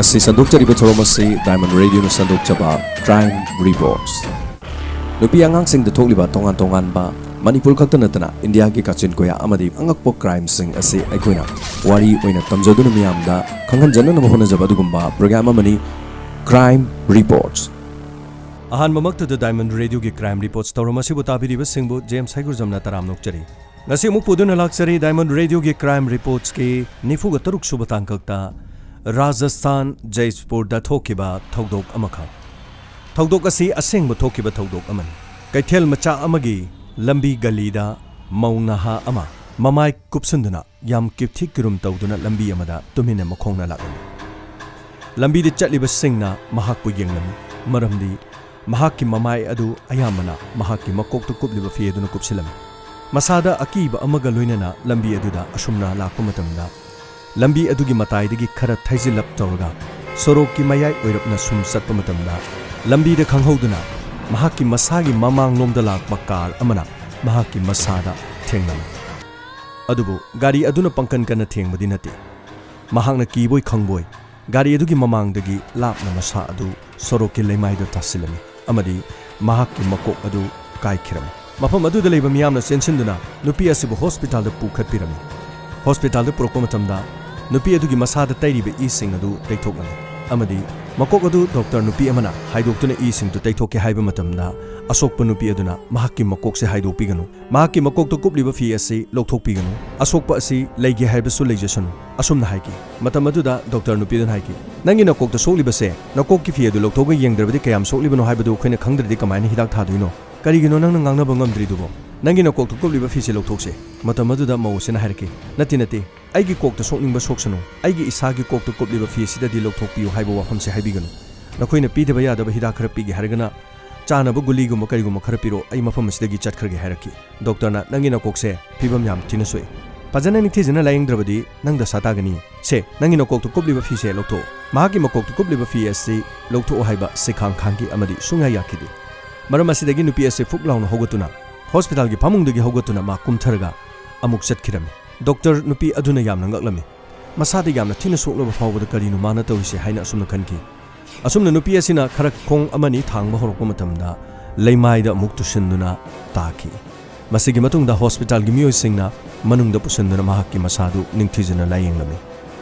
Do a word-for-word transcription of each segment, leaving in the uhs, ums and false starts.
ꯑꯁꯤ ꯁꯟꯗꯣꯛꯆꯔꯤꯕ ꯊꯧꯔꯝ ꯑꯁꯤ Diamond Radioꯅ ꯁꯟꯗꯣꯛꯆꯕ Crime Reports꯫ ꯅꯨꯄꯤ ꯑꯉꯥꯡꯁꯤꯡꯗ ꯊꯣꯛꯂꯤꯕ ꯇꯣꯉꯥꯟ ꯇꯣꯉꯥꯟꯕ, ꯃꯅꯤꯄꯨꯔ ꯈꯛꯇ ꯅꯠꯇꯅ ꯏꯟꯗꯤꯌꯥꯒꯤ ꯀꯥꯆꯤꯟ ꯀꯣꯌꯥ ꯑꯃꯗꯤ ꯑꯉꯛꯄ crimeꯁꯤꯡ ꯑꯁꯤ ꯑꯩꯈꯣꯏꯅ ꯋꯥꯔꯤ ꯑꯣꯏꯅ ꯇꯝꯖꯗꯨꯅ ꯃꯤꯌꯥꯝꯗ ꯈꯪꯍꯟꯖꯅꯅꯕ ꯍꯣꯠꯅꯖꯕ ꯑꯗꯨꯒꯨꯝꯕ program ꯑꯃꯅꯤ Crime Reports꯫ ꯑꯍꯥꯟꯕꯃꯛꯇꯗ Diamond Radioꯒꯤ Crime Reports ꯊꯧꯔꯝ ꯑꯁꯤꯕꯨ ꯇꯥꯕꯤꯔꯤꯕꯁꯤꯡꯕꯨ ꯖꯦꯝꯁ ꯍꯩꯒ꯭ꯔꯨꯖꯝꯅ ꯇꯔꯥꯝꯅ ꯑꯣꯛꯆꯔꯤ꯫ ꯉꯁꯤ ꯑꯃꯨꯛ ꯄꯨꯗꯨꯅ ꯂꯥꯛꯆꯔꯤ Diamond Radioꯒꯤ Crime Reportsꯀꯤ ꯅꯤꯐꯨꯒ ꯇꯔꯨꯛ ꯁꯨꯕ ꯇꯥꯡꯀꯛꯇ꯫ ꯔꯥꯖꯁꯊꯥꯟ ꯖꯩꯄꯨꯔꯗ ꯊꯣꯛꯈꯤꯕ ꯊꯧꯗꯣꯛ ꯑꯃꯈꯛ꯫ ꯊꯧꯗꯣꯛ ꯑꯁꯤ ꯑꯁꯦꯡꯕ ꯊꯣꯛꯈꯤꯕ ꯊꯧꯗꯣꯛ ꯑꯃꯅꯤ꯫ ꯀꯩꯊꯦꯜ ꯃꯆꯥ ꯑꯃꯒꯤ ꯂꯝꯕꯤ ꯒꯂꯤꯗ ꯃꯧ ꯅꯍꯥ ꯑꯃ ꯃꯃꯥꯏ ꯀꯨꯞꯁꯤꯟꯗꯨꯅ ꯌꯥꯝ ꯀꯤꯞꯊꯤ ꯀꯤꯔꯨꯝ ꯇꯧꯗꯨꯅ ꯂꯝꯕꯤ ꯑꯃꯗ ꯇꯨꯃꯤꯟꯅ ꯃꯈꯣꯡꯅ ꯂꯥꯛꯂꯝꯃꯤ꯫ ꯂꯝꯕꯤꯗ ꯆꯠꯂꯤꯕꯁꯤꯡꯅ ꯃꯍꯥꯛꯄꯨ ꯌꯦꯡꯂꯝꯃꯤ, ꯃꯔꯝꯗꯤ ꯃꯍꯥꯛꯀꯤ ꯃꯃꯥꯏ ꯑꯗꯨ ꯑꯌꯥꯝꯕꯅ ꯃꯍꯥꯛꯀꯤ ꯃꯀꯣꯛꯇ ꯀꯨꯞꯂꯤꯕ ꯐꯤ ꯑꯗꯨꯅ ꯀꯨꯞꯁꯤꯜꯂꯝꯃꯤ꯫ ꯃꯁꯥꯗ ꯑꯀꯤꯕ ꯑꯃꯒ ꯂꯣꯏꯅꯅ ꯂꯝꯕꯤ ꯑꯗꯨꯗ ꯑꯁꯨꯝꯅ ꯂꯥꯛꯄ ꯃꯇꯝꯗ, ꯂꯝꯕꯤ ꯑꯗꯨꯒꯤ ꯃꯇꯥꯏꯗꯒꯤ ꯈꯔ ꯊꯩꯖꯤꯜꯂꯞ ꯇꯧꯔꯒ ꯁꯣꯔꯣꯛꯀꯤ ꯃꯌꯥꯏ ꯑꯣꯏꯔꯞꯅ ꯁꯨꯝ ꯆꯠꯄ ꯃꯇꯝꯗ, ꯂꯝꯕꯤꯗ ꯈꯪꯍꯧꯗꯅ ꯃꯍꯥꯛꯀꯤ ꯃꯁꯥꯒꯤ ꯃꯃꯥꯡꯂꯣꯝꯗ ꯂꯥꯛꯄ ꯀꯥꯔ ꯑꯃꯅ ꯃꯍꯥꯛꯀꯤ ꯃꯁꯥꯗ ꯊꯦꯡꯂꯝꯃꯤ꯫ ꯑꯗꯨꯕꯨ ꯒꯥꯔꯤ ꯑꯗꯨꯅ ꯄꯪꯀꯟ ꯀꯟꯅ ꯊꯦꯡꯕꯗꯤ ꯅꯠꯇꯦ꯫ ꯃꯍꯥꯛꯅ ꯀꯤꯕꯣꯏ ꯈꯪꯕꯣꯏ ꯒꯥꯔꯤ ꯑꯗꯨꯒꯤ ꯃꯃꯥꯡꯗꯒꯤ ꯂꯥꯞꯅ ꯃꯁꯥ ꯑꯗꯨ ꯁꯣꯔꯣꯛꯀꯤ ꯂꯩꯃꯥꯏꯗ ꯇꯥꯁꯤꯜꯂꯝꯃꯤ ꯑꯃꯗꯤ ꯃꯍꯥꯛꯀꯤ ꯃꯀꯣꯛ ꯑꯗꯨ ꯀꯥꯏꯈꯤꯔꯝꯃꯤ꯫ ꯃꯐꯝ ꯑꯗꯨꯗ ꯂꯩꯕ ꯃꯤꯌꯥꯝꯅ ꯆꯦꯟꯁꯤꯟꯗꯨꯅ ꯅꯨꯄꯤ ꯑꯁꯤꯕꯨ ꯍꯣꯁꯄꯤꯇꯥꯜꯗ ꯄꯨꯈꯠꯄꯤꯔꯝꯃꯤ꯫ ꯍꯣꯁꯄꯤꯇꯥꯜꯗ ꯄꯨꯔꯛꯄ ꯃꯇꯝꯗ ꯅꯨꯄꯤ ꯑꯗꯨꯒꯤ ꯃꯁꯥꯗ ꯇꯩꯔꯤꯕ ꯏꯁꯤꯡ ꯑꯗꯨ ꯇꯩꯊꯣꯛꯂꯝꯃꯤ ꯑꯃꯗꯤ ꯃꯀꯣꯛ ꯑꯗꯨ ꯗꯣꯛꯇꯔ ꯅꯨꯄꯤ ꯑꯃꯅ ꯍꯥꯏꯗꯣꯛꯇꯨꯅ ꯏꯁꯤꯡꯗꯨ ꯇꯩꯊꯣꯛꯀꯦ ꯍꯥꯏꯕ ꯃꯇꯝꯗ, ꯑꯁꯣꯛꯄ ꯅꯨꯄꯤ ꯑꯗꯨꯅ ꯃꯍꯥꯛꯀꯤ ꯃꯀꯣꯛꯁꯦ ꯍꯥꯏꯗꯣꯛꯄꯤꯒꯅꯨ, ꯃꯍꯥꯛꯀꯤ ꯃꯀꯣꯛꯇ ꯀꯨꯞꯂꯤꯕ ꯐꯤ ꯑꯁꯤ ꯂꯧꯊꯣꯛꯄꯤꯒꯅꯨ, ꯑꯁꯣꯛꯄ ꯑꯁꯤ ꯂꯩꯒꯦ ꯍꯥꯏꯕꯁꯨ ꯂꯩꯖꯁꯅꯨ, ꯑꯁꯨꯝꯅ ꯍꯥꯏꯈꯤ꯫ ꯃꯇꯝ ꯑꯗꯨꯗ ꯗꯣꯛꯇꯔ ꯅꯨꯄꯤ ꯑꯗꯨꯅ ꯍꯥꯏꯈꯤ, "ꯅꯪꯒꯤ ꯅꯀꯣꯛꯇ ꯁꯣꯛꯂꯤꯕꯁꯦ ꯅꯀꯣꯛꯀꯤ ꯐꯤ ꯑꯗꯨ ꯂꯧꯊꯣꯛꯑꯒ ꯌꯦꯡꯗ꯭ꯔꯕꯗꯤ ꯀꯌꯥꯝ ꯁꯣꯛꯂꯤꯕꯅꯣ ꯍꯥꯏꯕꯗꯨ ꯑꯩꯈꯣꯏꯅ ꯈꯪꯗ꯭ꯔꯗꯤ ꯀꯃꯥꯏꯅ ꯍꯤꯗꯥꯛ ꯊꯥꯗꯣꯏꯅꯣ? ꯀꯔꯤꯒꯤꯅꯣ ꯅꯪꯅ ꯉꯥꯡꯅꯕ ꯉꯝꯗ꯭ꯔꯤꯗꯨꯕꯣ? ꯅꯪꯒꯤ ꯅꯀꯣꯛꯇ ꯀꯨꯞꯂꯤꯕ ꯐꯤꯁꯦ ꯂꯧꯊꯣꯛꯁꯦ꯫" ꯃꯇꯝ ꯑꯗꯨꯗ ꯃꯧ ꯑꯁꯤꯅ ꯍꯥꯏꯔꯛꯈꯤ, "ꯅꯠꯇꯦ, ꯅꯠꯇꯦ, ꯑꯩꯒꯤ ꯀꯣꯛꯇ ꯁꯣꯛꯅꯤꯡꯕ ꯁꯣꯛꯁꯅꯨ, ꯑꯩꯒꯤ ꯏꯁꯥꯒꯤ ꯀꯣꯛꯇ ꯀꯨꯞꯂꯤꯕ ꯐꯤ ꯑꯁꯤꯗꯗꯤ ꯂꯧꯊꯣꯛꯄꯤꯌꯨ ꯍꯥꯏꯕ ꯋꯥꯐꯝꯁꯦ ꯍꯥꯏꯕꯤꯒꯅꯨ꯫ ꯅꯈꯣꯏꯅ ꯄꯤꯗꯕ ꯌꯥꯗꯕ ꯍꯤꯗꯥꯛ ꯈꯔ ꯄꯤꯒꯦ ꯍꯥꯏꯔꯒꯅ ꯆꯥꯅꯕ ꯒꯨꯂꯤꯒꯨꯝꯕ ꯀꯔꯤꯒꯨꯝꯕ ꯈꯔ ꯄꯤꯔꯛꯑꯣ, ꯑꯩ ꯃꯐꯝ ꯑꯁꯤꯗꯒꯤ ꯆꯠꯈ꯭ꯔꯒꯦ" ꯍꯥꯏꯔꯛꯈꯤ꯫ ꯗꯣꯛꯇꯔꯅ, "ꯅꯪꯒꯤ ꯅꯀꯣꯛꯁꯦ ꯐꯤꯕꯝ ꯌꯥꯝ ꯊꯤꯅ ꯁꯣꯛꯏ꯫ ꯐꯖꯅ ꯅꯤꯡꯊꯤꯖꯅ ꯂꯥꯌꯦꯡꯗ꯭ꯔꯕꯗꯤ ꯅꯪ ꯗꯁꯥ ꯇꯥꯒꯅꯤ꯫ ꯁꯦ, ꯅꯪꯒꯤ ꯅꯀꯣꯛꯇ ꯀꯨꯞꯂꯤꯕ ꯐꯤꯁꯦ ꯂꯧꯊꯣꯛꯑꯣ꯫" ꯃꯍꯥꯛꯀꯤ ꯃꯀꯣꯛꯇ ꯀꯨꯞꯂꯤꯕ ꯐꯤ ꯑꯁꯤ ꯂꯧꯊꯣꯛꯑꯣ ꯍꯥꯏꯕ ꯁꯤꯈꯥꯡ ꯈꯥꯡꯈꯤ ꯑꯃꯗꯤ ꯁꯨꯡꯌꯥ ꯌꯥꯈꯤꯗꯦ꯫ ꯃꯔꯝ ꯑꯁꯤꯗꯒꯤ ꯅꯨꯄꯤ ꯑꯁꯤ ꯐꯨꯛ ꯂꯥꯎꯅ ꯍꯧꯒꯠꯇꯨꯅ ꯍꯣꯁꯄꯤꯇꯥꯜꯒꯤ ꯐꯃꯨꯡꯗꯒꯤ ꯍꯧꯒꯠꯇꯨꯅ ꯃꯥ ꯀꯨꯝꯊꯔꯒ ꯑꯃꯨꯛ ꯆꯠꯈꯤꯔꯝꯃꯤ꯫ ꯗꯣꯛꯇꯔ ꯅꯨꯄꯤ ꯑꯗꯨꯅ ꯌꯥꯝꯅ ꯉꯛꯂꯝꯃꯤ꯫ ꯃꯁꯥꯗ ꯌꯥꯝꯅ ꯊꯤꯅ ꯁꯣꯛꯂꯕ ꯐꯥꯎꯕꯗ ꯀꯔꯤꯅꯣ ꯃꯥꯅ ꯇꯧꯔꯤꯁꯦ ꯍꯥꯏꯅ ꯑꯁꯨꯝꯅ ꯈꯟꯈꯤ꯫ ꯑꯁꯨꯝꯅ ꯅꯨꯄꯤ ꯑꯁꯤꯅ ꯈꯔ ꯈꯣꯡ ꯑꯃꯅꯤ ꯊꯥꯡꯕ ꯍꯧꯔꯛꯄ ꯃꯇꯝꯗ ꯂꯩꯃꯥꯏꯗ ꯑꯃꯨꯛ ꯇꯨꯁꯤꯟꯗꯨꯅ ꯇꯥꯈꯤ꯫ ꯃꯁꯤꯒꯤ ꯃꯇꯨꯡꯗ ꯍꯣꯁꯄꯤꯇꯥꯜꯒꯤ ꯃꯤꯑꯣꯏꯁꯤꯡꯅ ꯃꯅꯨꯡꯗ ꯄꯨꯁꯤꯟꯗꯨꯅ ꯃꯍꯥꯛꯀꯤ ꯃꯁꯥꯗꯨ ꯅꯤꯡꯊꯤꯖꯅ ꯂꯥꯌꯦꯡꯂꯝꯃꯤ꯫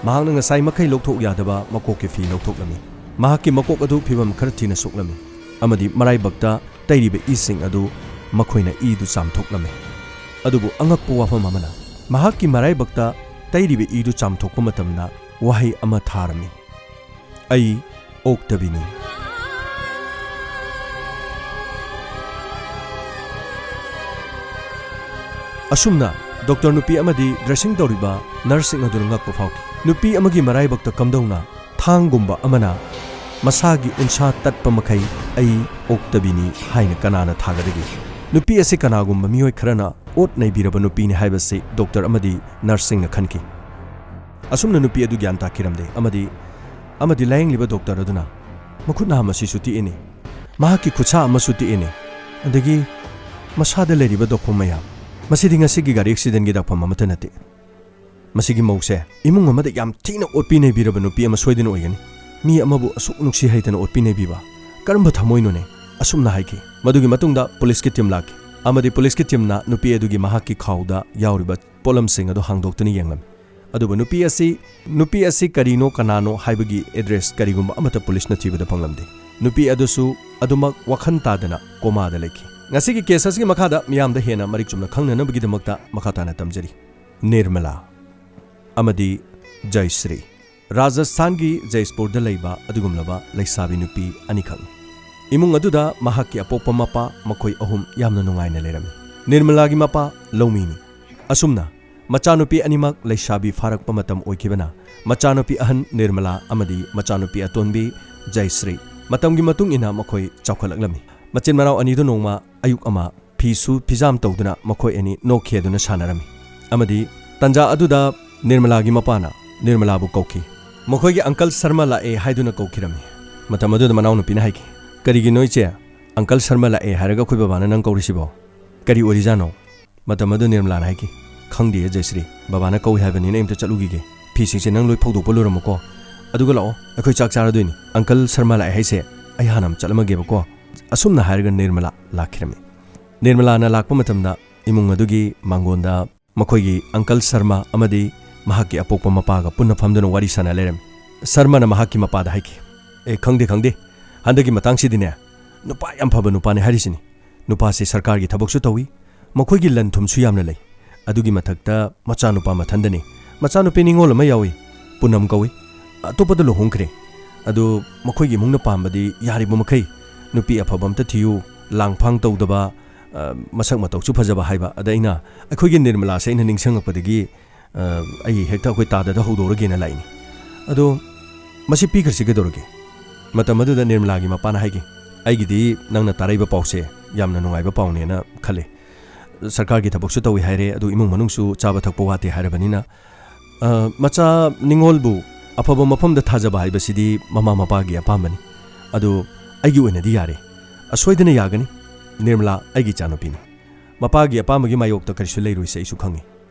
ꯃꯍꯥꯛꯅ ꯉꯁꯥꯏ ꯃꯈꯩ ꯂꯧꯊꯣꯛ ꯌꯥꯗꯕ ꯃꯀꯣꯛꯀꯤ ꯐꯤ ꯂꯧꯊꯣꯛꯂꯝꯃꯤ꯫ ꯃꯍꯥꯛꯀꯤ ꯃꯀꯣꯛ ꯑꯗꯨ ꯐꯤꯚꯝ ꯈꯔ ꯊꯤꯅ ꯁꯣꯛꯂꯝꯃꯤ ꯑꯃꯗꯤ ꯃꯔꯥꯏꯕꯛꯇ ꯇꯩꯔꯤꯕ ꯏꯁꯤꯡ ꯑꯗꯨ ꯃꯈꯣꯏꯅ ꯏꯗꯨ ꯆꯥꯝꯊꯣꯛꯂꯝꯃꯤ꯫ ꯑꯗꯨꯕꯨ ꯑꯉꯛꯄ ꯋꯥꯐꯝ ꯑꯃꯅ, ꯃꯍꯥꯛꯀꯤ ꯃꯔꯥꯏꯕꯛꯇ ꯇꯩꯔꯤꯕ ꯏꯗꯨ ꯆꯥꯝꯊꯣꯛꯄ ꯃꯇꯝꯗ ꯋꯥꯍꯩ ꯑꯃ ꯊꯥꯔꯝꯃꯤ, "ꯑꯩ ꯑꯣꯛꯇꯕꯤꯅꯤ"꯫ ꯑꯁꯨꯝꯅ ꯗꯣꯛꯇꯔ ꯅꯨꯄꯤ ꯑꯃꯗꯤ ꯗ꯭ꯔꯦꯁꯤꯡ ꯇꯧꯔꯤꯕ ꯅꯔꯁꯁꯤꯡ ꯑꯗꯨꯅ ꯉꯛꯄ ꯐꯥꯎꯈꯤ꯫ ꯅꯨꯄꯤ ꯑꯃꯒꯤ ꯃꯔꯥꯏꯕꯛꯇ ꯀꯝꯗꯧꯅ ꯊꯥꯡꯒꯨꯝꯕ ꯑꯃꯅ ꯃꯁꯥꯒꯤ ꯎꯟꯁꯥ ꯇꯠꯄ ꯃꯈꯩ "ꯑꯩ ꯑꯣꯛꯇꯕꯤꯅꯤ" ꯍꯥꯏꯅ ꯀꯅꯥꯅ ꯊꯥꯒꯗꯒꯦ? ꯅꯨꯄꯤ ꯑꯁꯤ ꯀꯅꯥꯒꯨꯝꯕ ꯃꯤꯑꯣꯏ ꯈꯔꯅ ꯑꯣꯠ ꯅꯩꯕꯤꯔꯕ ꯅꯨꯄꯤꯅꯤ ꯍꯥꯏꯕꯁꯤ ꯗꯣꯛꯇꯔ ꯑꯃꯗꯤ ꯅꯔꯁꯁꯤꯡꯅ ꯈꯟꯈꯤ꯫ ꯑꯁꯨꯝꯅ ꯅꯨꯄꯤ ꯑꯗꯨ ꯒ꯭ꯌꯥꯟ ꯇꯥꯈꯤꯔꯝꯗꯦ ꯑꯃꯗꯤ, ꯑꯃꯗꯤ ꯂꯥꯌꯦꯡꯂꯤꯕ ꯗꯣꯛꯇꯔ ꯑꯗꯨꯅ, "ꯃꯈꯨꯠ ꯅꯥꯝ ꯑꯁꯤꯁꯨ ꯇꯦꯛꯏꯅꯦ, ꯃꯍꯥꯛꯀꯤ ꯈꯨꯠꯁꯥ ꯑꯃꯁꯨ ꯇꯦꯛꯏꯅꯦ, ꯑꯗꯒꯤ ꯃꯁꯥꯗ ꯂꯩꯔꯤꯕ ꯗꯥꯛꯐꯝ ꯃꯌꯥꯝ, ꯃꯁꯤꯗꯤ ꯉꯁꯤꯒꯤ ꯒꯥꯔꯤ ꯑꯦꯛꯁꯤꯗꯦꯟꯒꯤ ꯗꯥꯛꯐꯝ ꯑꯃꯠꯇ ꯅꯠꯇꯦ꯫ ꯃꯁꯤꯒꯤ ꯃꯧꯁꯦ ꯏꯃꯨꯡ ꯑꯃꯗ ꯌꯥꯝ ꯊꯤꯅ ꯑꯣꯠꯄꯤ ꯅꯩꯕꯤꯔꯕ ꯅꯨꯄꯤ ꯑꯃ ꯁꯣꯏꯗꯅ ꯑꯣꯏꯒꯅꯤ꯫ ꯃꯤ ꯑꯃꯕꯨ ꯑꯁꯨꯛ ꯅꯨꯡꯁꯤ ꯍꯩꯇꯅ ꯑꯣꯠꯄꯤ ꯅꯩꯕꯤꯕ ꯀꯔꯝꯕ ꯊꯃꯣꯏꯅꯣꯅꯦ?" ꯑꯁꯨꯝꯅ ꯍꯥꯏꯈꯤ꯫ ꯃꯗꯨꯒꯤ ꯃꯇꯨꯡꯗ ꯄꯨꯂꯤꯁꯀꯤ ꯇꯤꯝ ꯂꯥꯛꯈꯤ ꯑꯃꯗꯤ ꯄꯨꯂꯤꯁꯀꯤ ꯇꯤꯝꯅ ꯅꯨꯄꯤ ꯑꯗꯨꯒꯤ ꯃꯍꯥꯛꯀꯤ ꯈꯥꯎꯗ ꯌꯥꯎꯔꯤꯕ ꯄꯣꯠꯂꯝꯁꯤꯡ ꯑꯗꯨ ꯍꯥꯡꯗꯣꯛꯇꯨꯅ ꯌꯦꯡꯂꯝꯃꯤ꯫ ꯑꯗꯨꯕꯨ ꯅꯨꯄꯤ ꯑꯁꯤ, ꯅꯨꯄꯤ ꯑꯁꯤ ꯀꯔꯤꯅꯣ ꯀꯅꯥꯅꯣ ꯍꯥꯏꯕꯒꯤ ꯑꯦꯗ꯭ꯔꯦꯁ ꯀꯔꯤꯒꯨꯝꯕ ꯑꯃꯠꯇ ꯄꯨꯂꯤꯁꯅ ꯊꯤꯕꯗ ꯐꯪꯂꯝꯗꯦ꯫ ꯅꯨꯄꯤ ꯑꯗꯨꯁꯨ ꯑꯗꯨꯃꯛ ꯋꯥꯈꯜ ꯇꯥꯗꯅ ꯀꯣꯃꯥꯗ ꯂꯩꯈꯤ꯫ ꯉꯁꯤꯒꯤ ꯀꯦꯁ ꯑꯁꯤꯒꯤ ꯃꯈꯥꯗ ꯃꯤꯌꯥꯝꯗ ꯍꯦꯟꯅ ꯃꯔꯤꯛ ꯆꯨꯝꯅ ꯈꯪꯅꯅꯕꯒꯤꯗꯃꯛꯇ ꯃꯈꯥ ꯇꯥꯅ ꯇꯝꯖꯔꯤ꯫ ꯅꯤꯔꯃꯂꯥ ꯑꯃꯗꯤ ꯖꯌꯁ꯭ꯔꯤ꯫ ꯔꯥꯖꯁꯊꯥꯟꯒꯤ ꯖꯩꯁꯄꯨꯔꯗ ꯂꯩꯕ ꯑꯗꯨꯒꯨꯝꯂꯕ ꯂꯩꯁꯥꯕꯤ ꯅꯨꯄꯤ ꯑꯅꯤꯈꯛꯅꯤ꯫ ꯏꯃꯨꯡ ꯑꯗꯨꯗ ꯃꯍꯥꯛꯀꯤ ꯑꯄꯣꯛꯄ ꯃꯄꯥ ꯃꯈꯣꯏ ꯑꯍꯨꯝ ꯌꯥꯝꯅ ꯅꯨꯡꯉꯥꯏꯅ ꯂꯩꯔꯝꯃꯤ꯫ ꯅꯤꯔꯃꯂꯥꯒꯤ ꯃꯄꯥ ꯂꯧꯃꯤꯅꯤ꯫ ꯑꯁꯨꯝꯅ ꯃꯆꯥꯅꯨꯄꯤ ꯑꯅꯤꯃꯛ ꯂꯩꯁꯥꯕꯤ ꯐꯥꯔꯛꯄ ꯃꯇꯝ ꯑꯣꯏꯈꯤꯕꯅ, ꯃꯆꯥꯅꯨꯄꯤ ꯑꯍꯟ ꯅꯤꯔꯃꯂꯥ ꯑꯃꯗꯤ ꯃꯆꯥꯅꯨꯄꯤ ꯑꯇꯣꯟꯕꯤ ꯖꯌꯁ꯭ꯔꯤ, ꯃꯇꯝꯒꯤ ꯃꯇꯨꯡ ꯏꯟꯅ ꯃꯈꯣꯏ ꯆꯥꯎꯈꯠꯂꯛꯂꯝꯃꯤ꯫ ꯃꯆꯤꯟ ꯃꯅꯥꯎ ꯑꯅꯤꯗꯨ ꯅꯣꯡꯃ ꯑꯌꯨꯛ ꯑꯃ ꯐꯤꯁꯨ ꯐꯤꯖꯥꯝ ꯇꯧꯗꯨꯅ ꯃꯈꯣꯏ ꯑꯅꯤ ꯅꯣꯛꯈꯦꯗꯨꯅ ꯁꯥꯟꯅꯔꯝꯃꯤ꯫ ꯑꯃꯗꯤ ꯇꯟꯖꯥ ꯑꯗꯨꯗ ꯅꯤꯔꯃꯂꯥꯒꯤ ꯃꯄꯥꯅ ꯅꯤꯔꯃꯂꯥꯕꯨ ꯀꯧꯈꯤ꯫ "ꯃꯈꯣꯏꯒꯤ ꯑꯪꯀꯜ ꯁꯔꯃ ꯂꯥꯛꯑꯦ" ꯍꯥꯏꯗꯨꯅ ꯀꯧꯈꯤꯔꯝꯃꯤ꯫ ꯃꯇꯝ ꯑꯗꯨꯗ ꯃꯅꯥꯎꯅꯨꯄꯤꯅ ꯍꯥꯏꯈꯤ, "ꯀꯔꯤꯒꯤꯅꯣ ꯏꯆꯦ? ꯑꯪꯀꯜ ꯁꯔꯃ ꯂꯥꯛꯑꯦ ꯍꯥꯏꯔꯒ ꯑꯩꯈꯣꯏ ꯕꯕꯥꯅ ꯅꯪ ꯀꯧꯔꯤꯁꯤꯕꯣ? ꯀꯔꯤ ꯑꯣꯏꯔꯤꯖꯥꯠꯅꯣ?" ꯃꯇꯝ ꯑꯗꯨ ꯅꯤꯔꯃꯂꯥꯅ ꯍꯥꯏꯈꯤ, "ꯈꯪꯗꯦꯌꯦ ꯖꯌꯁ꯭ꯔꯤ, ꯕꯕꯥꯅ ꯀꯧꯏ ꯍꯥꯏꯕꯅꯤꯅ ꯑꯩ ꯑꯝꯇ ꯆꯠꯂꯨꯈꯤꯒꯦ꯫ ꯐꯤꯁꯤꯡꯁꯦ ꯅꯪ ꯂꯣꯏ ꯐꯧꯗꯣꯛꯄ ꯂꯣꯏꯔꯝꯃꯨꯀꯣ, ꯑꯗꯨꯒ ꯂꯥꯛꯑꯣ, ꯑꯩꯈꯣꯏ ꯆꯥꯛ ꯆꯥꯔꯗꯣꯏꯅꯤ꯫ ꯑꯪꯀꯜ ꯁꯔꯃ ꯂꯥꯛꯑꯦ ꯍꯥꯏꯁꯦ ꯑꯩ ꯍꯥꯟꯅ ꯑꯃ ꯆꯠꯂꯝꯃꯒꯦꯕꯀꯣ꯫ ꯑꯁꯨꯝꯅ ꯍꯥꯏꯔꯒ ꯅꯤꯔꯃꯂꯥ ꯂꯥꯛꯈꯤꯔꯝꯃꯤ꯫ ꯅꯤꯔꯃꯂꯥꯅ ꯂꯥꯛꯄ ꯃꯇꯝꯗ ꯏꯃꯨꯡ ꯑꯗꯨꯒꯤ ꯃꯥꯡꯒꯣꯟꯗ ꯃꯈꯣꯏꯒꯤ ꯑꯪꯀꯜ ꯁꯔꯃ ꯑꯃꯗꯤ ꯃꯍꯥꯛꯀꯤ ꯑꯄꯣꯛꯄ ꯃꯄꯥꯒ ꯄꯨꯟꯅ ꯐꯝꯗꯨꯅ ꯋꯥꯔꯤ ꯁꯥꯟꯅ ꯂꯩꯔꯝꯃꯤ꯫ ꯁꯔꯃꯅ ꯃꯍꯥꯛꯀꯤ ꯃꯄꯥꯗ ꯍꯥꯏꯈꯤ, "ꯑꯦ, ꯈꯪꯗꯦ, ꯈꯪꯗꯦ, ꯍꯟꯗꯛꯀꯤ ꯃꯇꯥꯡꯁꯤꯗꯤꯅꯦ, ꯅꯨꯄꯥ ꯌꯥꯝ ꯐꯕ ꯅꯨꯄꯥꯅꯤ ꯍꯥꯏꯔꯤꯁꯤꯅꯤ꯫ ꯅꯨꯄꯥꯁꯤ ꯁꯔꯀꯥꯔꯒꯤ ꯊꯕꯛꯁꯨ ꯇꯧꯏ, ꯃꯈꯣꯏꯒꯤ ꯂꯟ ꯊꯨꯝꯁꯨ ꯌꯥꯝꯅ ꯂꯩ, ꯑꯗꯨꯒꯤ ꯃꯊꯛꯇ ꯃꯆꯥꯅꯨꯄꯥ ꯃꯊꯟꯗꯅꯤ, ꯃꯆꯥꯅꯨꯄꯤ ꯅꯤꯉꯣꯜ ꯑꯃ ꯌꯥꯎꯏ, ꯄꯨꯅꯝ ꯀꯧꯏ, ꯑꯇꯣꯞꯄꯗ ꯂꯨꯍꯣꯡꯈ꯭ꯔꯦ꯫ ꯑꯗꯨ ꯃꯈꯣꯏꯒꯤ ꯏꯃꯨꯡꯅ ꯄꯥꯝꯕꯗꯤ ꯌꯥꯔꯤꯕ ꯃꯈꯩ ꯅꯨꯄꯤ ꯑꯐꯕ ꯑꯝꯇ ꯊꯤꯌꯨ, ꯂꯥꯡꯐꯥꯡ ꯇꯧꯗꯕ, ꯑ, ꯃꯁꯛ ꯃꯇꯧꯁꯨ ꯐꯖꯕ" ꯍꯥꯏꯕ꯫ ꯑꯗ ꯑꯩꯅ ꯑꯩꯈꯣꯏꯒꯤ ꯅꯤꯔꯃꯂꯥꯁꯦ ꯑꯩꯅ ꯅꯤꯡꯁꯤꯡꯉꯛꯄꯗꯒꯤ, ꯑ, ꯑꯩ ꯍꯦꯛꯇ ꯑꯩꯈꯣꯏ ꯇꯥꯗꯗ ꯍꯧꯗꯣꯔꯒꯦꯅ ꯂꯥꯛꯏꯅꯤ꯫ ꯑꯗꯣ ꯃꯁꯤ ꯄꯤꯈ꯭ꯔꯁꯤ ꯀꯩꯗꯧꯔꯒꯦ? ꯃꯇꯝ ꯑꯗꯨꯗ ꯅꯤꯔꯃꯂꯥꯒꯤ ꯃꯄꯥꯅ ꯍꯥꯏꯈꯤ, "ꯑꯩꯒꯤꯗꯤ ꯅꯪꯅ ꯇꯥꯔꯛꯏꯕ ꯄꯥꯎꯁꯦ ꯌꯥꯝꯅ ꯅꯨꯡꯉꯥꯏꯕ ꯄꯥꯎꯅꯦꯅ ꯈꯜꯂꯦ꯫ ꯁꯔꯀꯥꯔꯒꯤ ꯊꯕꯛꯁꯨ ꯇꯧꯏ ꯍꯥꯏꯔꯦ, ꯑꯗꯨ ꯏꯃꯨꯡ ꯃꯅꯨꯡꯁꯨ ꯆꯥꯕ ꯊꯛꯄ ꯋꯥꯠꯇꯦ ꯍꯥꯏꯔꯕꯅꯤꯅ, ꯑ, ꯃꯆꯥ ꯅꯤꯉꯣꯜꯕꯨ ꯑꯐꯕ ꯃꯐꯝꯗ ꯊꯥꯖꯕ ꯍꯥꯏꯕꯁꯤꯗꯤ ꯃꯃꯥ ꯃꯄꯥꯒꯤ ꯑꯄꯥꯝꯕꯅꯤ꯫ ꯑꯗꯨ ꯑꯩꯒꯤ ꯑꯣꯏꯅꯗꯤ ꯌꯥꯔꯦ, ꯑꯁꯣꯏꯗꯅ ꯌꯥꯒꯅꯤ꯫ ꯅꯤꯔꯃꯂꯥ ꯑꯩꯒꯤ ꯏꯆꯥꯅꯨꯄꯤꯅꯤ꯫ ꯃꯄꯥꯒꯤ ꯑꯄꯥꯝꯕꯒꯤ ꯃꯥꯌꯣꯛꯇ ꯀꯔꯤꯁꯨ ꯂꯩꯔꯣꯏꯁꯦ ꯑꯩꯁꯨ ꯈꯪꯉꯤ"꯫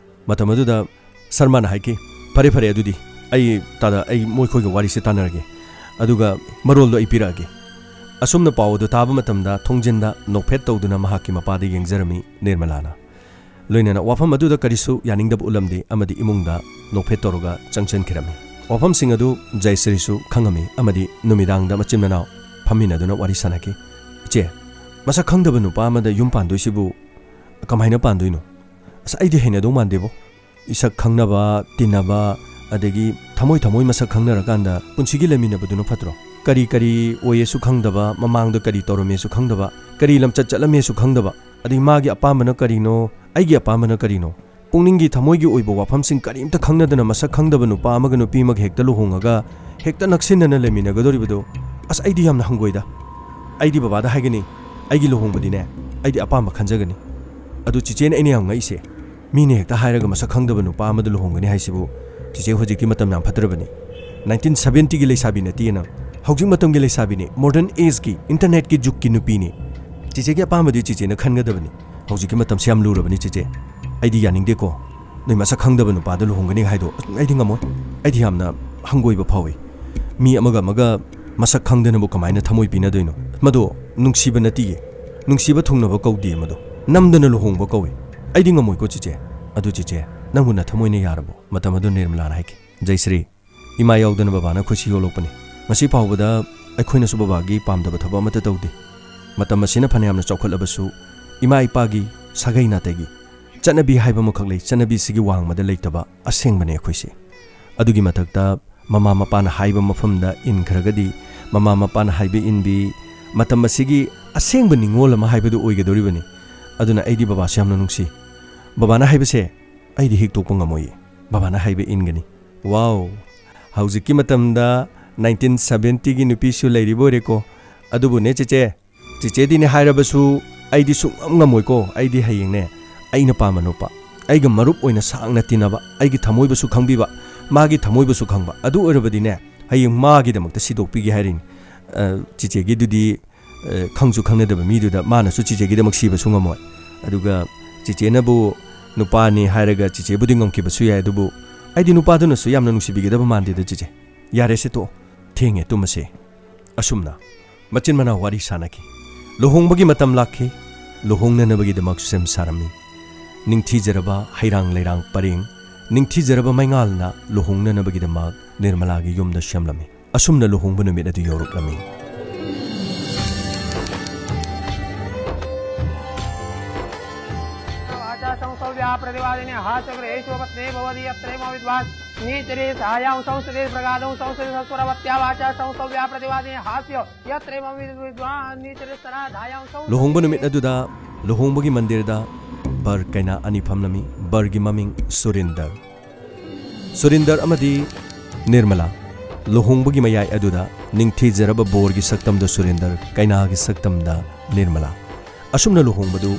ꯃꯇꯝ ꯑꯗꯨꯗ ꯁꯔꯃꯅ ꯍꯥꯏꯈꯤ, "ꯐꯔꯦ, ꯐꯔꯦ, ꯑꯗꯨꯗꯤ ꯑꯩ ꯇꯥꯗ, ꯑꯩ ꯃꯣꯏꯈꯣꯏꯒ ꯋꯥꯔꯤꯁꯦ ꯇꯥꯟꯅꯔꯒꯦ, ꯑꯗꯨꯒ ꯃꯔꯣꯜꯗꯣ ꯑꯩ ꯄꯤꯔꯛꯑꯒꯦ"꯫ ꯑꯁꯨꯝꯅ ꯄꯥꯎ ꯑꯗꯨ ꯇꯥꯕ ꯃꯇꯝꯗ ꯊꯣꯡꯖꯤꯟꯗ ꯅꯣꯛꯐꯦꯠ ꯇꯧꯗꯨꯅ ꯃꯍꯥꯛꯀꯤ ꯃꯄꯥꯗ ꯌꯦꯡꯖꯔꯝꯃꯤ ꯅꯤꯔꯃꯂꯥꯅ꯫ ꯂꯣꯏꯅꯅ ꯋꯥꯐꯝ ꯑꯗꯨꯗ ꯀꯔꯤꯁꯨ ꯌꯥꯅꯤꯡꯗꯕ ꯎꯠꯂꯝꯗꯦ ꯑꯃꯗꯤ ꯏꯃꯨꯡꯗ ꯅꯣꯛꯐꯦꯠ ꯇꯧꯔꯒ ꯆꯪꯁꯤꯟꯈꯤꯔꯝꯃꯤ꯫ ꯋꯥꯐꯝꯁꯤꯡ ꯑꯗꯨ ꯖꯌꯁ꯭ꯔꯤꯁꯨ ꯈꯪꯉꯝꯃꯤ ꯑꯃꯗꯤ ꯅꯨꯃꯤꯗꯥꯡꯗ ꯃꯆꯤꯟ ꯃꯅꯥꯎ ꯐꯝꯃꯤꯟꯅꯗꯨꯅ ꯋꯥꯔꯤ ꯁꯥꯟꯅꯈꯤ꯫ "ꯏꯆꯦ, ꯃꯁꯛ ꯈꯪꯗꯕ ꯅꯨꯄꯥ ꯑꯃꯗ ꯌꯨꯝ ꯄꯥꯟꯗꯣꯏꯁꯤꯕꯨ ꯀꯃꯥꯏꯅ ꯄꯥꯟꯗꯣꯏꯅꯣ? ꯑꯁ, ꯑꯩꯗꯤ ꯍꯩꯅꯗꯧ ꯃꯥꯟꯗꯦꯕꯣ꯫ ꯏꯁꯛ ꯈꯪꯅꯕ, ꯇꯤꯟꯅꯕ, ꯑꯗꯒꯤ ꯊꯃꯣꯏ ꯊꯃꯣꯏ ꯃꯁꯛ ꯈꯪꯅꯔꯀꯥꯟꯗ ꯄꯨꯟꯁꯤꯒꯤ ꯂꯩꯃꯤꯟꯅꯕꯗꯨꯅ ꯐꯠꯇ꯭ꯔꯣ? ꯀꯔꯤ ꯀꯔꯤ ꯑꯣꯏꯌꯦꯁꯨ ꯈꯪꯗꯕ, ꯃꯃꯥꯡꯗ ꯀꯔꯤ ꯇꯧꯔꯝꯃꯦꯁꯨ ꯈꯪꯗꯕ, ꯀꯔꯤ ꯂꯝꯆꯠ ꯆꯠꯂꯝꯃꯦꯁꯨ ꯈꯪꯗꯕ, ꯑꯗꯩ ꯃꯥꯒꯤ ꯑꯄꯥꯝꯕꯅ ꯀꯔꯤꯅꯣ, ꯑꯩꯒꯤ ꯑꯄꯥꯝꯕꯅ ꯀꯔꯤꯅꯣ? ꯄꯨꯛꯅꯤꯡꯒꯤ ꯊꯃꯣꯏꯒꯤ ꯑꯣꯏꯕ ꯋꯥꯐꯝꯁꯤꯡ ꯀꯔꯤꯝꯇ ꯈꯪꯅꯗꯅ ꯃꯁꯛ ꯈꯪꯗꯕ ꯅꯨꯄꯥ ꯑꯃꯒ ꯅꯨꯄꯤ ꯑꯃꯒ ꯍꯦꯛꯇ ꯂꯨꯍꯣꯡꯉꯒ ꯍꯦꯛꯇ ꯅꯛꯁꯤꯟꯅꯅ ꯂꯩꯃꯤꯟꯅꯒꯗꯧꯔꯤꯕꯗꯣ, ꯑꯁ, ꯑꯩꯗꯤ ꯌꯥꯝꯅ ꯍꯪꯒꯣꯏꯗ꯫ ꯑꯩꯗꯤ ꯕꯕꯥꯗ ꯍꯥꯏꯒꯅꯤ, ꯑꯩꯒꯤ ꯂꯨꯍꯣꯡꯕꯗꯤꯅꯦ, ꯑꯩꯗꯤ ꯑꯄꯥꯝꯕ ꯈꯟꯖꯒꯅꯤ꯫ ꯑꯗꯨ ꯆꯤꯆꯦꯅ ꯑꯩꯅ ꯌꯥꯝ ꯉꯛꯏꯁꯦ, ꯃꯤꯅ ꯍꯦꯛꯇ ꯍꯥꯏꯔꯒ ꯃꯁꯛ ꯈꯪꯗꯕ ꯅꯨꯄꯥ ꯑꯃꯗ ꯂꯨꯍꯣꯡꯒꯅꯤ ꯍꯥꯏꯁꯤꯕꯨ, ꯆꯤꯆꯦ ꯍꯧꯖꯤꯛꯇꯤ ꯃꯇꯝ ꯌꯥꯝ ꯐꯠꯇ꯭ꯔꯕꯅꯤ꯫ ꯅꯥꯏꯟꯇꯤꯟ ꯁꯚꯦꯟꯇꯤꯒꯤ ꯂꯩꯁꯥꯕꯤ ꯅꯠꯇꯦ ꯅꯪ, ꯍꯧꯖꯤꯛ ꯃꯇꯝꯒꯤ ꯂꯩꯁꯥꯕꯤꯅꯤ, ꯃꯣꯗꯔꯟ ꯑꯦꯖꯀꯤ, ꯏꯟꯇꯔꯅꯦꯠꯀꯤ ꯖꯨꯒꯀꯤ ꯅꯨꯄꯤꯅꯤ꯫ ꯆꯤꯆꯦꯒꯤ ꯑꯄꯥꯝꯕꯗꯤ ꯆꯤꯆꯦꯅ ꯈꯟꯒꯗꯕꯅꯤ꯫ ꯍꯧꯖꯤꯛꯀꯤ ꯃꯇꯝꯁꯤ ꯌꯥꯝ ꯂꯨꯔꯕꯅꯤ ꯆꯤꯆꯦ, ꯑꯩꯗꯤ ꯌꯥꯅꯤꯡꯗꯦꯀꯣ꯫ ꯅꯣꯏ ꯃꯁꯛ ꯈꯪꯗꯕ ꯅꯨꯄꯥꯗ ꯂꯨꯍꯣꯡꯒꯅꯤ ꯍꯥꯏꯗꯣ ꯑꯩꯗꯤ ꯉꯝꯃꯣꯏ꯫ ꯑꯩꯗꯤ ꯌꯥꯝꯅ ꯍꯪꯒꯣꯏꯕ ꯐꯥꯎꯏ꯫ ꯃꯤ ꯑꯃꯒ ꯑꯃꯒ ꯃꯁꯛ ꯈꯪꯗꯅꯕꯨ ꯀꯃꯥꯏꯅ ꯊꯃꯣꯏ ꯄꯤꯅꯗꯣꯏꯅꯣ? ꯃꯗꯣ ꯅꯨꯡꯁꯤꯕ ꯅꯠꯇꯤꯌꯦ꯫ ꯅꯨꯡꯁꯤꯕ ꯊꯨꯡꯅꯕ ꯀꯧꯗꯦ ꯃꯗꯣ꯫ ꯅꯝꯗꯅ ꯂꯨꯍꯣꯡꯕ ꯀꯧꯏ꯫ ꯑꯩꯗꯤ ꯉꯝꯃꯣꯏꯀꯣ ꯆꯤꯆꯦ꯫ ꯑꯗꯨ ꯆꯤꯆꯦ, ꯅꯪꯕꯨ ꯅꯊꯃꯣꯏꯅ ꯌꯥꯔꯕꯣ?" ꯃꯇꯝ ꯑꯗꯨ ꯅꯤꯔꯃꯂꯥꯅ ꯍꯥꯏꯈꯤ, "ꯖꯩꯁ꯭ꯔꯤ, ꯏꯃꯥ ꯌꯥꯎꯗꯅ ꯕꯕꯥꯅ ꯈꯣꯏꯁꯤ ꯌꯣꯛꯂꯛꯄꯅꯤ꯫ ꯉꯁꯤ ꯐꯥꯎꯕꯗ ꯑꯩꯈꯣꯏꯅꯁꯨ ꯕꯕꯥꯒꯤ ꯄꯥꯝꯗꯕ ꯊꯕꯛ ꯑꯃꯠꯇ ꯇꯧꯗꯦ꯫ ꯃꯇꯝ ꯑꯁꯤꯅ ꯐꯅꯌꯥꯝꯅ ꯆꯥꯎꯈꯠꯂꯕꯁꯨ ꯏꯃꯥ ꯏꯄꯥꯒꯤ ꯁꯥꯒꯩ ꯅꯥꯇꯩꯒꯤ ꯆꯠꯅꯕꯤ ꯍꯥꯏꯕ ꯑꯃꯈꯛ ꯂꯩ꯫ ꯆꯠꯅꯕꯤꯁꯤꯒꯤ ꯋꯥꯡꯃꯗ ꯂꯩꯇꯕ ꯑꯁꯦꯡꯕꯅꯦ ꯑꯩꯈꯣꯏꯁꯦ꯫ ꯑꯗꯨꯒꯤ ꯃꯊꯛꯇ ꯃꯃꯥ ꯃꯄꯥꯅ ꯍꯥꯏꯕ ꯃꯐꯝꯗ ꯏꯟꯈ꯭ꯔꯒꯗꯤ ꯃꯃꯥ ꯃꯄꯥꯅ ꯍꯥꯏꯕ ꯏꯟꯕꯤ, ꯃꯇꯝ ꯑꯁꯤꯒꯤ ꯑꯁꯦꯡꯕ ꯅꯤꯡꯉꯣꯜ ꯑꯃ ꯍꯥꯏꯕꯗꯨ ꯑꯣꯏꯒꯗꯧꯔꯤꯕꯅꯤ꯫ ꯑꯗꯨꯅ ꯑꯩꯗꯤ ꯕꯕꯥꯁꯦ ꯌꯥꯝꯅ ꯅꯨꯡꯁꯤ꯫ ꯕꯕꯥꯅ ꯍꯥꯏꯕꯁꯦ ꯑꯩꯗꯤ ꯍꯤꯛꯇꯣꯛꯄ ꯉꯝꯃꯣꯏꯌꯦ꯫ ꯕꯕꯥꯅ ꯍꯥꯏꯕ ꯏꯟꯒꯅꯤ꯫" ꯋꯥꯎ! ꯍꯧꯖꯤꯛꯀꯤ ꯃꯇꯝꯗ ꯅꯥꯏꯟꯇꯤꯟ ꯁꯚꯦꯟꯇꯤꯒꯤ ꯅꯨꯄꯤꯁꯨ ꯂꯩꯔꯤꯕ ꯑꯣꯏꯔꯦꯀꯣ꯫ ꯑꯗꯨꯕꯨꯅꯦ ꯆꯦꯆꯦ, ꯆꯦꯆꯦꯗꯤꯅꯦ ꯍꯥꯏꯔꯕꯁꯨ ꯑꯩꯗꯤ ꯁꯨꯡꯉꯝ ꯉꯝꯃꯣꯏꯀꯣ꯫ ꯑꯩꯗꯤ ꯍꯌꯦꯡꯅꯦ ꯑꯩꯅ ꯄꯥꯝꯕ ꯅꯨꯄꯥ, ꯑꯩꯒ ꯃꯔꯨꯞ ꯑꯣꯏꯅ ꯁꯥꯡꯅ ꯇꯤꯟꯅꯕ, ꯑꯩꯒꯤ ꯊꯃꯣꯏꯕꯨꯁꯨ ꯈꯪꯕꯤꯕ, ꯃꯥꯒꯤ ꯊꯃꯣꯏꯕꯨꯁꯨ ꯈꯪꯕ, ꯑꯗꯨ ꯑꯣꯏꯔꯕꯗꯤꯅꯦ ꯍꯌꯦꯡ ꯃꯥꯒꯤꯗꯃꯛꯇ ꯁꯤꯗꯣꯛꯄꯤꯒꯦ ꯍꯥꯏꯔꯤꯅꯤ꯫ ꯑ, ꯆꯦꯆꯦꯒꯤꯗꯨꯗꯤ, ꯑ, ꯈꯪꯁꯨ ꯈꯪꯅꯗꯕ ꯃꯤꯗꯨꯗ ꯃꯥꯅꯁꯨ ꯆꯦꯆꯦꯒꯤꯗꯃꯛ ꯁꯤꯕꯁꯨ ꯉꯝꯃꯣꯏ꯫ ꯑꯗꯨꯒ ꯆꯦꯆꯦꯅꯕꯨ ꯅꯨꯄꯥꯅꯤ ꯍꯥꯏꯔꯒ ꯆꯦꯆꯦꯕꯨꯗꯤ ꯉꯝꯈꯤꯕꯁꯨ ꯌꯥꯏ, ꯑꯗꯨꯕꯨ ꯑꯩꯗꯤ ꯅꯨꯄꯥꯗꯨꯅꯁꯨ ꯌꯥꯝꯅ ꯅꯨꯡꯁꯤꯕꯤꯒꯗꯕ ꯃꯥꯟꯗꯦꯗ ꯆꯦꯆꯦ꯫ ꯌꯥꯔꯦꯁꯦ ꯇꯣꯛꯑꯣ, ꯊꯦꯡꯉꯦ, ꯇꯨꯝꯃꯁꯦ꯫ ꯑꯁꯨꯝꯅ ꯃꯆꯤꯟ ꯃꯅꯥꯎ ꯋꯥꯔꯤ ꯁꯥꯟꯅꯈꯤ꯫ ꯂꯨꯍꯣꯡꯕꯒꯤ ꯃꯇꯝ ꯂꯥꯛꯈꯤ꯫ ꯂꯨꯍꯣꯡꯅꯅꯕꯒꯤꯗꯃꯛ ꯁꯦꯝ ꯁꯥꯔꯝꯃꯤ꯫ ꯅꯤꯡꯊꯤꯖꯔꯕ ꯍꯩꯔꯥꯡ ꯂꯩꯔꯥꯡ ꯄꯔꯦꯡ, ꯅꯤꯡꯊꯤꯖꯔꯕ ꯃꯩꯉꯥꯜꯅ ꯂꯨꯍꯣꯡꯅꯅꯕꯒꯤꯗꯃꯛ ꯅꯤꯔꯃꯂꯥꯒꯤ ꯌꯨꯝꯗ ꯁꯦꯝꯂꯝꯃꯤ꯫ ꯑꯁꯨꯝꯅ ꯂꯨꯍꯣꯡꯕ ꯅꯨꯃꯤꯠ ꯑꯗꯨ ꯌꯧꯔꯛꯂꯝꯃꯤ꯫ वाचा संसौव्या प्रतिवादिने हास्यगृहेषु पत्ने भवति यत्रेम विद्वान् नीचरे सहायां संसदे प्रगाढं संसदे सस्वरवत्या वाचा संसौव्या प्रतिवादिने हास्य यत्रेम विद्वान् नीचरे सराधायां संसदे ꯂꯨꯍꯣꯡꯕ ꯅꯨꯃꯤꯠ ꯑꯗꯨꯗ ꯂꯨꯍꯣꯡꯕꯒꯤ ꯃꯟꯗꯤꯔꯗ ꯕꯔ ꯀꯩꯅꯥ ꯑꯅꯤ ꯐꯝꯂꯝꯃꯤ꯫ ꯕꯔꯒꯤ ꯃꯃꯤꯡ ꯁꯨꯔꯤꯟꯗꯔ꯫ ꯁꯨꯔꯤꯟꯗꯔ ꯑꯃꯗꯤ ꯅꯤꯔꯃꯂꯥ꯫ ꯂꯨꯍꯣꯡꯕꯒꯤ ꯃꯌꯥꯏ ꯑꯗꯨꯗ ꯅꯤꯡꯊꯤꯖꯔꯕ ꯕꯣꯔꯒꯤ ꯁꯛꯇꯝꯗ ꯁꯨꯔꯤꯟꯗꯔ, ꯀꯩꯅꯥꯒꯤ ꯁꯛꯇꯝꯗ ꯅꯤꯔꯃꯂꯥ꯫ ꯑꯁꯨꯝꯅ ꯂꯨꯍꯣꯡꯕꯗꯨ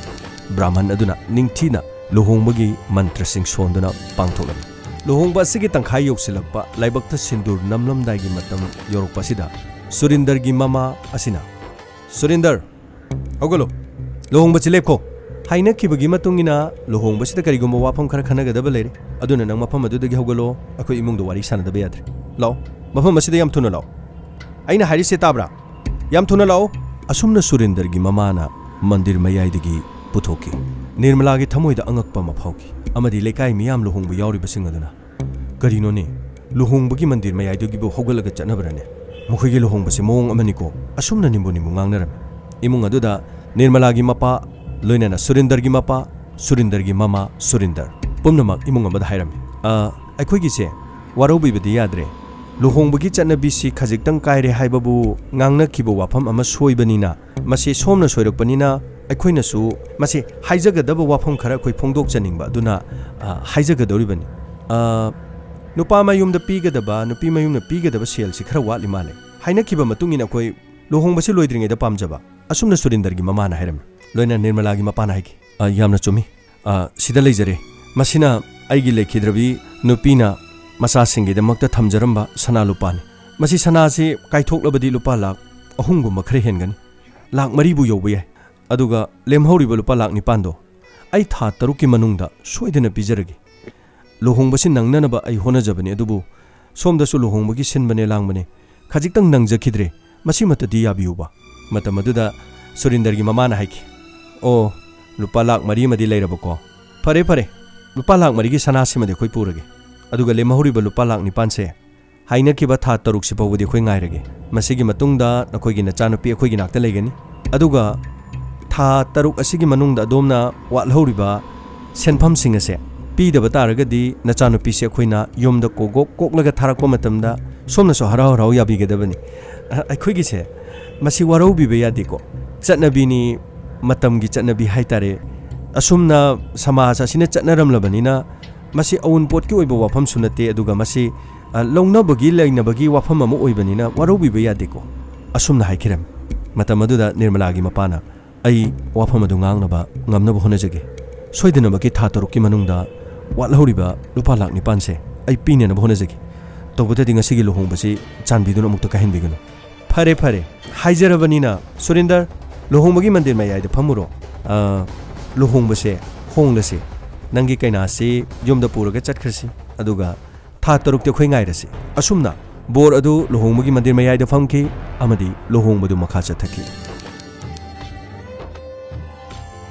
ꯕ꯭ꯔꯥꯍꯃꯟ ꯑꯗꯨꯅ ꯅꯤꯡꯊꯤꯅ ꯂꯨꯍꯣꯡꯕꯒꯤ ꯃꯟꯇ꯭ꯔꯁꯤꯡ ꯁꯣꯟꯗꯨꯅ ꯄꯥꯡꯊꯣꯛꯂꯝꯃꯤ꯫ ꯂꯨꯍꯣꯡꯕ ꯑꯁꯤꯒꯤ ꯇꯪꯈꯥꯏ ꯌꯧꯁꯤꯜꯂꯛꯄ, ꯂꯥꯏꯕꯛꯇ ꯁꯤꯟꯗꯨꯔ ꯅꯝꯂꯝꯗꯥꯏꯒꯤ ꯃꯇꯝ ꯌꯧꯔꯛꯄ ꯑꯁꯤꯗ ꯁꯨꯔꯤꯟꯗꯔꯒꯤ ꯃꯃꯥ ꯑꯁꯤꯅ, "ꯁꯨꯔꯤꯟꯗꯔ, ꯍꯧꯒꯠꯂꯣ꯫ ꯂꯨꯍꯣꯡꯕꯁꯤ ꯂꯦꯞꯈꯣ꯫ ꯍꯥꯏꯅꯈꯤꯕꯒꯤ ꯃꯇꯨꯡ ꯏꯟꯅ ꯂꯨꯍꯣꯡꯕꯁꯤꯗ ꯀꯔꯤꯒꯨꯝꯕ ꯋꯥꯐꯝ ꯈꯔ ꯈꯟꯅꯒꯗꯕ ꯂꯩꯔꯦ, ꯑꯗꯨꯅ ꯅꯪ ꯃꯐꯝ ꯑꯗꯨꯗꯒꯤ ꯍꯧꯒꯠꯂꯣ, ꯑꯩꯈꯣꯏ ꯏꯃꯨꯡꯗ ꯋꯥꯔꯤ ꯁꯥꯟꯅꯗꯕ ꯌꯥꯗ꯭ꯔꯦ꯫ ꯂꯥꯛꯑꯣ, ꯃꯐꯝ ꯑꯁꯤꯗ ꯌꯥꯝ ꯊꯨꯅ ꯂꯥꯛꯑꯣ꯫ ꯑꯩꯅ ꯍꯥꯏꯔꯤꯁꯦ ꯇꯥꯕ꯭ꯔꯥ? ꯌꯥꯝ ꯊꯨꯅ ꯂꯥꯛꯑꯣ꯫ ꯑꯁꯨꯝꯅ ꯁꯨꯔꯦꯟꯗ꯭ꯔꯒꯤ ꯃꯃꯥꯅ ꯃꯟꯗꯤꯔ ꯃꯌꯥꯏꯗꯒꯤ ꯄꯨꯊꯣꯛꯈꯤ꯫ ꯅꯤꯔꯃꯂꯥꯒꯤ ꯊꯃꯣꯏꯗ ꯑꯉꯛꯄ ꯑꯃ ꯐꯥꯎꯈꯤ, ꯑꯃꯗꯤ ꯂꯩꯀꯥꯏ ꯃꯤꯌꯥꯝ ꯂꯨꯍꯣꯡꯕ ꯌꯥꯎꯔꯤꯕꯁꯤꯡ ꯑꯗꯨꯅ, "ꯀꯔꯤꯅꯣꯅꯦ? ꯂꯨꯍꯣꯡꯕꯒꯤ ꯃꯟꯗꯤꯔ ꯃꯌꯥꯏꯗꯒꯤꯕꯨ ꯍꯧꯒꯠꯂꯒ ꯆꯠꯅꯕ꯭ꯔꯅꯦ? ꯃꯈꯣꯏꯒꯤ ꯂꯨꯍꯣꯡꯕꯁꯦ ꯃꯑꯣꯡ ꯑꯃꯅꯤꯀꯣ?" ꯑꯁꯨꯝꯅ ꯅꯤꯝꯕꯨ ꯅꯤꯝꯕꯨ ꯉꯥꯡꯅꯔꯝꯃꯤ꯫ ꯏꯃꯨꯡ ꯑꯗꯨꯗ ꯅꯤꯔꯃꯂꯥꯒꯤ ꯃꯄꯥ, ꯂꯣꯏꯅꯅ ꯁꯨꯔꯤꯟꯗꯔꯒꯤ ꯃꯄꯥ, ꯁꯨꯔꯤꯟꯗꯔꯒꯤ ꯃꯃꯥ, ꯁꯨꯔꯤꯟꯗꯔ, ꯄꯨꯝꯅꯃꯛ ꯏꯃꯨꯡ ꯑꯃꯗ ꯍꯥꯏꯔꯝꯃꯤ꯫ "ꯑ, ꯑꯩꯈꯣꯏꯒꯤꯁꯦ ꯋꯥꯔꯧꯕꯤꯕꯗꯤ ꯌꯥꯗ꯭ꯔꯦ꯫ ꯂꯨꯍꯣꯡꯕꯒꯤ ꯆꯠꯅꯕꯤꯁꯤ ꯈꯖꯤꯛꯇꯪ ꯀꯥꯏꯔꯦ ꯍꯥꯏꯕꯕꯨ ꯉꯥꯡꯅꯈꯤꯕ ꯋꯥꯐꯝ ꯑꯃ ꯁꯣꯏꯕꯅꯤꯅ, ꯃꯁꯤ ꯁꯣꯝꯅ ꯁꯣꯏꯔꯛꯄꯅꯤꯅ ꯑꯩꯈꯣꯏꯅꯁꯨ ꯃꯁꯤ ꯍꯥꯏꯖꯒꯗꯕ ꯋꯥꯐꯝ ꯈꯔ ꯑꯩꯈꯣꯏ ꯐꯣꯡꯗꯣꯛꯆꯅꯤꯡꯕ ꯑꯗꯨꯅ, ꯑ, ꯍꯥꯏꯖꯒꯗꯧꯔꯤꯕꯅꯤ꯫ ꯑ, ꯅꯨꯄꯥ ꯃꯌꯨꯝꯗ ꯄꯤꯒꯗꯕ, ꯅꯨꯄꯤ ꯃꯌꯨꯝꯅ ꯄꯤꯒꯗꯕ ꯁꯦꯜꯁꯤ ꯈꯔ ꯋꯥꯠꯂꯤ ꯃꯥꯜꯂꯦ꯫ ꯍꯥꯏꯅꯈꯤꯕ ꯃꯇꯨꯡ ꯏꯟꯅ ꯑꯩꯈꯣꯏ ꯂꯨꯍꯣꯡꯕꯁꯤ ꯂꯣꯏꯗ꯭ꯔꯤꯉꯩꯗ ꯄꯥꯝꯖꯕ", ꯑꯁꯨꯝꯅ ꯁꯨꯔꯤꯟꯗꯔꯒꯤ ꯃꯃꯥꯅ ꯍꯥꯏꯔꯝꯃꯤ꯫ ꯂꯣꯏꯅ ꯅꯤꯔꯃꯂꯥꯒꯤ ꯃꯄꯥꯅ ꯍꯥꯏꯈꯤ꯫ "ꯑ, ꯌꯥꯝꯅ ꯆꯨꯝꯃꯤ꯫ ꯑ, ꯁꯤꯗ ꯂꯩꯖꯔꯦ꯫ ꯃꯁꯤꯅ ꯑꯩꯒꯤ ꯂꯩꯈꯤꯗ꯭ꯔꯕꯤ ꯅꯨꯄꯤꯅ ꯃꯆꯥꯁꯤꯡꯒꯤꯗꯃꯛꯇ ꯊꯝꯖꯔꯝꯕ ꯁꯅꯥ ꯂꯨꯄꯥꯅꯤ꯫ ꯃꯁꯤ ꯁꯅꯥꯁꯤ ꯀꯥꯏꯊꯣꯛꯂꯕꯗꯤ ꯂꯨꯄꯥ ꯂꯥꯈ ꯑꯍꯨꯝꯒꯨꯝꯕ ꯈꯔ ꯍꯦꯟꯒꯅꯤ꯫ ꯂꯥꯈ ꯃꯔꯤꯕꯨ ꯌꯧꯕ ꯌꯥꯏ꯫ ꯑꯗꯨꯒ ꯂꯦꯝꯍꯧꯔꯤꯕ ꯂꯨꯄꯥ ꯂꯥꯈ ꯅꯤꯄꯥꯟꯗꯣ ꯑꯩ ꯊꯥ ꯇꯔꯨꯛꯀꯤ ꯃꯅꯨꯡꯗ ꯁꯣꯏꯗꯅ ꯄꯤꯖꯔꯒꯦ꯫ ꯂꯨꯍꯣꯡꯕꯁꯤ ꯅꯪꯅꯅꯕ ꯑꯩ ꯍꯣꯠꯅꯖꯕꯅꯤ, ꯑꯗꯨꯕꯨ ꯁꯣꯝꯗꯁꯨ ꯂꯨꯍꯣꯡꯕꯒꯤ ꯁꯤꯟꯕꯅꯦ ꯂꯥꯡꯕꯅꯦ, ꯈꯖꯤꯛꯇꯪ ꯅꯪꯖꯈꯤꯗ꯭ꯔꯦ, ꯃꯁꯤꯃꯇꯗꯤ ꯌꯥꯕꯤꯌꯨꯕ꯫" ꯃꯇꯝ ꯑꯗꯨꯗ ꯁꯨꯔꯤꯟꯗꯔꯒꯤ ꯃꯃꯥꯅ ꯍꯥꯏꯈꯤ, "ꯑꯣ, ꯂꯨꯄꯥ ꯂꯥꯈ ꯃꯔꯤ ꯑꯃꯗꯤ ꯂꯩꯔꯕꯀꯣ꯫ ꯐꯔꯦ, ꯐꯔꯦ, ꯂꯨꯄꯥ ꯂꯥꯈ ꯃꯔꯤꯒꯤ ꯁꯅꯥꯁꯤꯃꯗꯤ ꯑꯩꯈꯣꯏ ꯄꯨꯔꯒꯦ꯫ ꯑꯗꯨꯒ ꯂꯦꯝꯍꯧꯔꯤꯕ ꯂꯨꯄꯥ ꯂꯥꯈ ꯅꯤꯄꯥꯟꯁꯦ ꯍꯥꯏꯅꯈꯤꯕ ꯊꯥ ꯇꯔꯨꯛꯁꯤ ꯐꯥꯎꯕꯗꯤ ꯑꯩꯈꯣꯏ ꯉꯥꯏꯔꯒꯦ꯫ ꯃꯁꯤꯒꯤ ꯃꯇꯨꯡꯗ ꯅꯈꯣꯏꯒꯤ ꯅꯆꯥꯅꯨꯄꯤ ꯑꯩꯈꯣꯏꯒꯤ ꯅꯥꯛꯇ ꯂꯩꯒꯅꯤ꯫ ꯑꯗꯨꯒ ꯊꯥ ꯇꯔꯨꯛ ꯑꯁꯤꯒꯤ ꯃꯅꯨꯡꯗ ꯑꯗꯣꯝꯅ ꯋꯥꯠꯍꯧꯔꯤꯕ ꯁꯦꯟꯐꯝꯁꯤꯡ ꯑꯁꯦ ꯄꯤꯗꯕ ꯇꯥꯔꯒꯗꯤ ꯅꯆꯥꯅꯨꯄꯤꯁꯦ ꯑꯩꯈꯣꯏꯅ ꯌꯨꯝꯗ ꯀꯣꯛ ꯀꯣꯛꯂꯒ ꯊꯥꯔꯛꯄ ꯃꯇꯝꯗ ꯁꯣꯝꯅꯁꯨ ꯍꯔꯥꯎ ꯍꯔꯥꯎ ꯌꯥꯕꯤꯒꯗꯕꯅꯤ꯫" ꯑ-, ꯑꯩꯈꯣꯏꯒꯤꯁꯦ ꯃꯁꯤ ꯋꯥꯔꯧꯕꯤꯕ ꯌꯥꯗꯦꯀꯣ꯫ ꯆꯠꯅꯕꯤꯅꯤ, ꯃꯇꯝꯒꯤ ꯆꯠꯅꯕꯤ ꯍꯥꯏꯇꯥꯔꯦ꯫ ꯑꯁꯨꯝꯅ ꯁꯃꯥꯖ ꯑꯁꯤꯅ ꯆꯠꯅꯔꯝꯂꯕꯅꯤꯅ ꯃꯁꯤ ꯑꯋꯨꯟꯄꯣꯠꯀꯤ ꯑꯣꯏꯕ ꯋꯥꯐꯝꯁꯨ ꯅꯠꯇꯦ, ꯑꯗꯨꯒ ꯃꯁꯤ, ꯑ, ꯂꯧꯅꯕꯒꯤ ꯂꯩꯅꯕꯒꯤ ꯋꯥꯐꯝ ꯑꯃ ꯑꯣꯏꯕꯅꯤꯅ ꯋꯥꯔꯧꯕꯤꯕ ꯌꯥꯗꯦꯀꯣ꯫ ꯑꯁꯨꯝꯅ ꯍꯥꯏꯈꯤꯔꯝꯃꯤ꯫ ꯃꯇꯝ ꯑꯗꯨꯗ ꯅꯤꯔꯃꯂꯥꯒꯤ ꯃꯄꯥꯅ, "ꯑꯩ ꯋꯥꯐꯝ ꯑꯗꯨ ꯉꯥꯡꯅꯕ ꯉꯝꯅꯕ ꯍꯣꯠꯅꯖꯒꯦ꯫ ꯁꯣꯏꯗꯅꯃꯛꯀꯤ ꯊꯥ ꯇꯔꯨꯛꯀꯤ ꯃꯅꯨꯡꯗ ꯋꯥꯠꯍꯧꯔꯤꯕ ꯂꯨꯄꯥ ꯂꯥꯈ ꯅꯤꯄꯥꯟꯁꯦ ꯑꯩ ꯄꯤꯅꯅꯕ ꯍꯣꯠꯅꯖꯒꯦ꯫ ꯇꯧꯕꯇꯗꯤ ꯉꯁꯤꯒꯤ ꯂꯨꯍꯣꯡꯕꯁꯤ ꯆꯥꯟꯕꯤꯗꯨꯅ ꯑꯃꯨꯛꯇ ꯀꯥꯏꯍꯟꯕꯤꯒꯅꯨ꯫" "ꯐꯔꯦ, ꯐꯔꯦ, ꯍꯥꯏꯖꯔꯕꯅꯤꯅ, ꯁꯨꯔꯤꯟꯗꯔ, ꯂꯨꯍꯣꯡꯕꯒꯤ ꯃꯟꯗꯤꯔ ꯃꯌꯥꯏꯗ ꯐꯝꯃꯨꯔꯣ꯫ ꯑ, ꯂꯨꯍꯣꯡꯕꯁꯦ ꯍꯣꯡꯂꯁꯤ, ꯅꯪꯒꯤ ꯀꯩꯅꯥꯁꯤ ꯌꯨꯝꯗ ꯄꯨꯔꯒ ꯆꯠꯈ꯭ꯔꯁꯤ, ꯑꯗꯨꯒ ꯊꯥ ꯇꯔꯨꯛꯇꯤ ꯑꯩꯈꯣꯏ ꯉꯥꯏꯔꯁꯤ꯫ ꯑꯁꯨꯝꯅ ꯕꯣꯔ ꯑꯗꯨ ꯂꯨꯍꯣꯡꯕꯒꯤ ꯃꯟꯗꯤꯔ ꯃꯌꯥꯏꯗ ꯐꯝꯈꯤ ꯑꯃꯗꯤ ꯂꯨꯍꯣꯡꯕꯗꯨ ꯃꯈꯥ ꯆꯠꯊꯈꯤ꯫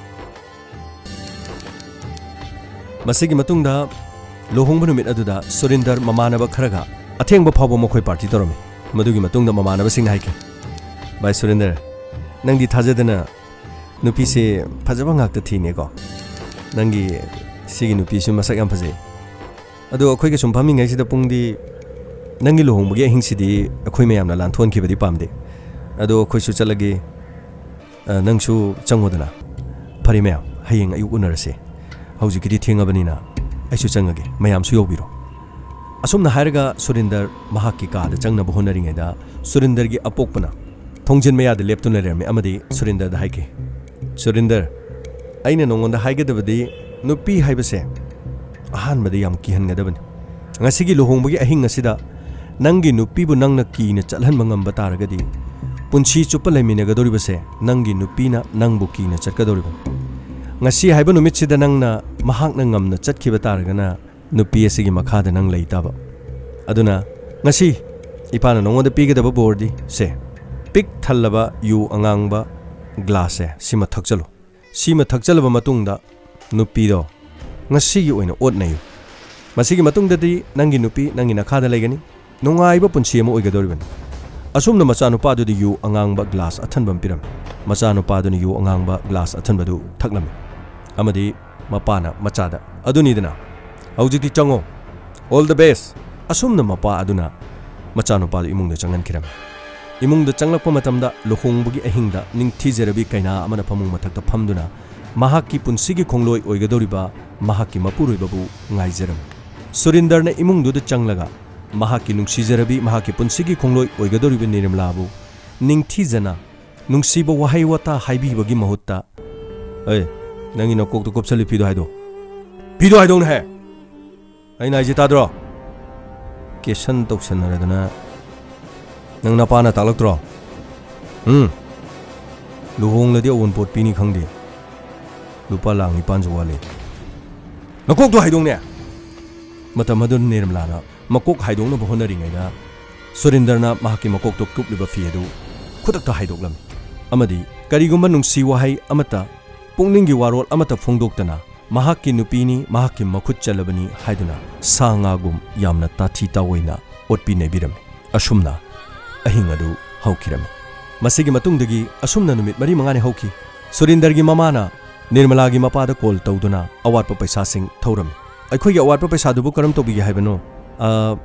ꯃꯁꯤꯒꯤ ꯃꯇꯨꯡꯗ ꯂꯨꯍꯣꯡꯕ ꯅꯨꯃꯤꯠ ꯑꯗꯨꯗ ꯁꯨꯔꯤꯟꯗꯔ ꯃꯃꯥꯟꯅꯕ ꯈꯔꯒ ꯑꯊꯦꯡꯕ ꯐꯥꯎꯕ ꯃꯈꯣꯏ ꯄꯥꯔꯇꯤ ꯇꯧꯔꯝꯃꯤ꯫ ꯃꯗꯨꯒꯤ ꯃꯇꯨꯡꯗ ꯃꯃꯥꯟꯅꯕꯁꯤꯡꯅ ꯍꯥꯏꯈꯤ, "ꯚꯥꯏ ꯁꯨꯔꯤꯟꯗꯔ, ꯅꯪꯗꯤ ꯊꯥꯖꯗꯅ ꯅꯨꯄꯤꯁꯦ ꯐꯖꯕ ꯉꯥꯛꯇ ꯊꯤꯅꯦꯀꯣ꯫ ꯅꯪꯒꯤ ꯁꯤꯒꯤ ꯅꯨꯄꯤꯁꯨ ꯃꯁꯛ ꯌꯥꯝ ꯐꯖꯩ꯫ ꯑꯗꯣ ꯑꯩꯈꯣꯏꯒ ꯁꯨꯝ ꯐꯝꯃꯤꯉꯩꯁꯤꯗ ꯄꯨꯡꯗꯤ, ꯅꯪꯒꯤ ꯂꯨꯍꯣꯡꯕꯒꯤ ꯑꯍꯤꯡꯁꯤꯗꯤ ꯑꯩꯈꯣꯏ ꯃꯌꯥꯝꯅ ꯂꯥꯟꯊꯣꯛꯍꯟꯈꯤꯕꯗꯤ ꯄꯥꯝꯗꯦ꯫ ꯑꯗꯣ ꯑꯩꯈꯣꯏꯁꯨ ꯆꯠꯂꯒꯦ꯫ ꯑ, ꯅꯪꯁꯨ ꯆꯪꯉꯣꯗꯅ꯫" "ꯐꯔꯦ ꯃꯌꯥꯝ, ꯍꯌꯦꯡ ꯑꯌꯨꯛ ꯎꯅꯔꯁꯦ꯫ ꯍꯧꯖꯤꯛꯀꯤꯗꯤ ꯊꯦꯡꯉꯕꯅꯤꯅ ꯑꯩꯁꯨ ꯆꯪꯉꯒꯦ, ꯃꯌꯥꯝꯁꯨ ꯌꯧꯕꯤꯔꯣ꯫" ꯑꯁꯨꯝꯅ ꯍꯥꯏꯔꯒ ꯁꯨꯔꯤꯟꯗꯔ ꯃꯍꯥꯛꯀꯤ ꯀꯥꯗ ꯆꯪꯅꯕ ꯍꯣꯠꯅꯔꯤꯉꯩꯗ ꯁꯨꯔꯤꯟꯗꯔꯒꯤ ꯑꯄꯣꯛꯄꯅ ꯊꯣꯡꯖꯤꯟ ꯃꯌꯥꯗ ꯂꯦꯞꯇꯨꯅ ꯂꯩꯔꯝꯃꯤ ꯑꯃꯗꯤ ꯁꯨꯔꯤꯟꯗꯔꯗ ꯍꯥꯏꯈꯤ, "ꯁꯨꯔꯤꯟꯗꯔ, ꯑꯩꯅ ꯅꯉꯣꯟꯗ ꯍꯥꯏꯒꯗꯕꯗꯤ, ꯅꯨꯄꯤ ꯍꯥꯏꯕꯁꯦ ꯑꯍꯥꯟꯕꯗ ꯌꯥꯝ ꯀꯤꯍꯟꯒꯗꯕꯅꯤ꯫ ꯉꯁꯤꯒꯤ ꯂꯨꯍꯣꯡꯕꯒꯤ ꯑꯍꯤꯡ ꯑꯁꯤꯗ ꯅꯪꯒꯤ ꯅꯨꯄꯤꯕꯨ ꯅꯪꯅ ꯀꯤꯅ ꯆꯠꯍꯟꯕ ꯉꯝꯕ ꯇꯥꯔꯒꯗꯤ, ꯄꯨꯟꯁꯤ ꯆꯨꯞꯄ ꯂꯩꯃꯤꯟꯅꯒꯗꯧꯔꯤꯕꯁꯦ ꯅꯪꯒꯤ ꯅꯨꯄꯤꯅ ꯅꯪꯕꯨ ꯀꯤꯅ ꯆꯠꯀꯗꯧꯔꯤꯕꯅꯤ꯫ ꯉꯁꯤ ꯍꯥꯏꯕ ꯅꯨꯃꯤꯠꯁꯤꯗ ꯅꯪꯅ ꯃꯍꯥꯛꯅ ꯉꯝꯅ ꯆꯠꯈꯤꯕ ꯇꯥꯔꯒꯅ, ꯅꯨꯄꯤ ꯑꯁꯤꯒꯤ ꯃꯈꯥꯗ ꯅꯪ ꯂꯩ ꯇꯥꯕ꯫ ꯑꯗꯨꯅ ꯉꯁꯤ ꯏꯄꯥꯅ ꯅꯉꯣꯟꯗ ꯄꯤꯒꯗꯕ ꯕꯣꯔꯗꯤ ꯁꯦ, ꯄꯤꯛ ꯊꯜꯂꯕ ꯌꯨ ꯑꯉꯥꯡꯕ ꯒ꯭ꯂꯥꯁꯁꯦ ꯁꯤꯃ ꯊꯛꯆꯜꯂꯨ꯫ ꯁꯤꯃ ꯊꯛꯆꯜꯂꯕ ꯃꯇꯨꯡꯗ ꯅꯨꯄꯤꯗꯣ ꯉꯁꯤꯒꯤ ꯑꯣꯏꯅ ꯑꯣꯠ ꯅꯩꯌꯨ꯫ ꯃꯁꯤꯒꯤ ꯃꯇꯨꯡꯗꯗꯤ ꯅꯪꯒꯤ ꯅꯨꯄꯤ ꯅꯪꯒꯤ ꯅꯈꯥꯗ ꯂꯩꯒꯅꯤ꯫ ꯅꯨꯡꯉꯥꯏꯕ ꯄꯨꯟꯁꯤ ꯑꯃ ꯑꯣꯏꯒꯗꯧꯔꯤꯕꯅꯤ꯫" ꯑꯁꯨꯝꯅ ꯃꯆꯥꯅꯨꯄꯥꯗꯨꯗ ꯌꯨ ꯑꯉꯥꯡꯕ ꯒ꯭ꯂꯥꯁ ꯑꯊꯟꯕ ꯑꯃ ꯄꯤꯔꯝꯃꯤ꯫ ꯃꯆꯥꯅꯨꯄꯥꯗꯨꯅ ꯌꯨ ꯑꯉꯥꯡꯕ ꯒ꯭ꯂꯥꯁ ꯑꯊꯟꯕꯗꯨ ꯊꯛꯂꯝꯃꯤ ꯑꯃꯗꯤ ꯃꯄꯥꯅ ꯃꯆꯥꯗ, "ꯑꯗꯨꯅꯤꯗꯅ, ꯍꯧꯖꯤꯛꯇꯤ ꯆꯪꯉꯣ, all the best!" ꯑꯁꯨꯝꯅ ꯃꯄꯥ ꯑꯗꯨꯅ ꯃꯆꯥꯅꯨꯄꯥꯗꯨ ꯏꯃꯨꯡꯗ ꯆꯪꯍꯟꯈꯤꯔꯝꯃꯤ꯫ ꯏꯃꯨꯡꯗ ꯆꯪꯂꯛꯄ ꯃꯇꯝꯗ ꯂꯨꯍꯣꯡꯕꯒꯤ ꯑꯍꯤꯡꯗ ꯅꯤꯡꯊꯤꯖꯔꯕꯤ ꯀꯩꯅꯥ ꯑꯃꯅ ꯐꯃꯨꯡ ꯃꯊꯛꯇ ꯐꯝꯗꯨꯅ ꯃꯍꯥꯛꯀꯤ ꯄꯨꯟꯁꯤꯒꯤ ꯈꯣꯡꯂꯣꯏ ꯑꯣꯏꯒꯗꯧꯔꯤꯕ ꯃꯍꯥꯛꯀꯤ ꯃꯄꯨꯔꯣꯏꯕꯕꯨ ꯉꯥꯏꯖꯔꯝꯃꯤ꯫ ꯁꯨꯔꯤꯟꯗꯔꯅ ꯏꯃꯨꯡꯗꯨꯗ ꯆꯪꯂꯒ ꯃꯍꯥꯛꯀꯤ ꯅꯨꯡꯁꯤꯖꯔꯕꯤ, ꯃꯍꯥꯛꯀꯤ ꯄꯨꯟꯁꯤꯒꯤ ꯈꯣꯡꯂꯣꯏ ꯑꯣꯏꯒꯗꯧꯔꯤꯕ ꯅꯤꯔꯃꯂꯥꯕꯨ ꯅꯤꯡꯊꯤꯖꯅ ꯅꯨꯡꯁꯤꯕ ꯋꯥꯍꯩ ꯋꯥꯇꯥ ꯍꯥꯏꯕꯤꯕꯒꯤ ꯃꯍꯨꯠꯇ, "ꯑꯦ, ꯅꯪꯒꯤ ꯅꯀꯣꯛꯇ ꯀꯨꯞꯁꯜꯂꯤ ꯐꯤꯗꯣ ꯍꯥꯏꯗꯣ꯫ ꯐꯤꯗꯣ ꯍꯥꯏꯗꯣꯛꯅꯦꯍꯦ! ꯑꯩꯅ ꯍꯥꯏꯁꯦ ꯇꯥꯗ꯭ꯔꯣ? ꯀꯦꯁꯟ ꯇꯧꯁꯟꯅꯔꯗꯅ ꯅꯪ ꯅꯄꯥꯅ ꯇꯥꯛꯂꯛꯇ꯭ꯔꯣ? ꯎꯝ? ꯂꯨꯍꯣꯡꯂꯗꯤ ꯑꯋꯨꯟꯄꯣꯠ ꯄꯤꯅꯤ ꯈꯪꯗꯦ꯫ ꯂꯨꯄꯥ ꯂꯥꯈ ꯅꯤꯄꯥꯟꯁꯨ ꯋꯥꯠꯂꯤ꯫ ꯅꯀꯣꯛꯇꯣ ꯍꯥꯏꯗꯣꯛꯅꯦ!" ꯃꯇꯝ ꯑꯗꯨꯗ ꯅꯤꯔꯃꯂꯥꯅ ꯃꯀꯣꯛ ꯍꯥꯏꯗꯣꯛꯅꯕ ꯍꯣꯠꯅꯔꯤꯉꯩꯗ ꯁꯨꯔꯤꯟꯗꯔꯅ ꯃꯍꯥꯛꯀꯤ ꯃꯀꯣꯛꯇ ꯀꯨꯞꯂꯤꯕ ꯐꯤ ꯑꯗꯨ ꯈꯨꯗꯛꯇ ꯍꯥꯏꯗꯣꯛꯂꯝꯃꯤ꯫ ꯑꯃꯗꯤ ꯀꯔꯤꯒꯨꯝꯕ ꯅꯨꯡꯁꯤ ꯋꯥꯍꯩ ꯑꯃꯠꯇ, ꯄꯨꯛꯅꯤꯡꯒꯤ ꯋꯥꯔꯣꯜ ꯑꯃꯠꯇ ꯐꯣꯡꯗꯣꯛꯇꯅ ꯃꯍꯥꯛꯀꯤ ꯅꯨꯄꯤꯅꯤ, ꯃꯍꯥꯛꯀꯤ ꯃꯈꯨꯠ ꯆꯠꯂꯕꯅꯤ ꯍꯥꯏꯗꯨꯅ ꯁꯥ ꯉꯥꯒꯨꯝ ꯌꯥꯝꯅ ꯇꯥꯊꯤ ꯇꯥꯑꯣꯏꯅ ꯑꯣꯠꯄꯤ ꯅꯩꯕꯤꯔꯝꯃꯤ꯫ ꯑꯁꯨꯝꯅ ꯑꯍꯤꯡ ꯑꯗꯨ ꯍꯧꯈꯤꯔꯝꯃꯤ꯫ ꯃꯁꯤꯒꯤ ꯃꯇꯨꯡꯗꯒꯤ ꯑꯁꯨꯝꯅ ꯅꯨꯃꯤꯠ ꯃꯔꯤ ꯃꯉꯥꯅꯤ ꯍꯧꯈꯤ꯫ ꯁꯨꯔꯤꯟꯗꯔꯒꯤ ꯃꯃꯥꯅ ꯅꯤꯔꯃꯂꯥꯒꯤ ꯃꯄꯥꯗ ꯀꯣꯜ ꯇꯧꯗꯨꯅ ꯑꯋꯥꯠꯄ ꯄꯩꯁꯥꯁꯤꯡ ꯊꯧꯔꯝꯃꯤ꯫ "ꯑꯩꯈꯣꯏꯒꯤ ꯑꯋꯥꯠꯄ ꯄꯩꯁꯥꯗꯨꯕꯨ ꯀꯔꯝ ꯇꯧꯕꯤꯒꯦ ꯍꯥꯏꯕꯅꯣ? ꯑ,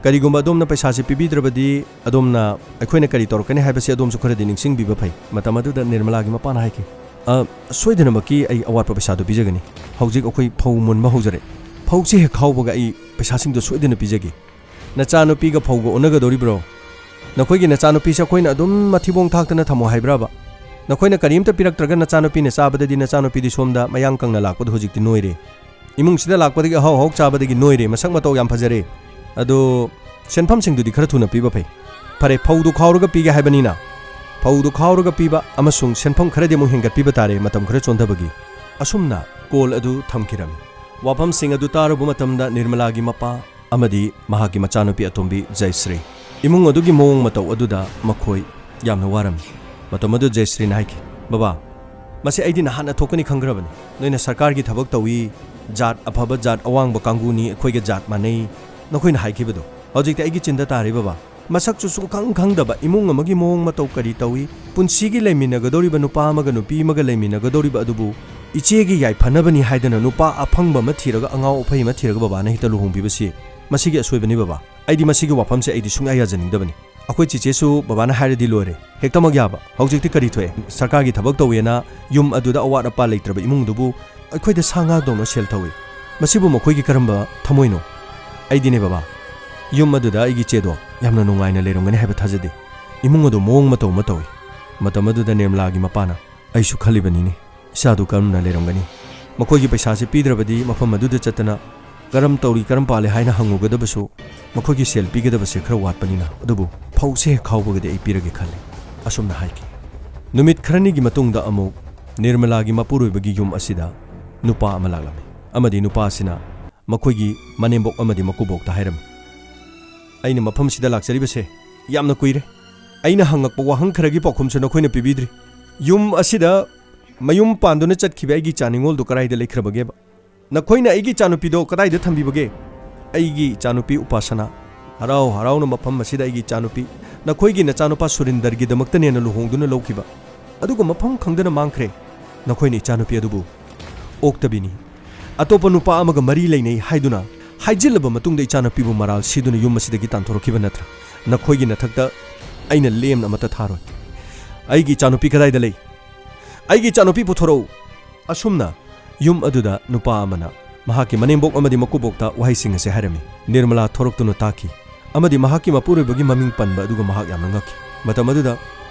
ꯀꯔꯤꯒꯨꯝꯕ ꯑꯗꯣꯝꯅ ꯄꯩꯁꯥꯁꯤ ꯄꯤꯕꯤꯗ꯭ꯔꯕꯗꯤ ꯑꯗꯣꯝꯅ ꯑꯩꯈꯣꯏꯅ ꯀꯔꯤ ꯇꯧꯔꯛꯀꯅꯤ ꯍꯥꯏꯕꯁꯤ ꯑꯗꯣꯝꯁꯨ ꯈꯔꯗꯤ ꯅꯤꯡꯁꯤꯡꯕꯤꯕ ꯐꯩ"꯫ ꯃꯇꯝ ꯑꯗꯨꯗ ꯅꯤꯔꯃꯂꯥꯒꯤ ꯃꯄꯥꯅ ꯍꯥꯏꯈꯤ, "ꯑ, ꯁꯣꯏꯗꯅꯃꯛꯀꯤ ꯑꯩ ꯑꯋꯥꯠꯄ ꯄꯩꯁꯥꯗꯨ ꯄꯤꯖꯒꯅꯤ꯫ ꯍꯧꯖꯤꯛ ꯑꯩꯈꯣꯏ ꯐꯧ ꯃꯨꯟꯕ ꯍꯧꯖꯔꯦ꯫ ꯐꯧꯁꯤ ꯍꯦꯛ ꯈꯥꯎꯕꯒ ꯑꯩ ꯄꯩꯁꯥꯁꯤꯡꯗꯨ ꯁꯣꯏꯗꯅ ꯄꯤꯖꯒꯦ"꯫ "ꯅꯆꯥꯅꯨꯄꯤꯒ ꯐꯧꯒ ꯑꯣꯟꯅꯒꯗꯧꯔꯤꯕ꯭ꯔꯣ? ꯅꯈꯣꯏꯒꯤ ꯅꯆꯥꯅꯨꯄꯤꯁꯦ ꯑꯩꯈꯣꯏꯅ ꯑꯗꯨꯝ ꯃꯊꯤꯕꯣꯡ ꯊꯥꯛꯇꯅ ꯊꯝꯃꯣ ꯍꯥꯏꯕ꯭ꯔꯕ? ꯅꯈꯣꯏꯅ ꯀꯔꯤꯝꯇ ꯄꯤꯔꯛꯇ꯭ꯔꯒ ꯅꯆꯥꯅꯨꯄꯤꯅ ꯆꯥꯕꯗꯗꯤ ꯅꯆꯥꯅꯨꯄꯤꯗꯤ ꯁꯣꯝꯗ ꯃꯌꯥꯡ ꯀꯪꯅ ꯂꯥꯛꯄꯗ ꯍꯧꯖꯤꯛꯇꯤ ꯅꯣꯏꯔꯦ꯫ ꯏꯃꯨꯡꯁꯤꯗ ꯂꯥꯛꯄꯗꯒꯤ ꯑꯍꯥꯎ ꯑꯍꯥꯎ ꯆꯥꯕꯗꯒꯤ ꯅꯣꯏꯔꯦ, ꯃꯁꯛ ꯃꯇꯧ ꯌꯥꯝ ꯐꯖꯔꯦ꯫ ꯑꯗꯣ ꯁꯦꯟꯐꯝꯁꯤꯡꯗꯨꯗꯤ ꯈꯔ ꯊꯨꯅ ꯄꯤꯕ ꯐꯩ"꯫ "ꯐꯔꯦ, ꯐꯧꯗꯨ ꯈꯥꯎꯔꯒ ꯄꯤꯒꯦ ꯍꯥꯏꯕꯅꯤꯅ, ꯐꯧꯗꯨ ꯈꯥꯎꯔꯒ ꯄꯤꯕ ꯑꯃꯁꯨꯡ ꯁꯦꯟꯐꯝ ꯈꯔꯗꯤ ꯑꯃꯨꯛ ꯍꯦꯟꯒꯠꯄꯤꯕ ꯇꯥꯔꯦ, ꯃꯇꯝ ꯈꯔ ꯆꯣꯟꯊꯕꯒꯤ"꯫ ꯑꯁꯨꯝꯅ ꯀꯣꯜ ꯑꯗꯨ ꯊꯝꯈꯤꯔꯝꯃꯤ꯫ ꯋꯥꯐꯝꯁꯤꯡ ꯑꯗꯨ ꯇꯥꯔꯨꯕ ꯃꯇꯝꯗ ꯅꯤꯔꯃꯂꯥꯒꯤ ꯃꯄꯥ ꯑꯃꯗꯤ ꯃꯍꯥꯛꯀꯤ ꯃꯆꯥꯅꯨꯄꯤ ꯑꯇꯣꯝꯕꯤ ꯖꯌꯁ꯭ꯔꯤ, ꯏꯃꯨꯡ ꯑꯗꯨꯒꯤ ꯃꯑꯣꯡ ꯃꯇꯧ ꯑꯗꯨꯗ ꯃꯈꯣꯏ ꯌꯥꯝꯅ ꯋꯥꯔꯝꯃꯤ꯫ ꯃꯇꯝ ꯑꯗꯨ ꯖꯌꯁ꯭ꯔꯤꯅ ꯍꯥꯏꯈꯤ, "ꯕꯕꯥ, ꯃꯁꯤ ꯑꯩꯗꯤ ꯅꯍꯥꯟꯅ ꯊꯣꯛꯀꯅꯤ ꯈꯪꯈ꯭ꯔꯕꯅꯤ꯫ ꯅꯣꯏꯅ ꯁꯔꯀꯥꯔꯒꯤ ꯊꯕꯛ ꯇꯧꯏ, ꯖꯥꯠ ꯑꯐꯕ, ꯖꯥꯠ ꯑꯋꯥꯡꯕ ꯀꯥꯡꯕꯨꯅꯤ, ꯑꯩꯈꯣꯏꯒ ꯖꯥꯠ ꯃꯥꯟꯅꯩ, ꯅꯈꯣꯏꯅ ꯍꯥꯏꯈꯤꯕꯗꯣ ꯍꯧꯖꯤꯛꯇꯤ ꯑꯩꯒꯤ ꯆꯤꯟꯗ ꯇꯥꯔꯦ ꯕꯕꯥ꯫ ꯃꯁꯛꯁꯨ ꯁꯨꯡꯈꯪ ꯈꯪꯗꯕ, ꯏꯃꯨꯡ ꯑꯃꯒꯤ ꯃꯑꯣꯡ ꯃꯇꯧ ꯀꯔꯤ ꯇꯧꯏ, ꯄꯨꯟꯁꯤꯒꯤ ꯂꯩꯃꯤꯟꯅꯒꯗꯧꯔꯤꯕ ꯅꯨꯄꯥ ꯑꯃꯒ ꯅꯨꯄꯤ ꯑꯃꯒ ꯂꯩꯃꯤꯟꯅꯒꯗꯧꯔꯤꯕ ꯑꯗꯨꯕꯨ ꯏꯆꯦꯒꯤ ꯌꯥꯏꯐꯅꯕꯅꯤ ꯍꯥꯏꯗꯅ ꯅꯨꯄꯥ ꯑꯐꯪꯕ ꯑꯃ ꯊꯤꯔꯒ, ꯑꯉꯥꯎ ꯑꯐꯩ ꯑꯃ ꯊꯤꯔꯒ ꯕꯕꯥꯅ ꯍꯦꯛꯇ ꯂꯨꯍꯣꯡꯕꯤꯕꯁꯤ, ꯃꯁꯤꯒꯤ ꯑꯁꯣꯏꯕꯅꯤ ꯕꯕꯥ꯫ ꯑꯩꯗꯤ ꯃꯁꯤꯒꯤ ꯋꯥꯐꯝꯁꯦ ꯑꯩꯗꯤ ꯁꯨꯡꯌꯥ ꯌꯥꯖꯅꯤꯡꯗꯕꯅꯤ"꯫ ꯑꯩꯈꯣꯏ ꯆꯦꯆꯦꯁꯨ ꯕꯕꯥꯅ ꯍꯥꯏꯔꯗꯤ ꯂꯣꯏꯔꯦ, ꯍꯦꯛꯇꯃꯛ ꯌꯥꯕ꯫ ꯍꯧꯖꯤꯛꯇꯤ ꯀꯔꯤ ꯊꯣꯛꯑꯦ? ꯁꯔꯀꯥꯔꯒꯤ ꯊꯕꯛ ꯇꯧꯋꯦꯅ ꯌꯨꯝ ꯑꯗꯨꯗ ꯑꯋꯥꯠ ꯑꯄꯥ ꯂꯩꯇ꯭ꯔꯕ ꯏꯃꯨꯡꯗꯨꯕꯨ ꯑꯩꯈꯣꯏꯗ ꯁꯥ ꯉꯥꯗꯧꯅ ꯁꯦꯜ ꯊꯧꯏ꯫ ꯃꯁꯤꯕꯨ ꯃꯈꯣꯏꯒꯤ ꯀꯔꯝꯕ ꯊꯃꯣꯏꯅꯣ? ꯑꯩꯗꯤꯅꯦ ꯕꯕꯥ, ꯌꯨꯝ ꯑꯗꯨꯗ ꯑꯩꯒꯤ ꯏꯆꯦꯗꯣ ꯌꯥꯝꯅ ꯅꯨꯡꯉꯥꯏꯅ ꯂꯩꯔꯝꯒꯅꯤ ꯍꯥꯏꯕ ꯊꯥꯖꯗꯦ꯫ ꯏꯃꯨꯡ ꯑꯗꯨ ꯃꯑꯣꯡ ꯃꯇꯧ ꯑꯃ ꯇꯧꯏ꯫ ꯃꯇꯝ ꯑꯗꯨꯗ ꯅꯤꯔꯃꯂꯥꯒꯤ ꯃꯄꯥꯅ, "ꯑꯩꯁꯨ ꯈꯜꯂꯤꯕꯅꯤꯅꯦ, ꯏꯆꯥꯗꯨ ꯀꯔꯝꯅ ꯂꯩꯔꯝꯒꯅꯤ? ꯃꯈꯣꯏꯒꯤ ꯄꯩꯁꯥꯁꯤ ꯄꯤꯗ꯭ꯔꯕꯗꯤ ꯃꯐꯝ ꯑꯗꯨꯗ ꯆꯠꯇꯅ ꯀꯔꯝ ꯇꯧꯔꯤ, ꯀꯔꯝ ꯄꯥꯜꯂꯤ ꯍꯥꯏꯅ ꯍꯪꯉꯨꯒꯗꯕꯁꯨ ꯃꯈꯣꯏꯒꯤ ꯁꯦꯜ ꯄꯤꯒꯗꯕꯁꯦ ꯈꯔ ꯋꯥꯠꯄꯅꯤꯅ, ꯑꯗꯨꯕꯨ ꯐꯧꯁꯦ ꯍꯦꯛ ꯈꯥꯎꯕꯒꯗꯤ ꯑꯩ ꯄꯤꯔꯒꯦ ꯈꯜꯂꯤ"꯫ ꯑꯁꯨꯝꯅ ꯍꯥꯏꯈꯤ꯫ ꯅꯨꯃꯤꯠ ꯈꯔꯅꯤꯒꯤ ꯃꯇꯨꯡꯗ ꯑꯃꯨꯛ ꯅꯤꯔꯃꯂꯥꯒꯤ ꯃꯄꯨꯔꯣꯏꯕꯒꯤ ꯌꯨꯝ ꯑꯁꯤꯗ ꯅꯨꯄꯥ ꯑꯃ ꯂꯥꯛꯂꯝꯃꯤ, ꯑꯃꯗꯤ ꯅꯨꯄꯥ ꯑꯁꯤꯅ ꯃꯈꯣꯏꯒꯤ ꯃꯅꯦꯝꯕꯣꯛ ꯑꯃꯗꯤ ꯃꯀꯨꯕꯣꯛꯇ ꯍꯥꯏꯔꯝꯃꯤ, "ꯑꯩꯅ ꯃꯐꯝꯁꯤꯗ ꯂꯥꯛꯆꯔꯤꯕꯁꯦ ꯌꯥꯝꯅ ꯀꯨꯏꯔꯦ꯫ ꯑꯩꯅ ꯍꯪꯉꯛꯄ ꯋꯥꯍꯪ ꯈꯔꯒꯤ ꯄꯥꯎꯈꯨꯝꯁꯨ ꯅꯈꯣꯏꯅ ꯄꯤꯕꯤꯗ꯭ꯔꯤ꯫ ꯌꯨꯝ ꯑꯁꯤꯗ ꯃꯌꯨꯝ ꯄꯥꯟꯗꯨꯅ ꯆꯠꯈꯤꯕ ꯑꯩꯒꯤ ꯏꯆꯥ ꯅꯤꯉꯣꯜꯗꯨ ꯀꯗꯥꯏꯗ ꯂꯩꯈ꯭ꯔꯕꯒꯦꯕ? ꯅꯈꯣꯏꯅ ꯑꯩꯒꯤ ꯏꯆꯥꯅꯨꯄꯤꯗꯣ ꯀꯗꯥꯏꯗ ꯊꯝꯕꯤꯕꯒꯦ?" "ꯑꯩꯒꯤ ꯏꯆꯥꯅꯨꯄꯤ ꯎꯄꯥꯁꯅꯥ ꯍꯔꯥꯎ ꯍꯔꯥꯎꯅ ꯃꯐꯝ ꯑꯁꯤꯗ ꯑꯩꯒꯤ ꯏꯆꯥꯅꯨꯄꯤ ꯅꯈꯣꯏꯒꯤ ꯅꯆꯥꯅꯨꯄꯥ ꯁꯨꯔꯤꯟꯗꯔꯒꯤꯗꯃꯛꯇꯅꯦꯅ ꯂꯨꯍꯣꯡꯗꯨꯅ ꯂꯧꯈꯤꯕ, ꯑꯗꯨꯒ ꯃꯐꯝ ꯈꯪꯗꯅ ꯃꯥꯡꯈ꯭ꯔꯦ꯫ ꯅꯈꯣꯏꯅ ꯏꯆꯥꯅꯨꯄꯤ ꯑꯗꯨꯕꯨ ꯑꯣꯛꯇꯕꯤꯅꯤ꯫ ꯑꯇꯣꯞꯄ ꯅꯨꯄꯥ ꯑꯃꯒ ꯃꯔꯤ ꯂꯩꯅꯩ ꯍꯥꯏꯗꯨꯅ ꯍꯥꯏꯖꯤꯜꯂꯕ ꯃꯇꯨꯡꯗ ꯏꯆꯥꯅꯨꯄꯤꯕꯨ ꯃꯔꯥꯜ ꯁꯤꯗꯨꯅ ꯌꯨꯝ ꯑꯁꯤꯗꯒꯤ ꯇꯥꯟꯊꯣꯔꯛꯈꯤꯕ ꯅꯠꯇ꯭ꯔꯥ? ꯅꯈꯣꯏꯒꯤ ꯅꯊꯛꯇ ꯑꯩꯅ ꯂꯦꯝꯅ ꯑꯃꯠꯇ ꯊꯥꯔꯣꯏ꯫ ꯑꯩꯒꯤ ꯏꯆꯥꯅꯨꯄꯤ ꯀꯗꯥꯏꯗ ꯂꯩ? ꯑꯩꯒꯤ ꯏꯆꯥꯅꯨꯄꯤ ꯄꯨꯊꯣꯔꯛꯎ!" ꯑꯁꯨꯝꯅ ꯌꯨꯝ ꯑꯗꯨꯗ ꯅꯨꯄꯥ ꯑꯃꯅ ꯃꯍꯥꯛꯀꯤ ꯃꯅꯦꯝꯕꯣꯛ ꯑꯃꯗꯤ ꯃꯀꯨꯕꯣꯛꯇ ꯋꯥꯍꯩꯁꯤꯡ ꯑꯁꯤ ꯍꯥꯏꯔꯝꯃꯤ꯫ ꯅꯤꯔꯃꯂꯥ ꯊꯣꯔꯛꯇꯨꯅ ꯇꯥꯈꯤ ꯑꯃꯗꯤ ꯃꯍꯥꯛꯀꯤ ꯃꯄꯨꯔꯣꯏꯕꯒꯤ ꯃꯃꯤꯡ ꯄꯟꯕ ꯑꯗꯨꯒ ꯃꯍꯥꯛ ꯌꯥꯝꯅ ꯉꯛꯈꯤ꯫ ꯃꯇꯝ ꯑꯗꯨꯗ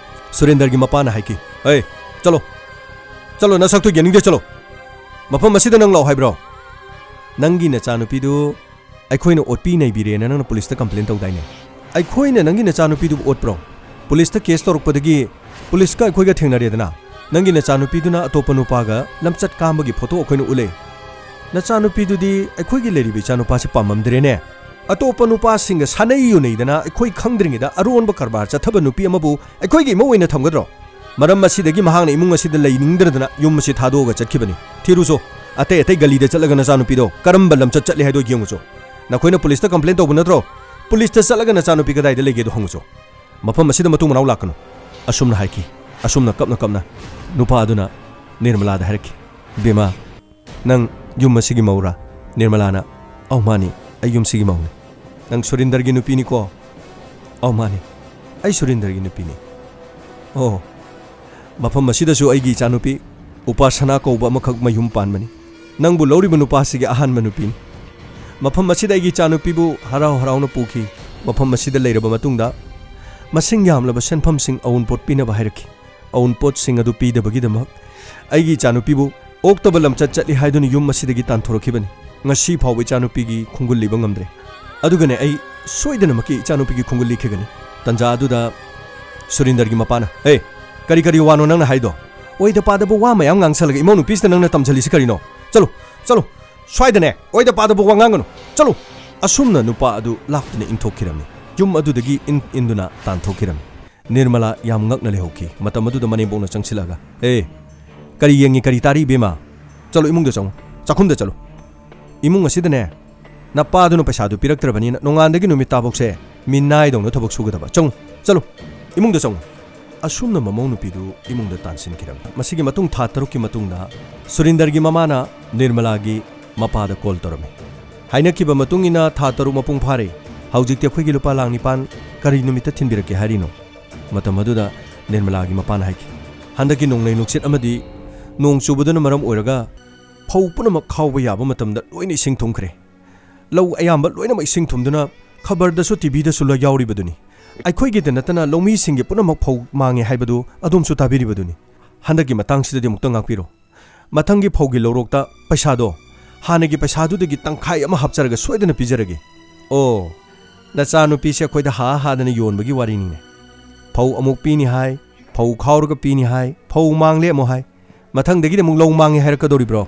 ꯁꯨꯔꯦꯟꯗꯔꯒꯤ ꯃꯄꯥꯅ ꯍꯥꯏꯈꯤ, "ꯍꯦ, ꯆꯠꯂꯣ, ꯆꯠꯂꯣ, ꯅꯁꯛꯇꯨ ꯌꯦꯡꯅꯤꯡꯗꯦ, ꯆꯠꯂꯣ꯫ ꯃꯐꯝ ꯑꯁꯤꯗ ꯅꯪ ꯂꯥꯛꯑꯣ ꯍꯥꯏꯕ꯭ꯔꯣ? ꯅꯪꯒꯤ ꯅꯆꯥꯅꯨꯄꯤꯗꯨ ꯑꯩꯈꯣꯏꯅ ꯑꯣꯠꯄꯤ ꯅꯩꯕꯤꯔꯦꯅ ꯅꯪꯅ ꯄꯨꯂꯤꯁꯇ ꯀꯝꯄ꯭ꯂꯦꯟ ꯇꯧꯗꯥꯏꯅꯦ? ꯑꯩꯈꯣꯏꯅ ꯅꯪꯒꯤ ꯅꯆꯥꯅꯨꯄꯤꯗꯨꯕꯨ ꯑꯣꯠꯄ꯭ꯔꯣ? ꯄꯨꯂꯤꯁꯇ ꯀꯦꯁ ꯇꯧꯔꯛꯄꯗꯒꯤ ꯄꯨꯂꯤꯁꯀ ꯑꯩꯈꯣꯏꯒ ꯊꯦꯡꯅꯔꯦꯗꯅ꯫ ꯅꯪꯒꯤ ꯅꯆꯥꯅꯨꯄꯤꯗꯨꯅ ꯑꯇꯣꯞꯄ ꯅꯨꯄꯥꯒ ꯂꯝꯆꯠ ꯀꯥꯝꯕꯒꯤ ꯐꯣꯇꯣ ꯑꯩꯈꯣꯏꯅ ꯎꯠꯂꯦ꯫ ꯅꯆꯥꯅꯨꯄꯤꯗꯨꯗꯤ ꯑꯩꯈꯣꯏꯒꯤ ꯂꯩꯔꯤꯕ ꯏꯆꯥꯅꯨꯄꯥꯁꯦ ꯄꯥꯝꯃꯝꯗ꯭ꯔꯦꯅꯦ꯫ ꯑꯇꯣꯞꯄ ꯅꯨꯄꯥꯁꯤꯡꯒ ꯁꯥꯟꯅꯩ ꯌꯨꯅꯩꯗꯅ ꯑꯩꯈꯣꯏ ꯈꯪꯗ꯭ꯔꯤꯉꯩꯗ ꯑꯔꯣꯟꯕ ꯀꯔꯕꯥꯔ ꯆꯠꯊꯕ ꯅꯨꯄꯤ ꯑꯃꯕꯨ ꯑꯩꯈꯣꯏꯒꯤ ꯏꯃꯧ ꯑꯣꯏꯅ ꯊꯝꯒꯗ꯭ꯔꯣ? ꯃꯔꯝ ꯑꯁꯤꯗꯒꯤ ꯃꯍꯥꯛꯅ ꯏꯃꯨꯡ ꯑꯁꯤꯗ ꯂꯩꯅꯤꯡꯗ꯭ꯔꯗꯅ ꯌꯨꯝ ꯑꯁꯤ ꯊꯥꯗꯣꯛꯑꯒ ꯆꯠꯈꯤꯕꯅꯤ꯫ ꯊꯤꯔꯨꯆꯣ, ꯑꯇꯩ ꯑꯇꯩ ꯒꯂꯤꯗ ꯆꯠꯂꯒ ꯅꯆꯥꯅꯨꯄꯤꯗꯣ ꯀꯔꯝꯕ ꯂꯝꯆꯠ ꯆꯠꯂꯤ ꯍꯥꯏꯗꯣ ꯌꯦꯡꯉꯨꯆꯣ꯫ ꯅꯈꯣꯏꯅ ꯄꯨꯂꯤꯁꯇ ꯀꯝꯄ꯭ꯂꯦꯟ ꯇꯧꯕ ꯅꯠꯇ꯭ꯔꯣ? ꯄꯨꯂꯤꯁꯇ ꯆꯠꯂꯒ ꯅꯆꯥꯅꯨꯄꯤ ꯀꯗꯥꯏꯗ ꯂꯩꯒꯦꯗꯣ ꯍꯪꯉꯨꯆꯣ꯫ ꯃꯐꯝ ꯑꯁꯤꯗ ꯃꯇꯨꯡ ꯃꯅꯥꯎ ꯂꯥꯛꯀꯅꯨ꯫" ꯑꯁꯨꯝꯅ ꯍꯥꯏꯈꯤ꯫ ꯑꯁꯨꯝꯅ ꯀꯞꯅ ꯀꯞꯅ ꯅꯨꯄꯥ ꯑꯗꯨꯅ ꯅꯤꯔꯃꯂꯥꯗ ꯍꯥꯏꯔꯛꯈꯤ, "ꯕꯦꯝꯃ, ꯅꯪ ꯌꯨꯝ ꯑꯁꯤꯒꯤ ꯃꯧꯔꯥ?" ꯅꯤꯔꯃꯂꯥꯅ, "ꯑꯧ ꯃꯥꯅꯤ, ꯑꯩ ꯌꯨꯝꯁꯤꯒꯤ ꯃꯧꯅꯤ꯫" "ꯅꯪ ꯁꯨꯔꯤꯟꯗꯔꯒꯤ ꯅꯨꯄꯤꯅꯤꯀꯣ?" "ꯑꯧ ꯃꯥꯅꯤ, ꯑꯩ ꯁꯨꯔꯤꯟꯗꯔꯒꯤ ꯅꯨꯄꯤꯅꯤ꯫" "ꯑꯣ, ꯃꯐꯝ ꯑꯁꯤꯗꯁꯨ ꯑꯩꯒꯤ ꯏꯆꯥꯅꯨꯄꯤ ꯎꯄꯥꯁꯅꯥ ꯀꯧꯕ ꯑꯃꯈꯛ ꯃꯌꯨꯝ ꯄꯥꯟꯕꯅꯤ꯫ ꯅꯪꯕꯨ ꯂꯧꯔꯤꯕ ꯅꯨꯄꯥꯁꯤꯒꯤ ꯑꯍꯥꯟꯕ ꯅꯨꯄꯤꯅꯤ꯫ ꯃꯐꯝ ꯑꯁꯤꯗ ꯑꯩꯒꯤ ꯏꯆꯥꯅꯨꯄꯤꯕꯨ ꯍꯔꯥꯎ ꯍꯔꯥꯎꯅ ꯄꯨꯈꯤ꯫ ꯃꯐꯝ ꯑꯁꯤꯗ ꯂꯩꯔꯕ ꯃꯇꯨꯡꯗ ꯃꯁꯤꯡ ꯌꯥꯝꯂꯕ ꯁꯦꯟꯐꯝꯁꯤꯡ ꯑꯎꯟꯄꯣꯠ ꯄꯤꯅꯕ ꯍꯥꯏꯔꯛꯈꯤ꯫ ꯑꯎꯟꯄꯣꯠꯁꯤꯡ ꯑꯗꯨ ꯄꯤꯗꯕꯒꯤꯗꯃꯛ ꯑꯩꯒꯤ ꯏꯆꯥꯅꯨꯄꯤꯕꯨ ꯑꯣꯛꯇꯕ ꯂꯝꯆꯠ ꯆꯠꯂꯤ ꯍꯥꯏꯗꯨꯅ ꯌꯨꯝ ꯑꯁꯤꯗꯒꯤ ꯇꯥꯟꯊꯣꯔꯛꯈꯤꯕꯅꯤ꯫ ꯉꯁꯤ ꯐꯥꯎꯕ ꯏꯆꯥꯅꯨꯄꯤꯒꯤ ꯈꯣꯡꯒꯨꯜ ꯂꯤꯕ ꯉꯝꯗ꯭ꯔꯦ꯫ ꯑꯗꯨꯒꯅꯦ, ꯑꯩ ꯁꯣꯏꯗꯅꯃꯛꯀꯤ ꯏꯆꯥꯅꯨꯄꯤꯒꯤ ꯈꯣꯡꯒꯨꯜ ꯂꯤꯈꯤꯒꯅꯤ꯫" ꯇꯟꯖꯥ ꯑꯗꯨꯗ ꯁꯨꯔꯤꯟꯗꯔꯒꯤ ꯃꯄꯥꯅ, "ꯍꯦ, ꯀꯔꯤ ꯀꯔꯤ ꯋꯥꯅꯣ ꯅꯪꯅ ꯍꯥꯏꯗꯣ? ꯑꯣꯏꯗ ꯄꯥꯗꯕ ꯋꯥ ꯃꯌꯥꯝ ꯉꯥꯡꯁꯜꯂꯒ ꯏꯃꯧ ꯅꯨꯄꯤꯁꯤꯗ ꯅꯪꯅ ꯇꯝꯁꯤꯜꯂꯤꯁꯤ ꯀꯔꯤꯅꯣ? ꯆꯠꯂꯨ, ꯆꯠꯂꯨ, ꯁ꯭ꯋꯥꯏꯗꯅꯦ ꯑꯣꯏꯗ ꯄꯥꯗꯕ ꯋꯥ ꯉꯥꯡꯒꯅꯨ, ꯆꯠꯂꯨ!" ꯑꯁꯨꯝꯅ ꯅꯨꯄꯥ ꯑꯗꯨ ꯂꯥꯛꯇꯨꯅ ꯏꯟꯊꯣꯛꯈꯤꯔꯝꯃꯤ꯫ ꯌꯨꯝ ꯑꯗꯨꯗꯒꯤ ꯏꯟ ꯏꯟꯗꯨꯅ ꯇꯥꯟꯊꯣꯛꯈꯤꯔꯝꯃꯤ꯫ ꯅꯤꯔꯃꯂꯥ ꯌꯥꯝ ꯉꯛꯅ ꯂꯩꯍꯧꯈꯤ꯫ ꯃꯇꯝ ꯑꯗꯨꯗ ꯃꯅꯦꯝꯕꯣꯛꯅ ꯆꯪꯁꯤꯜꯂꯛꯑꯒ, "ꯑꯦ, ꯀꯔꯤ ꯌꯦꯡꯉꯤ, ꯀꯔꯤ ꯇꯥꯔꯤ, ꯏꯕꯦꯝꯃ? ꯆꯠꯂꯨ, ꯏꯃꯨꯡꯗ ꯆꯪꯉꯨ, ꯆꯥꯛꯈꯨꯝꯗ ꯆꯠꯂꯨ, ꯏꯃꯨꯡ ꯑꯁꯤꯗꯅꯦ ꯅꯄꯥꯗꯨꯅ ꯄꯩꯁꯥꯗꯨ ꯄꯤꯔꯛꯇ꯭ꯔꯕꯅꯤꯅ ꯅꯣꯡꯉꯥꯟꯗꯒꯤ ꯅꯨꯃꯤꯠ ꯇꯥꯐꯧꯁꯦ ꯃꯤꯅꯥꯏꯗꯧꯅ ꯊꯕꯛ ꯁꯨꯒꯗꯕ꯫ ꯆꯪꯉꯨ, ꯆꯠꯂꯨ, ꯏꯃꯨꯡꯗ ꯆꯪꯉꯨ!" ꯑꯁꯨꯝꯅ ꯃꯃꯧ ꯅꯨꯄꯤꯗꯨ ꯏꯃꯨꯡꯗ ꯇꯥꯟꯁꯤꯟꯈꯤꯔꯝꯃꯤ꯫ ꯃꯁꯤꯒꯤ ꯃꯇꯨꯡ ꯊꯥ ꯇꯔꯨꯛꯀꯤ ꯃꯇꯨꯡꯗ ꯁꯨꯔꯤꯟꯗꯔꯒꯤ ꯃꯃꯥꯅ ꯅꯤꯔꯃꯂꯥꯒꯤ ꯃꯄꯥꯗ ꯀꯣꯜ ꯇꯧꯔꯝꯃꯤ꯫ "ꯍꯥꯏꯅꯈꯤꯕ ꯃꯇꯨꯡ ꯏꯟꯅ ꯊꯥ ꯇꯔꯨꯛ ꯃꯄꯨꯡ ꯐꯥꯔꯦ꯫ ꯍꯧꯖꯤꯛꯇꯤ ꯑꯩꯈꯣꯏꯒꯤ ꯂꯨꯄꯥ ꯂꯥꯈ ꯅꯤꯄꯥꯟ ꯀꯔꯤ ꯅꯨꯃꯤꯠꯇ ꯊꯤꯟꯕꯤꯔꯛꯀꯦ ꯍꯥꯏꯔꯤꯅꯣ?" ꯃꯇꯝ ꯑꯗꯨꯗ ꯅꯤꯔꯃꯂꯥꯒꯤ ꯃꯄꯥꯅ ꯍꯥꯏꯈꯤ, "ꯍꯟꯗꯛꯀꯤ ꯅꯣꯡꯂꯩ ꯅꯨꯡꯁꯤꯠ ꯑꯃꯗꯤ ꯅꯣꯡ ꯆꯨꯕꯗꯨꯅ ꯃꯔꯝ ꯑꯣꯏꯔꯒ ꯐꯧ ꯄꯨꯝꯅꯃꯛ ꯈꯥꯎꯕ ꯌꯥꯕ ꯃꯇꯝꯗ ꯂꯣꯏꯅ ꯏꯁꯤꯡ ꯊꯨꯝꯈ꯭ꯔꯦ꯫ ꯂꯧ ꯑꯌꯥꯝꯕ ꯂꯣꯏꯅꯃꯛ ꯏꯁꯤꯡ ꯊꯨꯝꯗꯨꯅ ꯈꯕꯔꯗꯁꯨ, ꯇꯤꯚꯤꯗꯁꯨ ꯂꯣꯏ ꯌꯥꯎꯔꯤꯕꯗꯨꯅꯤ꯫ ꯑꯩꯈꯣꯏꯒꯤꯗ ꯅꯠꯇꯅ ꯂꯧꯃꯤꯁꯤꯡꯒꯤ ꯄꯨꯝꯅꯃꯛ ꯐꯧ ꯃꯥꯡꯉꯦ ꯍꯥꯏꯕꯗꯨ ꯑꯗꯣꯝꯁꯨ ꯇꯥꯕꯤꯔꯤꯕꯗꯨꯅꯤ꯫ ꯍꯟꯗꯛꯀꯤ ꯃꯇꯥꯡꯁꯤꯗꯗꯤ ꯑꯃꯨꯛꯇ ꯉꯥꯛꯄꯤꯔꯣ꯫ ꯃꯊꯪꯒꯤ ꯐꯧꯒꯤ ꯂꯧꯔꯣꯛꯇ ꯄꯩꯁꯥꯗꯣ ꯍꯥꯟꯅꯒꯤ ꯄꯩꯁꯥꯗꯨꯗꯒꯤ ꯇꯪꯈꯥꯏ ꯑꯃ ꯍꯥꯞꯆꯔꯒ ꯁꯣꯏꯗꯅ ꯄꯤꯖꯔꯒꯦ꯫ ꯑꯣ, ꯅꯆꯥꯅꯨꯄꯤꯁꯦ ꯑꯩꯈꯣꯏꯗ ꯍꯥ ꯍꯥꯗꯅ ꯌꯣꯟꯕꯒꯤ ꯋꯥꯔꯤꯅꯤꯅꯦ꯫ ꯐꯧ ꯑꯃꯨꯛ ꯄꯤꯅꯤ ꯍꯥꯏ, ꯐꯧ ꯈꯥꯎꯔꯒ ꯄꯤꯅꯤ ꯍꯥꯏ, ꯐꯧ ꯃꯥꯡꯂꯦ ꯑꯃꯨꯛ ꯍꯥꯏ꯫ ꯃꯊꯪꯗꯒꯤꯗꯤ ꯑꯃꯨꯛ ꯂꯧ ꯃꯥꯡꯉꯦ ꯍꯥꯏꯔꯛꯀꯗꯧꯔꯤꯕ꯭ꯔꯣ?"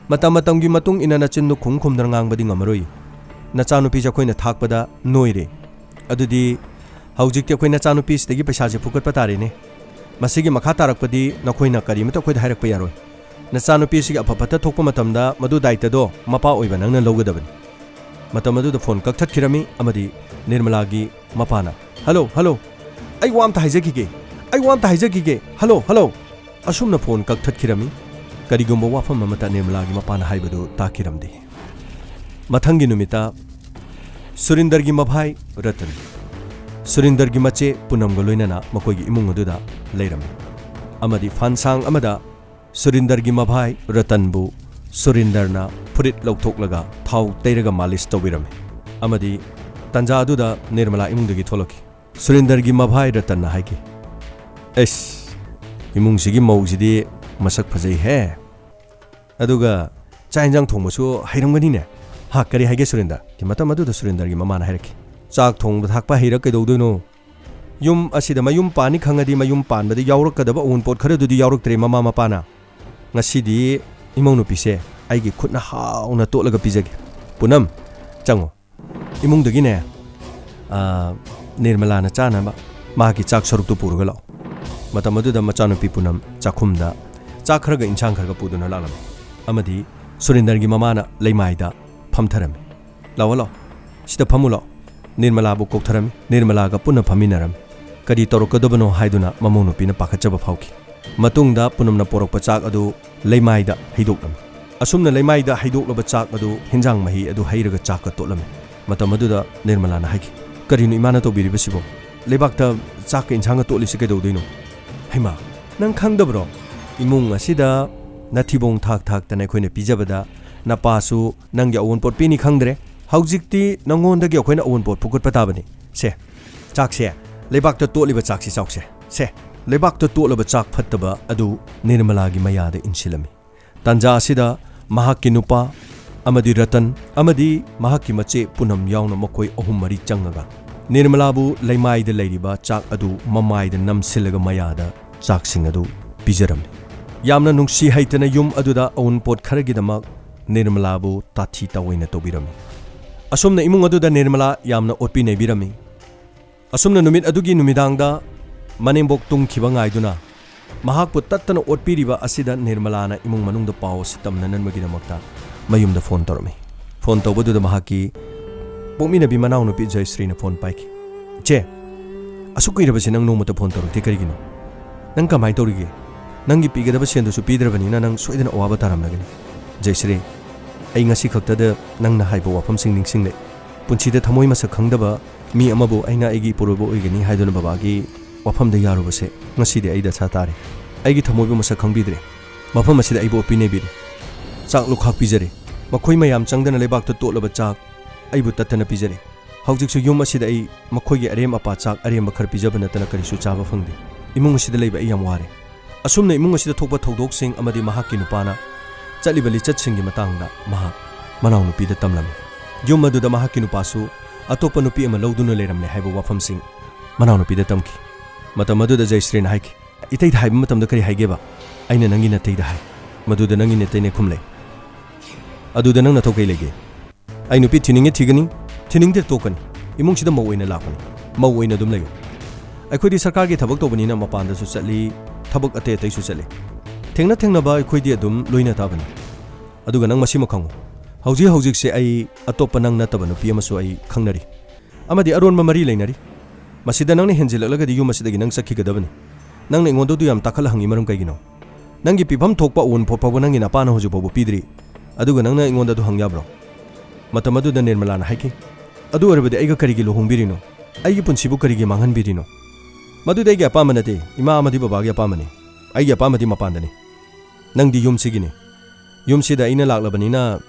ꯃꯇꯝ ꯃꯇꯝꯒꯤ ꯃꯇꯨꯡ ꯏꯟꯅ ꯅꯆꯤꯟꯗꯨ ꯈꯨꯝ ꯈꯨꯝꯗꯅ ꯉꯥꯡꯕꯗꯤ ꯉꯝꯃꯔꯣꯏ꯫ ꯅꯆꯥꯅꯨꯄꯤꯁꯦ ꯑꯩꯈꯣꯏꯅ ꯊꯥꯛꯄꯗ ꯅꯣꯏꯔꯦ꯫ ꯑꯗꯨꯗꯤ ꯍꯧꯖꯤꯛꯇꯤ ꯑꯩꯈꯣꯏ ꯅꯆꯥꯅꯨꯄꯤꯁꯤꯗꯒꯤ ꯄꯩꯁꯥꯁꯦ ꯐꯨꯒꯠꯄ ꯇꯥꯔꯦꯅꯦ꯫ ꯃꯁꯤꯒꯤ ꯃꯈꯥ ꯇꯥꯔꯛꯄꯗꯤ ꯅꯈꯣꯏꯅ ꯀꯔꯤꯃꯇ ꯑꯩꯈꯣꯏꯗ ꯍꯥꯏꯔꯛꯄ ꯌꯥꯔꯣꯏ꯫ ꯅꯆꯥꯅꯨꯄꯤꯁꯤꯒꯤ ꯑꯐ ꯐꯠꯇ ꯊꯣꯛꯄ ꯃꯇꯝꯗ ꯃꯗꯨ ꯗꯥꯏꯇꯗꯣ ꯃꯄꯥ ꯑꯣꯏꯕ ꯅꯪꯅ ꯂꯧꯒꯗꯕꯅꯤ꯫ ꯃꯇꯝ ꯑꯗꯨꯗ ꯐꯣꯟ ꯀꯛꯊꯠꯈꯤꯔꯝꯃꯤ ꯑꯃꯗꯤ ꯅꯤꯔꯃꯂꯥꯒꯤ ꯃꯄꯥꯅ, "ꯍꯜꯂꯣ, ꯍꯜꯂꯣ, ꯑꯩ ꯋꯥ ꯑꯝꯇ ꯍꯥꯏꯖꯈꯤꯒꯦ, ꯑꯩ ꯋꯥ ꯑꯝꯇ ꯍꯥꯏꯖꯈꯤꯒꯦ, ꯍꯜꯂꯣ, ꯍꯜꯂꯣ!" ꯑꯁꯨꯝꯅ ꯐꯣꯟ ꯀꯛꯊꯠꯈꯤꯔꯝꯃꯤ꯫ ꯀꯔꯤꯒꯨꯝꯕ ꯋꯥꯐꯝ ꯑꯃꯠꯇ ꯅꯤꯔꯃꯂꯥꯒꯤ ꯃꯄꯥꯅ ꯍꯥꯏꯕꯗꯨ ꯇꯥꯈꯤꯔꯝꯗꯦ꯫ ꯃꯊꯪꯒꯤ ꯅꯨꯃꯤꯠꯇ ꯁꯨꯔꯤꯟꯗꯔꯒꯤ ꯃꯚꯥꯏ ꯔꯇꯟ, ꯁꯨꯔꯤꯟꯗꯔꯒꯤ ꯃꯆꯦ ꯄꯨꯅꯝꯒ ꯂꯣꯏꯅꯅ ꯃꯈꯣꯏꯒꯤ ꯏꯃꯨꯡ ꯑꯗꯨꯗ ꯂꯩꯔꯝꯃꯤ꯫ ꯑꯃꯗꯤ ꯐꯥꯟꯁꯥꯡ ꯑꯃꯗ ꯁꯨꯔꯤꯟꯗꯔꯒꯤ ꯃꯚꯥꯏ ꯔꯇꯟꯕꯨ ꯁꯨꯔꯤꯟꯗꯔꯅ ꯐꯨꯔꯤꯠ ꯂꯧꯊꯣꯛꯂꯒ ꯊꯥꯎ ꯇꯩꯔꯒ ꯃꯥꯂꯤꯁ ꯇꯧꯕꯤꯔꯝꯃꯤ꯫ ꯑꯃꯗꯤ ꯇꯟꯖꯥ ꯑꯗꯨꯗ ꯅꯤꯔꯃꯂꯥ ꯏꯃꯨꯡꯗꯒꯤ ꯊꯣꯛꯂꯛꯈꯤ꯫ ꯁꯨꯔꯤꯟꯗꯔꯒꯤ ꯃꯚꯥꯏ ꯔꯇꯟꯅ ꯍꯥꯏꯈꯤ, "ꯑꯩꯁ, ꯏꯃꯨꯡꯁꯤꯒꯤ ꯃꯧꯁꯤꯗꯤ ꯃꯁꯛ ꯐꯖꯩꯍꯦ꯫ ꯑꯗꯨꯒ ꯆꯥꯛ ꯌꯦꯟꯁꯥꯡ ꯊꯣꯡꯕꯁꯨ ꯍꯩꯔꯝꯒꯅꯤꯅꯦ꯫ ꯍꯥ, ꯀꯔꯤ ꯍꯥꯏꯒꯦ ꯁꯨꯔꯤꯟꯗꯔ?" ꯃꯇꯝ ꯑꯗꯨꯗ ꯁꯨꯔꯤꯟꯗꯔꯒꯤ ꯃꯃꯥꯅ ꯍꯥꯏꯔꯛꯈꯤ, "ꯆꯥꯛ ꯊꯣꯡꯕ ꯊꯥꯛꯄ ꯍꯩꯔ ꯀꯩꯗꯧꯗꯣꯏꯅꯣ? ꯌꯨꯝ ꯑꯁꯤꯗ ꯃꯌꯨꯝ ꯄꯥꯟꯅꯤ ꯈꯪꯉꯗꯤ ꯃꯌꯨꯝ ꯄꯥꯟꯕꯗ ꯌꯥꯎꯔꯛꯀꯗꯕ ꯑꯋꯨꯟꯄꯣꯠ ꯈꯔꯗꯨꯗꯤ ꯌꯥꯎꯔꯛꯇ꯭ꯔꯦ ꯃꯃꯥ ꯃꯄꯥꯅ꯫ ꯉꯁꯤꯗꯤ ꯏꯃꯧ ꯅꯨꯄꯤꯁꯦ ꯑꯩꯒꯤ ꯈꯨꯠꯅ ꯍꯥꯎꯅ ꯇꯣꯠꯂꯒ ꯄꯤꯖꯒꯦ꯫ ꯄꯨꯅꯝ, ꯆꯪꯉꯣ꯫ ꯏꯃꯨꯡꯗꯒꯤꯅꯦ, ꯑ, ꯅꯤꯔꯃꯂꯥꯅ ꯆꯥꯅꯕ ꯃꯥꯒꯤ ꯆꯥꯛ ꯁꯔꯨꯛꯇꯨ ꯄꯨꯔꯒ ꯂꯥꯛꯑꯣ꯫ ꯃꯇꯝ ꯑꯗꯨꯗ ꯃꯆꯥꯅꯨꯄꯤ ꯄꯨꯅꯝ ꯆꯥꯛꯈꯨꯝꯗ ꯆꯥꯛ ꯈꯔꯒ ꯏꯟꯁꯥꯡ ꯈꯔꯒ ꯄꯨꯗꯨꯅ ꯂꯥꯛꯂꯝꯃꯤ꯫ ꯑꯃꯗꯤ ꯁꯨꯔꯦꯟꯗꯔꯒꯤ ꯃꯃꯥꯅ ꯂꯩꯃꯥꯏꯗ ꯐꯝꯊꯔꯝꯃꯤ꯫ "ꯂꯥꯛꯑꯣ, ꯂꯥꯛꯑꯣ, ꯁꯤꯗ ꯐꯝꯃꯨ ꯂꯥꯛꯑꯣ"꯫ ꯅꯤꯔꯃꯂꯥꯕꯨ ꯀꯧꯊꯔꯝꯃꯤ꯫ ꯅꯤꯔꯃꯂꯥꯒ ꯄꯨꯟꯅ ꯐꯝꯃꯤꯟꯅꯔꯝꯃꯤ꯫ ꯀꯔꯤ ꯇꯧꯔꯛꯀꯗꯕꯅꯣ ꯍꯥꯏꯗꯨꯅ ꯃꯃꯧ ꯅꯨꯄꯤꯅ ꯄꯥꯈꯠꯆꯕ ꯐꯥꯎꯈꯤ꯫ ꯃꯇꯨꯡꯗ ꯄꯨꯅꯝꯅ ꯄꯣꯔꯛꯄ ꯆꯥꯛ ꯑꯗꯨ ꯂꯩꯃꯥꯏꯗ ꯍꯩꯗꯣꯛꯂꯝꯃꯤ꯫ ꯑꯁꯨꯝꯅ ꯂꯩꯃꯥꯏꯗ ꯍꯩꯗꯣꯛꯂꯕ ꯆꯥꯛ ꯑꯗꯨ ꯍꯤꯟꯖꯥꯡ ꯃꯍꯤ ꯑꯗꯨ ꯍꯩꯔꯒ ꯆꯥꯛꯀ ꯇꯣꯠꯂꯝꯃꯤ꯫ ꯃꯇꯝ ꯑꯗꯨꯗ ꯅꯤꯔꯃꯂꯥꯅ ꯍꯥꯏꯈꯤ, "ꯀꯔꯤꯅꯣ ꯏꯃꯥꯅ ꯇꯧꯕꯤꯔꯤꯕꯁꯤꯕꯣ? ꯂꯩꯕꯥꯛꯇ ꯆꯥꯛꯀ ꯏꯟꯁꯥꯡꯒ ꯇꯣꯠꯂꯤꯁꯤ ꯀꯩꯗꯧꯗꯣꯏꯅꯣ?" "ꯍꯩꯃꯥ, ꯅꯪ ꯈꯪꯗꯕ꯭ꯔꯣ? ꯏꯃꯨꯡ ꯑꯁꯤꯗ ꯅꯊꯤꯕꯣꯡ ꯊꯥꯛ ꯊꯥꯛꯇꯅ ꯑꯩꯈꯣꯏꯅ ꯄꯤꯖꯕꯗ ꯅꯄꯥꯁꯨ ꯅꯪꯒꯤ ꯑꯋꯨꯟꯄꯣꯠ ꯄꯤꯅꯤ ꯈꯪꯗ꯭ꯔꯦ꯫ ꯍꯧꯖꯤꯛꯇꯤ ꯅꯉꯣꯟꯗꯒꯤ ꯑꯩꯈꯣꯏꯅ ꯑꯋꯨꯟꯄꯣꯠ ꯐꯨꯒꯠꯄ ꯇꯥꯕꯅꯤ꯫ ꯁꯦ, ꯆꯥꯛꯁꯦ ꯂꯩꯕꯥꯛꯇ ꯇꯣꯠꯂꯤꯕ ꯆꯥꯛꯁꯤ ꯆꯥꯎꯁꯦ꯫ ꯁꯦ, ꯂꯩꯕꯥꯛꯇ ꯇꯣꯠꯂꯕ ꯆꯥꯛ ꯐꯠꯇꯕ ꯑꯗꯨ ꯅꯤꯔꯃꯂꯥꯒꯤ ꯃꯌꯥꯗ ꯏꯟꯁꯤꯜꯂꯝꯃꯤ꯫ ꯇꯥꯟꯖꯥ ꯑꯁꯤꯗ ꯃꯍꯥꯛꯀꯤ ꯅꯨꯄꯥ ꯑꯃꯗꯤ ꯔꯇꯟ ꯑꯃꯗꯤ ꯃꯍꯥꯛꯀꯤ ꯃꯆꯦ ꯄꯨꯅꯝ ꯌꯥꯎꯅ ꯃꯈꯣꯏ ꯑꯍꯨꯝ ꯃꯔꯤ ꯆꯪꯉꯒ ꯅꯤꯔꯃꯂꯥꯕꯨ ꯂꯩꯃꯥꯏꯗ ꯂꯩꯔꯤꯕ ꯆꯥꯛ ꯑꯗꯨ ꯃꯃꯥꯏꯗ ꯅꯝꯁꯤꯜꯂꯒ ꯃꯌꯥꯗ ꯆꯥꯛꯁꯤꯡ ꯑꯗꯨ ꯄꯤꯖꯔꯝꯃꯤ꯫ ꯌꯥꯝꯅ ꯅꯨꯡꯁꯤ ꯍꯩꯇꯅ ꯌꯨꯝ ꯑꯗꯨꯗ ꯑꯋꯨꯟꯄꯣꯠ ꯈꯔꯒꯤꯗꯃꯛ ꯅꯤꯔꯃꯂꯥꯕꯨ ꯇꯥꯊꯤ ꯇꯥꯑꯣꯏꯅ ꯇꯧꯕꯤꯔꯝꯃꯤ꯫ ꯑꯁꯨꯝꯅ ꯏꯃꯨꯡ ꯑꯗꯨꯗ ꯅꯤꯔꯃꯂꯥ ꯌꯥꯝꯅ ꯑꯣꯠꯄꯤ ꯅꯩꯕꯤꯔꯝꯃꯤ꯫ ꯑꯁꯨꯝꯅ ꯅꯨꯃꯤꯠ ꯑꯗꯨꯒꯤ ꯅꯨꯃꯤꯗꯥꯡꯗ ꯃꯅꯦꯝꯕꯣꯛ ꯇꯨꯝꯈꯤꯕ ꯉꯥꯏꯗꯨꯅ ꯃꯍꯥꯛꯄꯨ ꯇꯠꯇꯅ ꯑꯣꯠꯄꯤꯔꯤꯕ ꯑꯁꯤꯗ ꯅꯤꯔꯃꯂꯥꯅ ꯏꯃꯨꯡ ꯃꯅꯨꯡꯗ ꯄꯥꯎ ꯑꯁꯤ ꯇꯝꯅꯅꯕꯒꯤꯗꯃꯛꯇ ꯃꯌꯨꯝꯗ ꯐꯣꯟ ꯇꯧꯔꯝꯃꯤ꯫ ꯐꯣꯟ ꯇꯧꯕꯗꯨꯗ ꯃꯍꯥꯛꯀꯤ ꯄꯣꯛꯃꯤꯟꯅꯕꯤ ꯃꯅꯥꯎꯅꯨꯄꯤ ꯖꯌꯁ꯭ꯔꯤꯅ ꯐꯣꯟ ꯄꯥꯏꯈꯤ꯫ "ꯏꯆꯦ, ꯑꯁꯨꯛ ꯀꯨꯏꯔꯕꯁꯤ ꯅꯪ ꯅꯣꯡꯃꯇ ꯐꯣꯟ ꯇꯧꯔꯛꯇꯦ ꯀꯔꯤꯒꯤꯅꯣ? ꯅꯪ ꯀꯃꯥꯏꯅ ꯇꯧꯔꯤꯒꯦ? ꯅꯪꯒꯤ ꯄꯤꯒꯗꯕ ꯁꯦꯟꯗꯨꯁꯨ ꯄꯤꯗ꯭ꯔꯕꯅꯤꯅ ꯅꯪ ꯁꯣꯏꯗꯅ ꯑꯋꯥꯕ ꯇꯥꯔꯝꯂꯒꯅꯤ꯫" "ꯖꯌꯁ꯭ꯔꯤ, ꯑꯩ ꯉꯁꯤ ꯈꯛꯇꯗ ꯅꯪꯅ ꯍꯥꯏꯕ ꯋꯥꯐꯝꯁꯤꯡ ꯅꯤꯡꯁꯤꯡꯂꯦ꯫ ꯄꯨꯟꯁꯤꯗ ꯊꯃꯣꯏ ꯃꯁꯛ ꯈꯪꯗꯕ ꯃꯤ ꯑꯃꯕꯨ ꯑꯩꯅ ꯑꯩꯒꯤ ꯏꯄꯨꯔꯣꯏꯕ ꯑꯣꯏꯒꯅꯤ ꯍꯥꯏꯗꯨꯅ ꯕꯕꯥꯒꯤ ꯋꯥꯐꯝꯗ ꯌꯥꯔꯨꯕꯁꯦ ꯉꯁꯤꯗꯤ ꯑꯩ ꯗꯁꯥ ꯇꯥꯔꯦ꯫ ꯑꯩꯒꯤ ꯊꯃꯣꯏꯕꯨ ꯃꯁꯛ ꯈꯪꯕꯤꯗ꯭ꯔꯦ꯫ ꯃꯐꯝ ꯑꯁꯤꯗ ꯑꯩꯕꯨ ꯑꯣꯠꯄꯤ ꯅꯩꯕꯤꯔꯦ꯫ ꯆꯥꯛ ꯂꯨꯈꯥꯛ ꯄꯤꯖꯔꯦ꯫ ꯃꯈꯣꯏ ꯃꯌꯥꯝ ꯆꯪꯗꯅ ꯂꯩꯕꯥꯛꯇ ꯇꯣꯠꯂꯕ ꯆꯥꯛ ꯑꯩꯕꯨ ꯇꯠꯇꯅ ꯄꯤꯖꯔꯦ꯫ ꯍꯧꯖꯤꯛꯁꯨ ꯌꯨꯝ ꯑꯁꯤꯗ ꯑꯩ ꯃꯈꯣꯏꯒꯤ ꯑꯔꯦꯝ ꯑꯄꯥ ꯆꯥꯛ ꯑꯔꯦꯝꯕ ꯈꯔ ꯄꯤꯖꯕ ꯅꯠꯇꯅ ꯀꯔꯤꯁꯨ ꯆꯥꯕ ꯐꯪꯗꯦ꯫ ꯏꯃꯨꯡ ꯑꯁꯤꯗ ꯂꯩꯕ ꯑꯩ ꯌꯥꯝ ꯋꯥꯔꯦ꯫" ꯑꯁꯨꯝꯅ ꯏꯃꯨꯡ ꯑꯁꯤꯗ ꯊꯣꯛꯄ ꯊꯧꯗꯣꯛꯁꯤꯡ ꯑꯃꯗꯤ ꯃꯍꯥꯛꯀꯤ ꯅꯨꯄꯥꯅ ꯆꯠꯂꯤꯕ ꯂꯤꯆꯠꯁꯤꯡꯒꯤ ꯃꯇꯥꯡꯗ ꯃꯍꯥꯛ ꯃꯅꯥꯎꯅꯨꯄꯤꯗ ꯇꯝꯂꯝꯃꯤ꯫ ꯌꯨꯝ ꯑꯗꯨꯗ ꯃꯍꯥꯛꯀꯤ ꯅꯨꯄꯥꯁꯨ ꯑꯇꯣꯞꯄ ꯅꯨꯄꯤ ꯑꯃ ꯂꯧꯗꯨꯅ ꯂꯩꯔꯝꯂꯦ ꯍꯥꯏꯕ ꯋꯥꯐꯝꯁꯤꯡ ꯃꯅꯥꯎꯅꯨꯄꯤꯗ ꯇꯝꯈꯤ꯫ ꯃꯇꯝ ꯑꯗꯨꯗ ꯖꯌꯁ꯭ꯔꯤꯅ ꯍꯥꯏꯈꯤ, "ꯏꯇꯩꯗ ꯍꯥꯏꯕ ꯃꯇꯝꯗ ꯀꯔꯤ ꯍꯥꯏꯒꯦꯕ?" "ꯑꯩꯅ ꯅꯪꯒꯤ ꯅꯇꯩꯗ ꯍꯥꯏ, ꯃꯗꯨꯗ ꯅꯪꯒꯤ ꯅꯇꯩꯅ ꯈꯨꯝꯂꯦ꯫ ꯑꯗꯨꯗ ꯅꯪ ꯅꯊꯧ ꯀꯩ ꯂꯩꯒꯦ?" "ꯑꯩ ꯅꯨꯄꯤ ꯊꯤꯅꯤꯡꯉꯦ ꯊꯤꯒꯅꯤ, ꯊꯤꯅꯤꯡꯗꯦ ꯇꯣꯛꯀꯅꯤ꯫ ꯏꯃꯨꯡꯁꯤꯗ ꯃꯧ ꯑꯣꯏꯅ ꯂꯥꯛꯄꯅꯤ, ꯃꯧ ꯑꯣꯏꯅ ꯑꯗꯨꯝ ꯂꯩꯌꯨ꯫ ꯑꯩꯈꯣꯏꯗꯤ ꯁꯔꯀꯥꯔꯒꯤ ꯊꯕꯛ ꯇꯧꯕꯅꯤꯅ ꯃꯄꯥꯟꯗꯁꯨ ꯆꯠꯂꯤ, ꯊꯕꯛ ꯑꯇꯩ ꯑꯇꯩꯁꯨ ꯆꯠꯂꯤ꯫ ꯊꯦꯡꯅ ꯊꯦꯡꯅꯕ ꯑꯩꯈꯣꯏꯗꯤ ꯑꯗꯨꯝ ꯂꯣꯏꯅ ꯇꯥꯕꯅꯤ꯫ ꯑꯗꯨꯒ ꯅꯪ ꯃꯁꯤꯃ ꯈꯪꯉꯨ, ꯍꯧꯖꯤꯛ ꯍꯧꯖꯤꯛꯁꯦ ꯑꯩ ꯑꯇꯣꯞꯄ ꯅꯪ ꯅꯠꯇꯕ ꯅꯨꯄꯤ ꯑꯃꯁꯨ ꯑꯩ ꯈꯪꯅꯔꯤ꯫ ꯑꯃꯗꯤ ꯑꯔꯣꯟꯕ ꯃꯔꯤ ꯂꯩꯅꯔꯤ꯫ ꯃꯁꯤꯗ ꯅꯪꯅ ꯍꯦꯟꯖꯤꯜꯂꯛꯂꯒꯗꯤ ꯌꯨꯝ ꯑꯁꯤꯗꯒꯤ ꯅꯪ ꯆꯠꯈꯤꯒꯗꯕꯅꯤ꯫ ꯅꯪꯅ ꯑꯩꯉꯣꯟꯗ ꯑꯗꯨ ꯌꯥꯝ ꯇꯥꯈꯠꯂ ꯍꯪꯉꯤ ꯃꯔꯝ ꯀꯩꯒꯤꯅꯣ? ꯅꯪꯒꯤ ꯄꯤꯐꯝ ꯊꯣꯛꯄ ꯑꯋꯨꯟꯄꯣꯠ ꯐꯥꯎꯕ ꯅꯪꯒꯤ ꯅꯄꯥꯅ ꯍꯧꯖꯤꯛ ꯐꯥꯎꯕ ꯄꯤꯗ꯭ꯔꯤ꯫ ꯑꯗꯨꯒ ꯅꯪꯅ ꯑꯩꯉꯣꯟꯗ ꯑꯗꯨ ꯍꯪ ꯌꯥꯕ꯭ꯔꯣ? ꯃꯇꯝ ꯑꯗꯨꯗ ꯅꯤꯔꯃꯂꯥꯅ ꯍꯥꯏꯈꯤ, "ꯑꯗꯨ ꯑꯣꯏꯔꯕꯗꯤ ꯑꯩꯒ ꯀꯔꯤꯒꯤ ꯂꯨꯍꯣꯡꯕꯤꯔꯤꯅꯣ? ꯑꯩꯒꯤ ꯄꯨꯟꯁꯤꯕꯨ ꯀꯔꯤꯒꯤ ꯃꯥꯡꯍꯟꯕꯤꯔꯤꯅꯣ?" "ꯃꯗꯨꯗꯤ ꯑꯩꯒꯤ ꯑꯄꯥꯝꯕ ꯅꯠꯇꯦ, ꯏꯃꯥ ꯑꯃꯗꯤ ꯕꯕꯥꯒꯤ ꯑꯄꯥꯝꯕꯅꯤ꯫ ꯑꯩꯒꯤ ꯑꯄꯥꯝꯕꯗꯤ ꯃꯄꯥꯟꯗꯅꯤ꯫ ꯅꯪꯗꯤ ꯌꯨꯝꯁꯤꯒꯤꯅꯤ꯫ ꯌꯨꯝꯁꯤꯗ ꯑꯩꯅ ꯂꯥꯛꯂꯕꯅꯤꯅ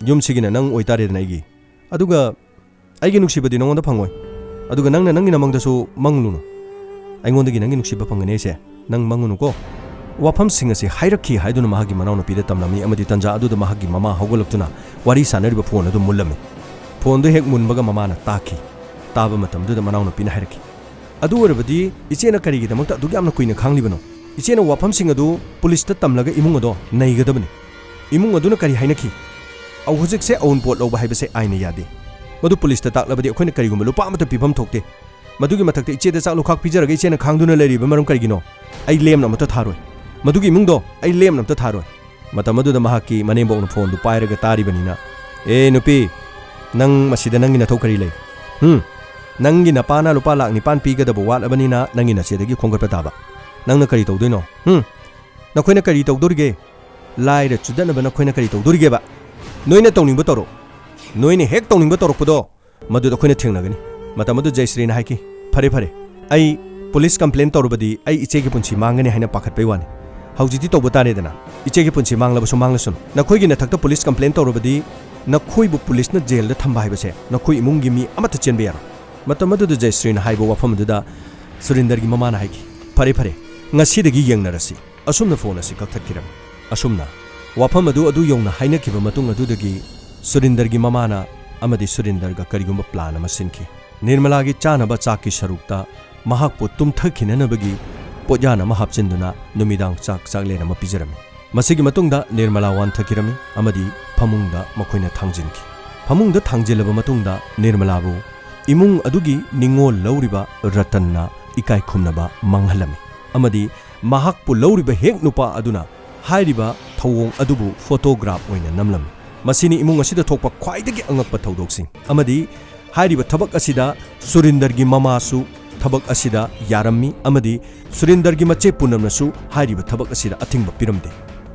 ꯌꯨꯝꯁꯤꯒꯤꯅ ꯅꯪ ꯑꯣꯏꯇꯥꯔꯦꯗꯅ ꯑꯩꯒꯤ꯫ ꯑꯗꯨꯒ ꯑꯩꯒꯤ ꯅꯨꯡꯁꯤꯕꯗꯤ ꯅꯉꯣꯟꯗ ꯐꯪꯉꯣꯏ꯫ ꯑꯗꯨꯒ ꯅꯪꯅ ꯅꯪꯒꯤ ꯅꯃꯪꯗꯁꯨ ꯃꯪꯂꯨꯅꯨ꯫ ꯑꯩꯉꯣꯟꯗꯒꯤ ꯅꯪꯒꯤ ꯅꯨꯡꯁꯤꯕ ꯐꯪꯒꯅꯤ ꯑꯩꯁꯦ꯫ ꯅꯪ ꯃꯪꯉꯨꯅꯨꯀꯣ꯫" ꯋꯥꯐꯝꯁꯤꯡ ꯑꯁꯤ ꯍꯥꯏꯔꯛꯈꯤ ꯍꯥꯏꯗꯨꯅ ꯃꯍꯥꯛꯀꯤ ꯃꯅꯥꯎꯅꯨꯄꯤꯗ ꯇꯝꯂꯝꯃꯤ ꯑꯃꯗꯤ ꯇꯟꯖꯥ ꯑꯗꯨꯗ ꯃꯍꯥꯛꯀꯤ ꯃꯃꯥ ꯍꯧꯒꯠꯂꯛꯇꯨꯅ ꯋꯥꯔꯤ ꯁꯥꯟꯅꯔꯤꯕ ꯐꯣꯟ ꯑꯗꯨ ꯃꯨꯜꯂꯝꯃꯤ꯫ ꯐꯣꯟꯗꯨ ꯍꯦꯛ ꯃꯨꯟꯕꯒ ꯃꯃꯥꯅ ꯇꯥꯈꯤ꯫ ꯇꯥꯕ ꯃꯇꯝꯗꯨꯗ ꯃꯅꯥꯎꯅꯨꯄꯤꯅ ꯍꯥꯏꯔꯛꯈꯤ, "ꯑꯗꯨ ꯑꯣꯏꯔꯕꯗꯤ ꯏꯆꯦꯅ ꯀꯔꯤꯒꯤꯗꯃꯛꯇ ꯑꯗꯨꯛ ꯌꯥꯝꯅ ꯀꯨꯏꯅ ꯈꯥꯡꯂꯤꯕꯅꯣ? ꯏꯆꯦꯅ ꯋꯥꯐꯝꯁꯤꯡ ꯑꯗꯨ ꯄꯨꯂꯤꯁꯇ ꯇꯝꯂꯒ ꯏꯃꯨꯡ ꯑꯗꯣ ꯅꯩꯒꯗꯕꯅꯤ꯫ ꯏꯃꯨꯡ ꯑꯗꯨꯅ ꯀꯔꯤ ꯍꯥꯏꯅꯈꯤ? ꯑꯧ, ꯍꯧꯖꯤꯛꯁꯦ ꯑꯋꯨꯟꯄꯣꯠ ꯂꯧꯕ ꯍꯥꯏꯕꯁꯦ ꯑꯥꯏꯟꯅ ꯌꯥꯗꯦ꯫ ꯃꯗꯨ ꯄꯨꯂꯤꯁꯇ ꯇꯥꯛꯂꯕꯗꯤ ꯑꯩꯈꯣꯏꯅ ꯀꯔꯤꯒꯨꯝꯕ ꯂꯨꯄꯥ ꯑꯃꯠꯇ ꯄꯤꯐꯝ ꯊꯣꯛꯇꯦ꯫ ꯃꯗꯨꯒꯤ ꯃꯊꯛꯇ ꯏꯆꯦꯗ ꯆꯥꯛ ꯂꯨꯈꯥꯛ ꯄꯤꯖꯔꯒ ꯏꯆꯦꯅ ꯈꯥꯡꯗꯨꯅ ꯂꯩꯔꯤꯕ ꯃꯔꯝ ꯀꯔꯤꯒꯤꯅꯣ? ꯑꯩ ꯂꯦꯝꯅ ꯑꯃꯠꯇ ꯊꯥꯔꯣꯏ꯫ ꯃꯗꯨꯒꯤ ꯏꯃꯨꯡꯗꯣ ꯑꯩ ꯂꯦꯝꯅ ꯑꯃꯠꯇ ꯊꯥꯔꯣꯏ꯫" ꯃꯇꯝ ꯑꯗꯨꯗ ꯃꯍꯥꯛꯀꯤ ꯃꯅꯦꯝꯕꯣꯛꯅ ꯐꯣꯟꯗꯨ ꯄꯥꯏꯔꯒ ꯇꯥꯔꯤꯕꯅꯤꯅ, "ꯑꯦ ꯅꯨꯄꯤ, ꯅꯪ ꯃꯁꯤꯗ ꯅꯪꯒꯤ ꯅꯊꯧ ꯀꯔꯤ ꯂꯩ? ꯍꯨꯝ? ꯅꯪꯒꯤ ꯅꯄꯥꯅ ꯂꯨꯄꯥ ꯂꯥꯛ ꯅꯤꯄꯥꯟ ꯄꯤꯒꯗꯕ ꯋꯥꯠꯂꯕꯅꯤꯅ ꯅꯪꯒꯤ ꯅꯆꯦꯗꯒꯤ ꯈꯣꯝꯒꯠꯄ ꯇꯥꯕ꯫ ꯅꯪꯅ ꯀꯔꯤ ꯇꯧꯗꯣꯏꯅꯣ? ꯍꯨꯝ? ꯅꯈꯣꯏꯅ ꯀꯔꯤ ꯇꯧꯗꯣꯔꯤꯒꯦ? ꯂꯥꯏꯔ ꯆꯨꯗꯠꯅꯕ ꯅꯈꯣꯏꯅ ꯀꯔꯤ ꯇꯧꯗꯣꯔꯤꯒꯦꯕ? ꯅꯣꯏꯅ ꯇꯧꯅꯤꯡꯕ ꯇꯧꯔꯣ꯫ ꯅꯣꯏꯅ ꯍꯦꯛ ꯇꯧꯅꯤꯡꯕ ꯇꯧꯔꯛꯄꯗꯣ, ꯃꯗꯨꯗ ꯑꯩꯈꯣꯏꯅ ꯊꯦꯡꯅꯒꯅꯤ꯫" ꯃꯇꯝ ꯑꯗꯨ ꯖꯌꯁ꯭ꯔꯤꯅ ꯍꯥꯏꯈꯤ, "ꯐꯔꯦ, ꯐꯔꯦ, ꯑꯩ ꯄꯨꯂꯤꯁ ꯀꯝꯄ꯭ꯂꯦꯟ ꯇꯧꯔꯕꯗꯤ ꯑꯩ ꯏꯆꯦꯒꯤ ꯄꯨꯟꯁꯤ ꯃꯥꯡꯒꯅꯤ ꯍꯥꯏꯅ ꯄꯥꯈꯠꯄꯩ ꯋꯥꯅꯤ꯫ ꯍꯧꯖꯤꯛꯇꯤ ꯇꯧꯕ ꯇꯥꯔꯦꯗꯅ꯫ ꯏꯆꯦꯒꯤ ꯄꯨꯟꯁꯤ ꯃꯥꯡꯂꯕꯁꯨ ꯃꯥꯡꯂꯁꯅꯨ꯫ ꯅꯈꯣꯏꯒꯤ ꯅꯊꯛꯇ ꯄꯨꯂꯤꯁ ꯀꯝꯄ꯭ꯂꯦꯟ ꯇꯧꯔꯕꯗꯤ ꯅꯈꯣꯏꯕꯨ ꯄꯨꯂꯤꯁꯅ ꯖꯦꯜꯗ ꯊꯝꯕ ꯍꯥꯏꯕꯁꯦ ꯅꯈꯣꯏ ꯏꯃꯨꯡꯒꯤ ꯃꯤ ꯑꯃꯠꯇ ꯆꯦꯟꯕ ꯌꯥꯔꯣꯏ꯫" ꯃꯇꯝ ꯑꯗꯨꯗ ꯖꯌꯁ꯭ꯔꯤꯅ ꯍꯥꯏꯕ ꯋꯥꯐꯝ ꯑꯗꯨꯗ ꯁꯨꯔꯤꯟꯗꯔꯒꯤ ꯃꯃꯥꯅ ꯍꯥꯏꯈꯤ, "ꯐꯔꯦ, ꯐꯔꯦ, ꯉꯁꯤꯗꯒꯤ ꯌꯦꯡꯅꯔꯁꯤ꯫" ꯑꯁꯨꯝꯅ ꯐꯣꯟ ꯑꯁꯤ ꯀꯛꯊꯠꯈꯤꯔꯝꯃꯤ꯫ ꯑꯁꯨꯝꯅ ꯋꯥꯐꯝ ꯑꯗꯨ ꯑꯗꯨ ꯌꯧꯅ ꯍꯥꯏꯅꯈꯤꯕ ꯃꯇꯨꯡ ꯑꯗꯨꯗꯒꯤ ꯁꯨꯔꯤꯟꯗꯔꯒꯤ ꯃꯃꯥꯅ ꯑꯃꯗꯤ ꯁꯨꯔꯤꯟꯗꯔꯒ ꯀꯔꯤꯒꯨꯝꯕ ꯄ꯭ꯂꯥꯟ ꯑꯃ ꯁꯤꯟꯈꯤ꯫ ꯅꯤꯔꯃꯂꯥꯒꯤ ꯆꯥꯅꯕ ꯆꯥꯛꯀꯤ ꯁꯔꯨꯛꯇ ꯃꯍꯥꯛꯄꯨ ꯇꯨꯝꯊꯈꯤꯅꯅꯕꯒꯤ ꯄꯣꯠꯌꯥꯟ ꯑꯃ ꯍꯥꯞꯆꯤꯟꯗꯨꯅ ꯅꯨꯃꯤꯗꯥꯡ ꯆꯥꯛ ꯆꯥꯛꯂꯦꯟ ꯑꯃ ꯄꯤꯖꯔꯝꯃꯤ꯫ ꯃꯁꯤꯒꯤ ꯃꯇꯨꯡꯗ ꯅꯤꯔꯃꯂꯥ ꯋꯥꯟꯊꯈꯤꯔꯝꯃꯤ ꯑꯃꯗꯤ ꯐꯃꯨꯡꯗ ꯃꯈꯣꯏꯅ ꯊꯥꯡꯖꯤꯟꯈꯤ꯫ ꯐꯃꯨꯡꯗ ꯊꯥꯡꯖꯤꯜꯂꯕ ꯃꯇꯨꯡꯗ ꯅꯤꯔꯃꯂꯥꯕꯨ ꯏꯃꯨꯡ ꯑꯗꯨꯒꯤ ꯅꯤꯡꯉꯣꯜ ꯂꯧꯔꯤꯕ ꯔꯇꯟꯅ ꯏꯀꯥꯏ ꯈꯨꯝꯅꯕ ꯃꯥꯡꯍꯜꯂꯝꯃꯤ ꯑꯃꯗꯤ ꯃꯍꯥꯛꯄꯨ ꯂꯧꯔꯤꯕ ꯍꯦꯛ ꯅꯨꯄꯥ ꯑꯗꯨꯅ ꯍꯥꯏꯔꯤꯕ ꯊꯧꯑꯣꯡ ꯑꯗꯨꯕꯨ ꯐꯣꯇꯣꯒ꯭ꯔꯥꯐ ꯑꯣꯏꯅ ꯅꯝꯂꯝꯃꯤ꯫ ꯃꯁꯤꯅꯤ ꯏꯃꯨꯡ ꯑꯁꯤꯗ ꯊꯣꯛꯄ ꯈ꯭ꯋꯥꯏꯗꯒꯤ ꯑꯉꯛꯄ ꯊꯧꯗꯣꯛꯁꯤꯡ꯫ ꯑꯃꯗꯤ ꯍꯥꯏꯔꯤꯕ ꯊꯕꯛ ꯑꯁꯤꯗ ꯁꯨꯔꯤꯟꯗꯔꯒꯤ ꯃꯃꯥꯁꯨ ꯊꯕꯛ ꯑꯁꯤꯗ ꯌꯥꯔꯝꯃꯤ ꯑꯃꯗꯤ ꯁꯨꯔꯤꯟꯗꯔꯒꯤ ꯃꯆꯦ ꯄꯨꯅꯝꯅꯁꯨ ꯍꯥꯏꯔꯤꯕ ꯊꯕꯛ ꯑꯁꯤꯗ ꯑꯊꯤꯡꯕ ꯄꯤꯔꯝꯗꯦ꯫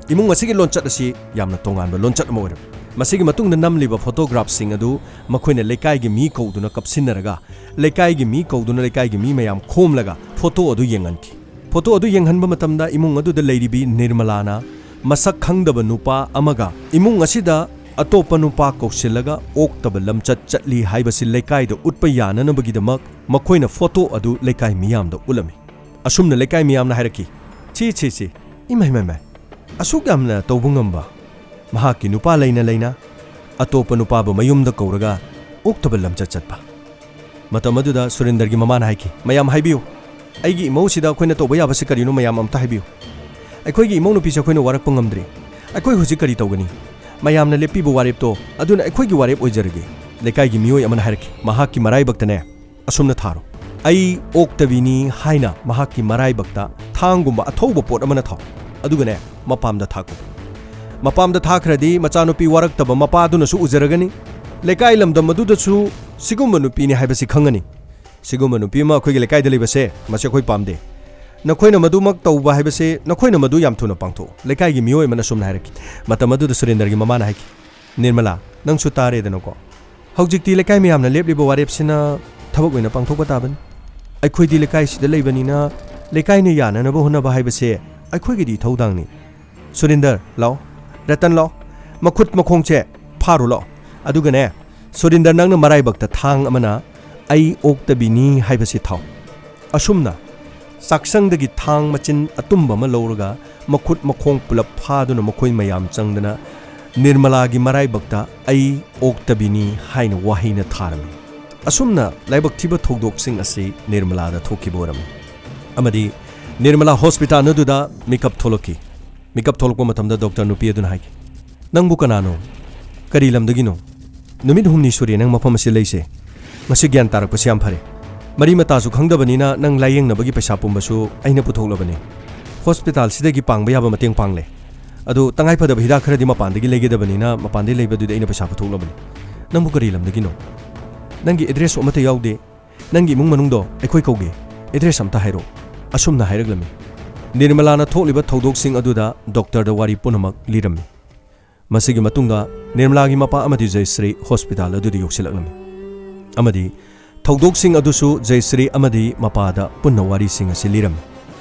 ꯏꯃꯨꯡ ꯑꯁꯤꯒꯤ ꯂꯣꯟꯆꯠ ꯑꯁꯤ ꯌꯥꯝꯅ ꯇꯣꯉꯥꯟꯕ ꯂꯣꯟꯆꯠ ꯑꯃ ꯑꯣꯏꯔꯝꯃꯤ꯫ ꯃꯁꯤꯒꯤ ꯃꯇꯨꯡꯗ ꯅꯝꯂꯤꯕ ꯐꯣꯇꯣꯒ꯭ꯔꯥꯐꯁꯤꯡ ꯑꯗꯨ ꯃꯈꯣꯏꯅ ꯂꯩꯀꯥꯏꯒꯤ ꯃꯤ ꯀꯧꯗꯨꯅ ꯀꯞꯁꯤꯟꯅꯔꯒ, ꯂꯩꯀꯥꯏꯒꯤ ꯃꯤ ꯀꯧꯗꯨꯅ ꯂꯩꯀꯥꯏꯒꯤ ꯃꯤ ꯃꯌꯥꯝ ꯈꯣꯝꯂꯒ ꯐꯣꯇꯣ ꯑꯗꯨ ꯌꯦꯡꯍꯟꯈꯤ꯫ ꯐꯣꯇꯣ ꯑꯗꯨ ꯌꯦꯡꯍꯟꯕ ꯃꯇꯝꯗ ꯏꯃꯨꯡ ꯑꯗꯨꯗ ꯂꯩꯔꯤꯕꯤ ꯅꯤꯔꯃꯂꯥꯅ ꯃꯁꯛ ꯈꯪꯗꯕ ꯅꯨꯄꯥ ꯑꯃꯒ ꯏꯃꯨꯡ ꯑꯁꯤꯗ ꯑꯇꯣꯞꯄ ꯅꯨꯄꯥ ꯀꯧꯁꯤꯜꯂꯒ ꯑꯣꯛꯇꯕ ꯂꯝꯆꯠ ꯆꯠꯂꯤ ꯍꯥꯏꯕꯁꯤ ꯂꯩꯀꯥꯏꯗ ꯎꯠꯄ ꯌꯥꯅꯅꯕꯒꯤꯗꯃꯛ ꯃꯈꯣꯏꯅ ꯐꯣꯇꯣ ꯑꯗꯨ ꯂꯩꯀꯥꯏ ꯃꯤꯌꯥꯝꯗ ꯎꯠꯂꯝꯃꯤ꯫ ꯑꯁꯨꯝꯅ ꯂꯩꯀꯥꯏ ꯃꯤꯌꯥꯝꯅ ꯍꯥꯏꯔꯛꯈꯤ, "ꯁꯤ, ꯁꯤ, ꯁꯤ, ꯏꯃꯥꯏ, ꯏꯃꯥꯏ, ꯏꯃꯥꯏ, ꯑꯁꯨꯛ ꯌꯥꯝꯅ ꯇꯧꯕ ꯉꯝꯕ ꯃꯍꯥꯛꯀꯤ ꯅꯨꯄꯥ ꯂꯩꯅ ꯂꯩꯅ ꯑꯇꯣꯞꯄ ꯅꯨꯄꯥꯕꯨ ꯃꯌꯨꯝꯗ ꯀꯧꯔꯒ ꯑꯣꯛꯇꯕ ꯂꯝꯆꯠ ꯆꯠꯄ"꯫ ꯃꯇꯝ ꯑꯗꯨꯗ ꯁꯨꯔꯦꯟꯗꯔꯒꯤ ꯃꯃꯥꯅ ꯍꯥꯏꯈꯤ, "ꯃꯌꯥꯝ ꯍꯥꯏꯕꯤꯌꯨ, ꯑꯩꯒꯤ ꯏꯃꯧꯁꯤꯗ ꯑꯩꯈꯣꯏꯅ ꯇꯧꯕ ꯌꯥꯕꯁꯤ ꯀꯔꯤꯅꯣ ꯃꯌꯥꯝ ꯑꯝꯇ ꯍꯥꯏꯕꯤꯌꯨ꯫ ꯑꯩꯈꯣꯏꯒꯤ ꯏꯃꯧ ꯅꯨꯄꯤꯁꯦ ꯑꯩꯈꯣꯏꯅ ꯋꯥꯔꯛꯄ ꯉꯝꯗ꯭ꯔꯤ꯫ ꯑꯩꯈꯣꯏ ꯍꯧꯖꯤꯛ ꯀꯔꯤ ꯇꯧꯒꯅꯤ? ꯃꯌꯥꯝꯅ ꯂꯦꯞꯄꯤꯕ ꯋꯥꯔꯦꯞꯇꯣ ꯑꯗꯨꯅ ꯑꯩꯈꯣꯏꯒꯤ ꯋꯥꯔꯦꯞ ꯑꯣꯏꯖꯔꯒꯦ"꯫ ꯂꯩꯀꯥꯏꯒꯤ ꯃꯤꯑꯣꯏ ꯑꯃꯅ ꯍꯥꯏꯔꯛꯈꯤ, "ꯃꯍꯥꯛꯀꯤ ꯃꯔꯥꯏꯕꯛꯇꯅꯦ ꯑꯁꯨꯝꯅ ꯊꯥꯔꯣ꯫ ꯑꯩ ꯑꯣꯛꯇꯕꯤꯅꯤ ꯍꯥꯏꯅ ꯃꯍꯥꯛꯀꯤ ꯃꯔꯥꯏꯕꯛꯇ ꯊꯥꯡꯒꯨꯝꯕ ꯑꯊꯧꯕ ꯄꯣꯠ ꯑꯃꯅ ꯊꯥꯎ꯫ ꯑꯗꯨꯒꯅꯦ, ꯃꯄꯥꯝꯗ ꯊꯥꯈꯣ꯫ ꯃꯄꯥꯝꯗ ꯊꯥꯈ꯭ꯔꯗꯤ ꯃꯆꯥꯅꯨꯄꯤ ꯋꯥꯔꯛꯇꯕ ꯃꯄꯥꯗꯨꯅꯁꯨ ꯎꯖꯔꯒꯅꯤ꯫ ꯂꯩꯀꯥꯏ ꯂꯝꯗꯝ ꯑꯗꯨꯗꯁꯨ ꯁꯤꯒꯨꯝꯕ ꯅꯨꯄꯤꯅꯤ ꯍꯥꯏꯕꯁꯤ ꯈꯪꯒꯅꯤ꯫ ꯁꯤꯒꯨꯝꯕ ꯅꯨꯄꯤ ꯑꯃ ꯑꯩꯈꯣꯏꯒꯤ ꯂꯩꯀꯥꯏꯗ ꯂꯩꯕꯁꯦ, ꯃꯁꯤ ꯑꯩꯈꯣꯏ ꯄꯥꯝꯗꯦ꯫ ꯅꯈꯣꯏꯅ ꯃꯗꯨꯃꯛ ꯇꯧꯕ ꯍꯥꯏꯕꯁꯦ, ꯅꯈꯣꯏꯅ ꯃꯗꯨ ꯌꯥꯝ ꯊꯨꯅ ꯄꯥꯡꯊꯣꯛꯎ"꯫ ꯂꯩꯀꯥꯏꯒꯤ ꯃꯤꯑꯣꯏ ꯑꯃꯅ ꯑꯁꯨꯝꯅ ꯍꯥꯏꯔꯛꯈꯤ꯫ ꯃꯇꯝ ꯑꯗꯨꯗ ꯁꯨꯔꯦꯟꯗꯔꯒꯤ ꯃꯃꯥꯅ ꯍꯥꯏꯈꯤ, "ꯅꯤꯔꯃꯂꯥ, ꯅꯪꯁꯨ ꯇꯥꯔꯦꯗꯅꯀꯣ꯫ ꯍꯧꯖꯤꯛꯇꯤ ꯂꯩꯀꯥꯏ ꯃꯌꯥꯝꯅ ꯂꯦꯞꯂꯤꯕ ꯋꯥꯔꯦꯞꯁꯤꯅ ꯊꯕꯛ ꯑꯣꯏꯅ ꯄꯥꯡꯊꯣꯛꯄ ꯇꯥꯕꯅꯤ꯫ ꯑꯩꯈꯣꯏꯗꯤ ꯂꯩꯀꯥꯏꯁꯤꯗ ꯂꯩꯕꯅꯤꯅ ꯂꯩꯀꯥꯏꯅ ꯌꯥꯅꯅꯕ ꯍꯣꯠꯅꯕ ꯍꯥꯏꯕꯁꯦ ꯑꯩꯈꯣꯏꯒꯤꯗꯤ ꯏꯊꯧꯗꯥꯡꯅꯤ꯫ ꯁꯨꯔꯤꯟꯗꯔ, ꯂꯥꯛꯑꯣ꯫ ꯔꯇꯟ, ꯂꯥꯛꯑꯣ꯫ ꯃꯈꯨꯠ ꯃꯈꯣꯡꯁꯦ ꯐꯥꯔꯨ ꯂꯥꯛꯑꯣ꯫ ꯑꯗꯨꯒꯅꯦ, ꯁꯨꯔꯤꯟꯗꯔ, ꯅꯪꯅ ꯃꯔꯥꯏꯕꯛꯇ ꯊꯥꯡ ꯑꯃꯅ ꯑꯩ ꯑꯣꯛꯇꯕꯤꯅꯤ ꯍꯥꯏꯕꯁꯤ ꯊꯥꯎ"꯫ ꯑꯁꯨꯝꯅ ꯆꯥꯛꯁꯪꯗꯒꯤ ꯊꯥꯡ ꯃꯆꯤꯟ ꯑꯇꯨꯝꯕ ꯑꯃ ꯂꯧꯔꯒ ꯃꯈꯨꯠ ꯃꯈꯣꯡ ꯄꯨꯂꯞ ꯐꯥꯗꯨꯅ ꯃꯈꯣꯏ ꯃꯌꯥꯝ ꯆꯪꯗꯅ ꯅꯤꯔꯃꯂꯥꯒꯤ ꯃꯔꯥꯏꯕꯛꯇ "ꯑꯩ ꯑꯣꯛꯇꯕꯤꯅꯤ" ꯍꯥꯏꯅ ꯋꯥꯍꯩꯅ ꯊꯥꯔꯝꯃꯤ꯫ ꯑꯁꯨꯝꯅ ꯂꯥꯏꯕꯛ ꯊꯤꯕ ꯊꯧꯗꯣꯛꯁꯤꯡ ꯑꯁꯤ ꯅꯤꯔꯃꯂꯥꯗ ꯊꯣꯛꯈꯤꯕ ꯑꯣꯏꯔꯝꯃꯤ꯫ ꯑꯃꯗꯤ ꯅꯤꯔꯃꯂꯥ ꯍꯣꯁꯄꯤꯇꯥꯜ ꯑꯗꯨꯗ ꯃꯤꯀꯞ ꯊꯣꯛꯂꯛꯈꯤ꯫ ꯃꯤꯀꯞ ꯊꯣꯛꯂꯛꯄ ꯃꯇꯝꯗ ꯗꯣꯛꯇꯔ ꯅꯨꯄꯤ ꯑꯗꯨꯅ ꯍꯥꯏꯈꯤ, "ꯅꯪꯕꯨ ꯀꯅꯥꯅꯣ? ꯀꯔꯤ ꯂꯝꯗꯒꯤꯅꯣ? ꯅꯨꯃꯤꯠ ꯍꯨꯝꯅꯤ ꯁꯨꯔꯦ ꯅꯪ ꯃꯐꯝ ꯑꯁꯤꯗ ꯂꯩꯁꯦ꯫ ꯉꯁꯤ ꯒ꯭ꯌꯥꯟ ꯇꯥꯔꯛꯄꯁꯤ ꯌꯥꯝ ꯐꯔꯦ꯫ ꯃꯔꯤ ꯃꯇꯥꯁꯨ ꯈꯪꯗꯕꯅꯤꯅ ꯅꯪ ꯂꯥꯌꯦꯡꯅꯕꯒꯤ ꯄꯩꯁꯥ ꯄꯨꯝꯕꯁꯨ ꯑꯩꯅ ꯄꯨꯊꯣꯛꯂꯕꯅꯤ꯫ ꯍꯣꯁꯄꯤꯇꯥꯜꯁꯤꯗꯒꯤ ꯄꯥꯡꯕ ꯌꯥꯕ ꯃꯇꯦꯡ ꯄꯥꯡꯂꯦ꯫ ꯑꯗꯨ ꯇꯉꯥꯏ ꯐꯗꯕ ꯍꯤꯗꯥꯛ ꯈꯔꯗꯤ ꯃꯄꯥꯟꯗꯒꯤ ꯂꯩꯒꯗꯕꯅꯤꯅ ꯃꯄꯥꯟꯗꯒꯤ ꯂꯩꯕꯗꯨꯗꯤ ꯑꯩꯅ ꯄꯩꯁꯥ ꯄꯨꯊꯣꯛꯂꯕꯅꯤ꯫ ꯅꯪꯕꯨ ꯀꯔꯤ ꯂꯝꯗꯒꯤꯅꯣ? ꯅꯪꯒꯤ ꯑꯦꯗ꯭ꯔꯦꯁꯁꯨ ꯑꯃꯠꯇ ꯌꯥꯎꯗꯦ꯫ ꯅꯪꯒꯤ ꯏꯃꯨꯡ ꯃꯅꯨꯡꯗꯣ ꯑꯩꯈꯣꯏ ꯀꯧꯒꯦ꯫ ꯑꯦꯗ꯭ꯔꯦꯁ ꯑꯝꯇ ꯍꯥꯏꯔꯛꯑꯣ"꯫ ꯑꯁꯨꯝꯅ ꯍꯥꯏꯔꯛꯂꯝꯃꯤ꯫ ꯅꯤꯔꯃꯂꯥꯅ ꯊꯣꯛꯂꯤꯕ ꯊꯧꯗꯣꯛꯁꯤꯡ ꯑꯗꯨꯗ ꯗꯣꯛꯇꯔꯗ ꯋꯥꯔꯤ ꯄꯨꯝꯅꯃꯛ ꯂꯤꯔꯝꯃꯤ꯫ ꯃꯁꯤꯒꯤ ꯃꯇꯨꯡꯗ ꯅꯤꯔꯃꯂꯥꯒꯤ ꯃꯄꯥ ꯑꯃꯗꯤ ꯖꯌꯁ꯭ꯔꯤ ꯍꯣꯁꯄꯤꯇꯥꯜ ꯑꯗꯨꯗ ꯌꯧꯁꯤꯜꯂꯛꯂꯝꯃꯤ꯫ ꯑꯃꯗꯤ ꯊꯧꯗꯣꯛꯁꯤꯡ ꯑꯗꯨꯁꯨ ꯖꯌꯁ꯭ꯔꯤ ꯑꯃꯗꯤ ꯃꯄꯥꯗ ꯄꯨꯟꯅ ꯋꯥꯔꯤꯁꯤꯡ ꯑꯁꯤ ꯂꯤꯔꯝꯃꯤ꯫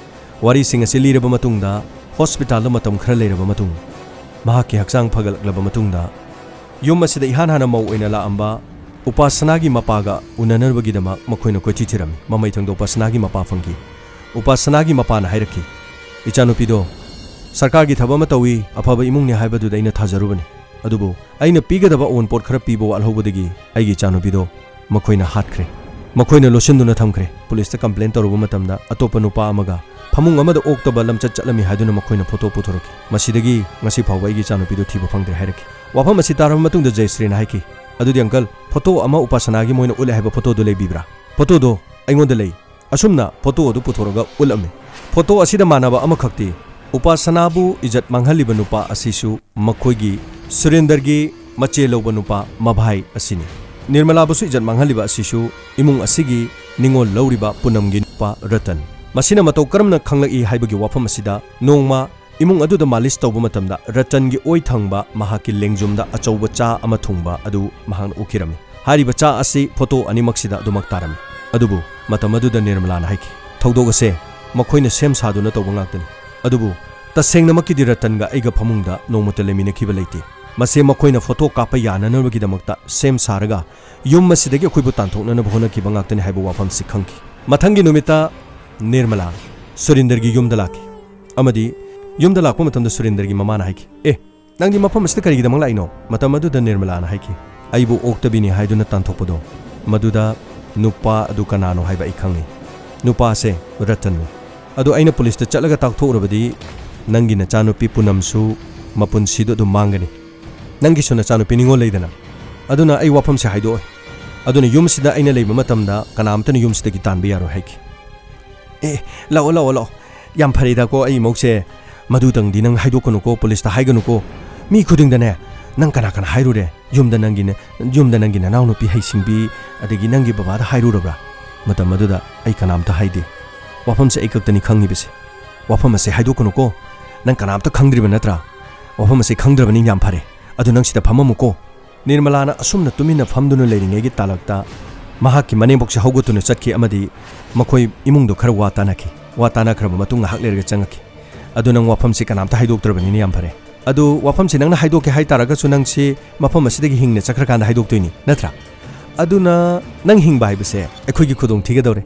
ꯋꯥꯔꯤꯁꯤꯡ ꯑꯁꯤ ꯂꯤꯔꯕ ꯃꯇꯨꯡꯗ, ꯍꯣꯁꯄꯤꯇꯥꯜꯗ ꯃꯇꯝ ꯈꯔ ꯂꯩꯔꯕ ꯃꯇꯨꯡ, ꯃꯍꯥꯛꯀꯤ ꯍꯛꯆꯥꯡ ꯐꯒꯠꯂꯛꯂꯕ ꯃꯇꯨꯡꯗ, ꯌꯨꯝ ꯑꯁꯤꯗ ꯏꯍꯥꯟ ꯍꯥꯟꯅ ꯃꯧ ꯑꯣꯏꯅ ꯂꯥꯛꯑꯝꯕ ꯎꯄꯥꯁꯅꯥꯒꯤ ꯃꯄꯥꯒ ꯎꯅꯅꯕꯒꯤꯗꯃꯛ ꯃꯈꯣꯏꯅ ꯀꯣꯏꯊꯤ ꯊꯤꯔꯝꯃꯤ꯫ ꯃꯃꯩ ꯊꯪꯗ ꯎꯄꯥꯁꯅꯥꯒꯤ ꯃꯄꯥ ꯐꯪꯈꯤ꯫ ꯎꯄꯥꯁꯅꯥꯒꯤ ꯃꯄꯥꯅ ꯍꯥꯏꯔꯛꯈꯤ, "ꯏꯆꯥꯅꯨꯄꯤꯗꯣ ꯁꯔꯀꯥꯔꯒꯤ ꯊꯕꯛ ꯑꯃ ꯇꯧꯏ, ꯑꯐꯕ ꯏꯃꯨꯡꯅꯤ ꯍꯥꯏꯕꯗꯨꯗ ꯑꯩꯅ ꯊꯥꯖꯔꯨꯕꯅꯤ꯫ ꯑꯗꯨꯕꯨ ꯑꯩꯅ ꯄꯤꯒꯗꯕ ꯑꯑꯣꯟꯄꯣꯠ ꯈꯔ ꯄꯤꯕ ꯋꯥꯠꯍꯧꯕꯗꯒꯤ ꯑꯩꯒꯤ ꯏꯆꯥꯅꯨꯄꯤꯗꯣ ꯃꯈꯣꯏꯅ ꯍꯥꯠꯈ꯭ꯔꯦ"꯫ ꯃꯈꯣꯏꯅ ꯂꯣꯠꯁꯤꯟꯗꯨꯅ ꯊꯝꯈ꯭ꯔꯦ꯫ ꯄꯨꯂꯤꯁꯇ ꯀꯝꯄ꯭ꯂꯦꯟ ꯇꯧꯔꯨꯕ ꯃꯇꯝꯗ ꯑꯇꯣꯞꯄ ꯅꯨꯄꯥ ꯑꯃꯒ ꯐꯃꯨꯡ ꯑꯃꯗ ꯑꯣꯛꯇꯕ ꯂꯝꯆꯠ ꯆꯠꯂꯝꯃꯤ ꯍꯥꯏꯗꯨꯅ ꯃꯈꯣꯏꯅ ꯐꯣꯇꯣ ꯄꯨꯊꯣꯔꯛꯈꯤ꯫ ꯃꯁꯤꯗꯒꯤ ꯉꯁꯤ ꯐꯥꯎꯕ ꯑꯩꯒꯤ ꯏꯆꯥꯅꯨꯄꯤꯗꯨ ꯊꯤꯕ ꯐꯪꯗ꯭ꯔꯦ ꯍꯥꯏꯔꯛꯈꯤ꯫ ꯋꯥꯐꯝ ꯑꯁꯤ ꯇꯥꯔꯕ ꯃꯇꯨꯡꯗ ꯖꯌꯁ꯭ꯔꯤꯅ ꯍꯥꯏꯈꯤ, "ꯑꯗꯨꯗꯤ ꯑꯪꯀꯜ, ꯐꯣꯇꯣ ꯑꯃ ꯎꯄꯥꯁꯅꯥꯒꯤ ꯃꯣꯏꯅ ꯎꯠꯂꯦ ꯍꯥꯏꯕ ꯐꯣꯇꯣꯗꯨ ꯂꯩꯕꯤꯕ꯭ꯔꯥ?" "ꯐꯣꯇꯣꯗꯣ ꯑꯩꯉꯣꯟꯗ ꯂꯩ"꯫ ꯑꯁꯨꯝꯅ ꯐꯣꯇꯣ ꯑꯗꯨ ꯄꯨꯊꯣꯔꯒ ꯎꯠꯂꯝꯃꯤ꯫ ꯐꯣꯇꯣ ꯑꯁꯤꯗ ꯃꯥꯟꯅꯕ ꯑꯃꯈꯛꯇꯤ ꯎꯄꯥꯁꯅꯥꯕꯨ ꯏꯖꯠ ꯃꯥꯡꯍꯜꯂꯤꯕ ꯅꯨꯄꯥ ꯑꯁꯤꯁꯨ ꯃꯈꯣꯏꯒꯤ ꯁꯨꯔꯦꯟꯗꯔꯒꯤ ꯃꯆꯦ ꯂꯧꯕ ꯅꯨꯄꯥ ꯃꯚꯥꯏ ꯑꯁꯤꯅꯤ꯫ ꯅꯤꯔꯃꯂꯥꯕꯨꯁꯨ ꯏꯖꯠ ꯃꯥꯡꯍꯜꯂꯤꯕ ꯑꯁꯤꯁꯨ ꯏꯃꯨꯡ ꯑꯁꯤꯒꯤ ꯅꯤꯉꯣꯜ ꯂꯧꯔꯤꯕ ꯄꯨꯅꯝꯒꯤ ꯅꯨꯄꯥ ꯔꯇꯟ꯫ ꯃꯁꯤꯅ ꯃꯇꯧ ꯀꯔꯝꯅ ꯈꯪꯂꯛꯏ ꯍꯥꯏꯕꯒꯤ ꯋꯥꯐꯝ ꯑꯁꯤꯗ, ꯅꯣꯡꯃ ꯏꯃꯨꯡ ꯑꯗꯨꯗ ꯃꯥꯂꯤꯁ ꯇꯧꯕ ꯃꯇꯝꯗ ꯔꯇꯟꯒꯤ ꯑꯣꯏ ꯊꯪꯕ ꯃꯍꯥꯛꯀꯤ ꯂꯦꯡꯖꯨꯝꯗ ꯑꯆꯧꯕ ꯆꯥ ꯑꯃ ꯊꯨꯡꯕ ꯑꯗꯨ ꯃꯍꯥꯛꯅ ꯎꯈꯤꯔꯝꯃꯤ꯫ ꯍꯥꯏꯔꯤꯕ ꯆꯥ ꯑꯁꯤ ꯐꯣꯇꯣ ꯑꯅꯤꯃꯛꯁꯤꯗ ꯑꯗꯨꯃꯛ ꯇꯥꯔꯝꯃꯤ꯫ ꯑꯗꯨꯕꯨ ꯃꯇꯝ ꯑꯗꯨꯗ ꯅꯤꯔꯃꯂꯥꯅ ꯍꯥꯏꯈꯤ, "ꯊꯧꯗꯣꯛ ꯑꯁꯦ ꯃꯈꯣꯏꯅ ꯁꯦꯝ ꯁꯥꯗꯨꯅ ꯇꯧꯕ ꯉꯥꯛꯇꯅꯤ꯫ ꯑꯗꯨꯕꯨ ꯇꯁꯦꯡꯅꯃꯛꯀꯤꯗꯤ ꯔꯇꯟꯒ ꯑꯩꯒ ꯐꯃꯨꯡꯗ ꯅꯣꯡꯃꯇ ꯂꯩꯃꯤꯟꯅꯈꯤꯕ ꯂꯩꯇꯦ꯫ ꯃꯁꯦ ꯃꯈꯣꯏꯅ ꯐꯣꯇꯣ ꯀꯥꯞꯄ ꯌꯥꯅꯅꯕꯒꯤꯗꯃꯛꯇ ꯁꯦꯝ ꯁꯥꯔꯒ ꯌꯨꯝ ꯑꯁꯤꯗꯒꯤ ꯑꯩꯈꯣꯏꯕꯨ ꯇꯥꯟꯊꯣꯛꯅꯅꯕ ꯍꯣꯠꯅꯈꯤꯕ ꯉꯥꯛꯇꯅꯤ" ꯍꯥꯏꯕ ꯋꯥꯐꯝꯁꯤ ꯈꯪꯈꯤ꯫ ꯃꯊꯪꯒꯤ ꯅꯨꯃꯤꯠꯇ ꯅꯤꯔꯃꯂꯥ ꯁꯨꯔꯦꯟꯗꯔꯒꯤ ꯌꯨꯝꯗ ꯂꯥꯛꯈꯤ꯫ ꯑꯃꯗꯤ ꯌꯨꯝꯗ ꯂꯥꯛꯄ ꯃꯇꯝꯗ ꯁꯨꯔꯦꯟꯗꯔꯒꯤ ꯃꯃꯥꯅ ꯍꯥꯏꯈꯤ, "ꯑꯦ, ꯅꯪꯗꯤ ꯃꯐꯝ ꯑꯁꯤꯗ ꯀꯔꯤꯒꯤꯗꯃꯛ ꯂꯥꯛꯏꯅꯣ?" ꯃꯇꯝ ꯑꯗꯨꯗ ꯅꯤꯔꯃꯂꯥꯅ ꯍꯥꯏꯈꯤ, "ꯑꯩꯕꯨ ꯑꯣꯛꯇꯕꯤꯅꯤ ꯍꯥꯏꯗꯨꯅ ꯇꯥꯟꯊꯣꯛꯄꯗꯣ ꯃꯗꯨꯗ ꯅꯨꯄꯥ ꯑꯗꯨ ꯀꯅꯥꯅꯣ ꯍꯥꯏꯕ ꯑꯩ ꯈꯪꯉꯤ꯫ ꯅꯨꯄꯥꯁꯦ ꯔꯇꯟꯅꯤ꯫ ꯑꯗꯨ ꯑꯩꯅ ꯄꯨꯂꯤꯁꯇ ꯆꯠꯂꯒ ꯇꯥꯛꯊꯣꯛꯎꯔꯕꯗꯤ ꯅꯪꯒꯤ ꯅꯆꯥꯅꯨꯄꯤ ꯄꯨꯅꯝꯁꯨ ꯃꯄꯨꯟꯁꯤꯗꯨ ꯑꯗꯨꯝ ꯃꯥꯡꯒꯅꯤ꯫ ꯅꯪꯒꯤꯁꯨ ꯅꯆꯥꯅꯨꯄꯤ ꯅꯤꯉꯣꯜ ꯂꯩꯗꯅ꯫ ꯑꯗꯨꯅ ꯑꯩ ꯋꯥꯐꯝꯁꯦ ꯍꯥꯏꯗꯣꯛꯑꯣꯏ꯫ ꯑꯗꯨꯅ ꯌꯨꯝꯁꯤꯗ ꯑꯩꯅ ꯂꯩꯕ ꯃꯇꯝꯗ ꯀꯅꯥꯝꯇꯅ ꯌꯨꯝꯁꯤꯗꯒꯤ ꯇꯥꯟꯕ ꯌꯥꯔꯣꯏ ꯍꯥꯏꯈꯤ꯫ "ꯑꯦ, ꯂꯥꯛꯑꯣ, ꯂꯥꯛꯑꯣ, ꯂꯥꯛꯑꯣ꯫ ꯌꯥꯝ ꯐꯔꯦꯗꯀꯣ ꯑꯩ ꯏꯃꯧꯁꯦ꯫ ꯃꯗꯨꯇꯪꯗꯤ ꯅꯪ ꯍꯥꯏꯗꯣꯛꯀꯅꯨꯀꯣ, ꯄꯨꯂꯤꯁꯇ ꯍꯥꯏꯒꯅꯨꯀꯣ꯫ ꯃꯤ ꯈꯨꯗꯤꯡꯗꯅꯦ, ꯅꯪ ꯀꯅꯥ ꯀꯅꯥ ꯍꯥꯏꯔꯨꯔꯦ? ꯌꯨꯝꯗ ꯅꯪꯒꯤꯅꯦ, ꯌꯨꯝꯗ ꯅꯪꯒꯤ ꯅꯅꯥꯎꯅꯨꯄꯤ ꯍꯩꯁꯤꯡꯕꯤ, ꯑꯗꯒꯤ ꯅꯪꯒꯤ ꯕꯕꯥꯗ ꯍꯥꯏꯔꯨꯔꯕ꯭ꯔꯥ?" ꯃꯇꯝ ꯑꯗꯨꯗ ꯑꯩ ꯀꯅꯥꯝꯇ ꯍꯥꯏꯗꯦ꯫ ꯋꯥꯐꯝꯁꯦ ꯑꯩ ꯈꯛꯇꯅꯤ ꯈꯪꯉꯤꯕꯁꯦ꯫ "ꯋꯥꯐꯝ ꯑꯁꯦ ꯍꯥꯏꯗꯣꯛꯀꯅꯨꯀꯣ꯫ ꯅꯪ ꯀꯅꯥꯝꯇ ꯈꯪꯗ꯭ꯔꯤꯕ ꯅꯠꯇ꯭ꯔꯥ? ꯋꯥꯐꯝ ꯑꯁꯦ ꯈꯪꯗ꯭ꯔꯕꯅꯤ, ꯌꯥꯝ ꯐꯔꯦ꯫ ꯑꯗꯨ ꯅꯪ ꯁꯤꯗ ꯐꯝꯃꯝꯃꯨꯀꯣ꯫" ꯅꯤꯔꯃꯂꯥꯅ ꯑꯁꯨꯝꯅ ꯇꯨꯃꯤꯟꯅ ꯐꯝꯗꯨꯅ ꯂꯩꯔꯤꯉꯩꯒꯤ ꯇꯥꯂꯛꯇ ꯃꯍꯥꯛꯀꯤ ꯃꯅꯦꯝꯕꯣꯛꯁꯦ ꯍꯧꯒꯠꯇꯨꯅ ꯆꯠꯈꯤ ꯑꯃꯗꯤ ꯃꯈꯣꯏ ꯏꯃꯨꯡꯗꯣ ꯈꯔ ꯋꯥ ꯇꯥꯅꯈꯤ꯫ ꯋꯥ ꯇꯥꯅꯈ꯭ꯔꯕ ꯃꯇꯨꯡ ꯉꯥꯏꯍꯥꯛ ꯂꯩꯔꯒ ꯆꯪꯉꯛꯈꯤ꯫ "ꯑꯗꯨ ꯅꯪ ꯋꯥꯐꯝꯁꯤ ꯀꯅꯥꯝꯇ ꯍꯥꯏꯗꯣꯛꯇ꯭ꯔꯕꯅꯤꯅ ꯌꯥꯝ ꯐꯔꯦ꯫ ꯑꯗꯨ ꯋꯥꯐꯝꯁꯤ ꯅꯪꯅ ꯍꯥꯏꯗꯣꯛꯀꯦ ꯍꯥꯏ ꯇꯥꯔꯒꯁꯨ ꯅꯪꯁꯤ ꯃꯐꯝ ꯑꯁꯤꯗꯒꯤ ꯍꯤꯡꯅ ꯆꯠꯈ꯭ꯔꯀꯥꯟꯗ ꯍꯥꯏꯗꯣꯛꯇꯣꯏꯅꯤ, ꯅꯠꯇ꯭ꯔꯥ? ꯑꯗꯨꯅ ꯅꯪ ꯍꯤꯡꯕ ꯍꯥꯏꯕꯁꯦ ꯑꯩꯈꯣꯏꯒꯤ ꯈꯨꯗꯣꯡ ꯊꯤꯒꯗꯧꯔꯦ꯫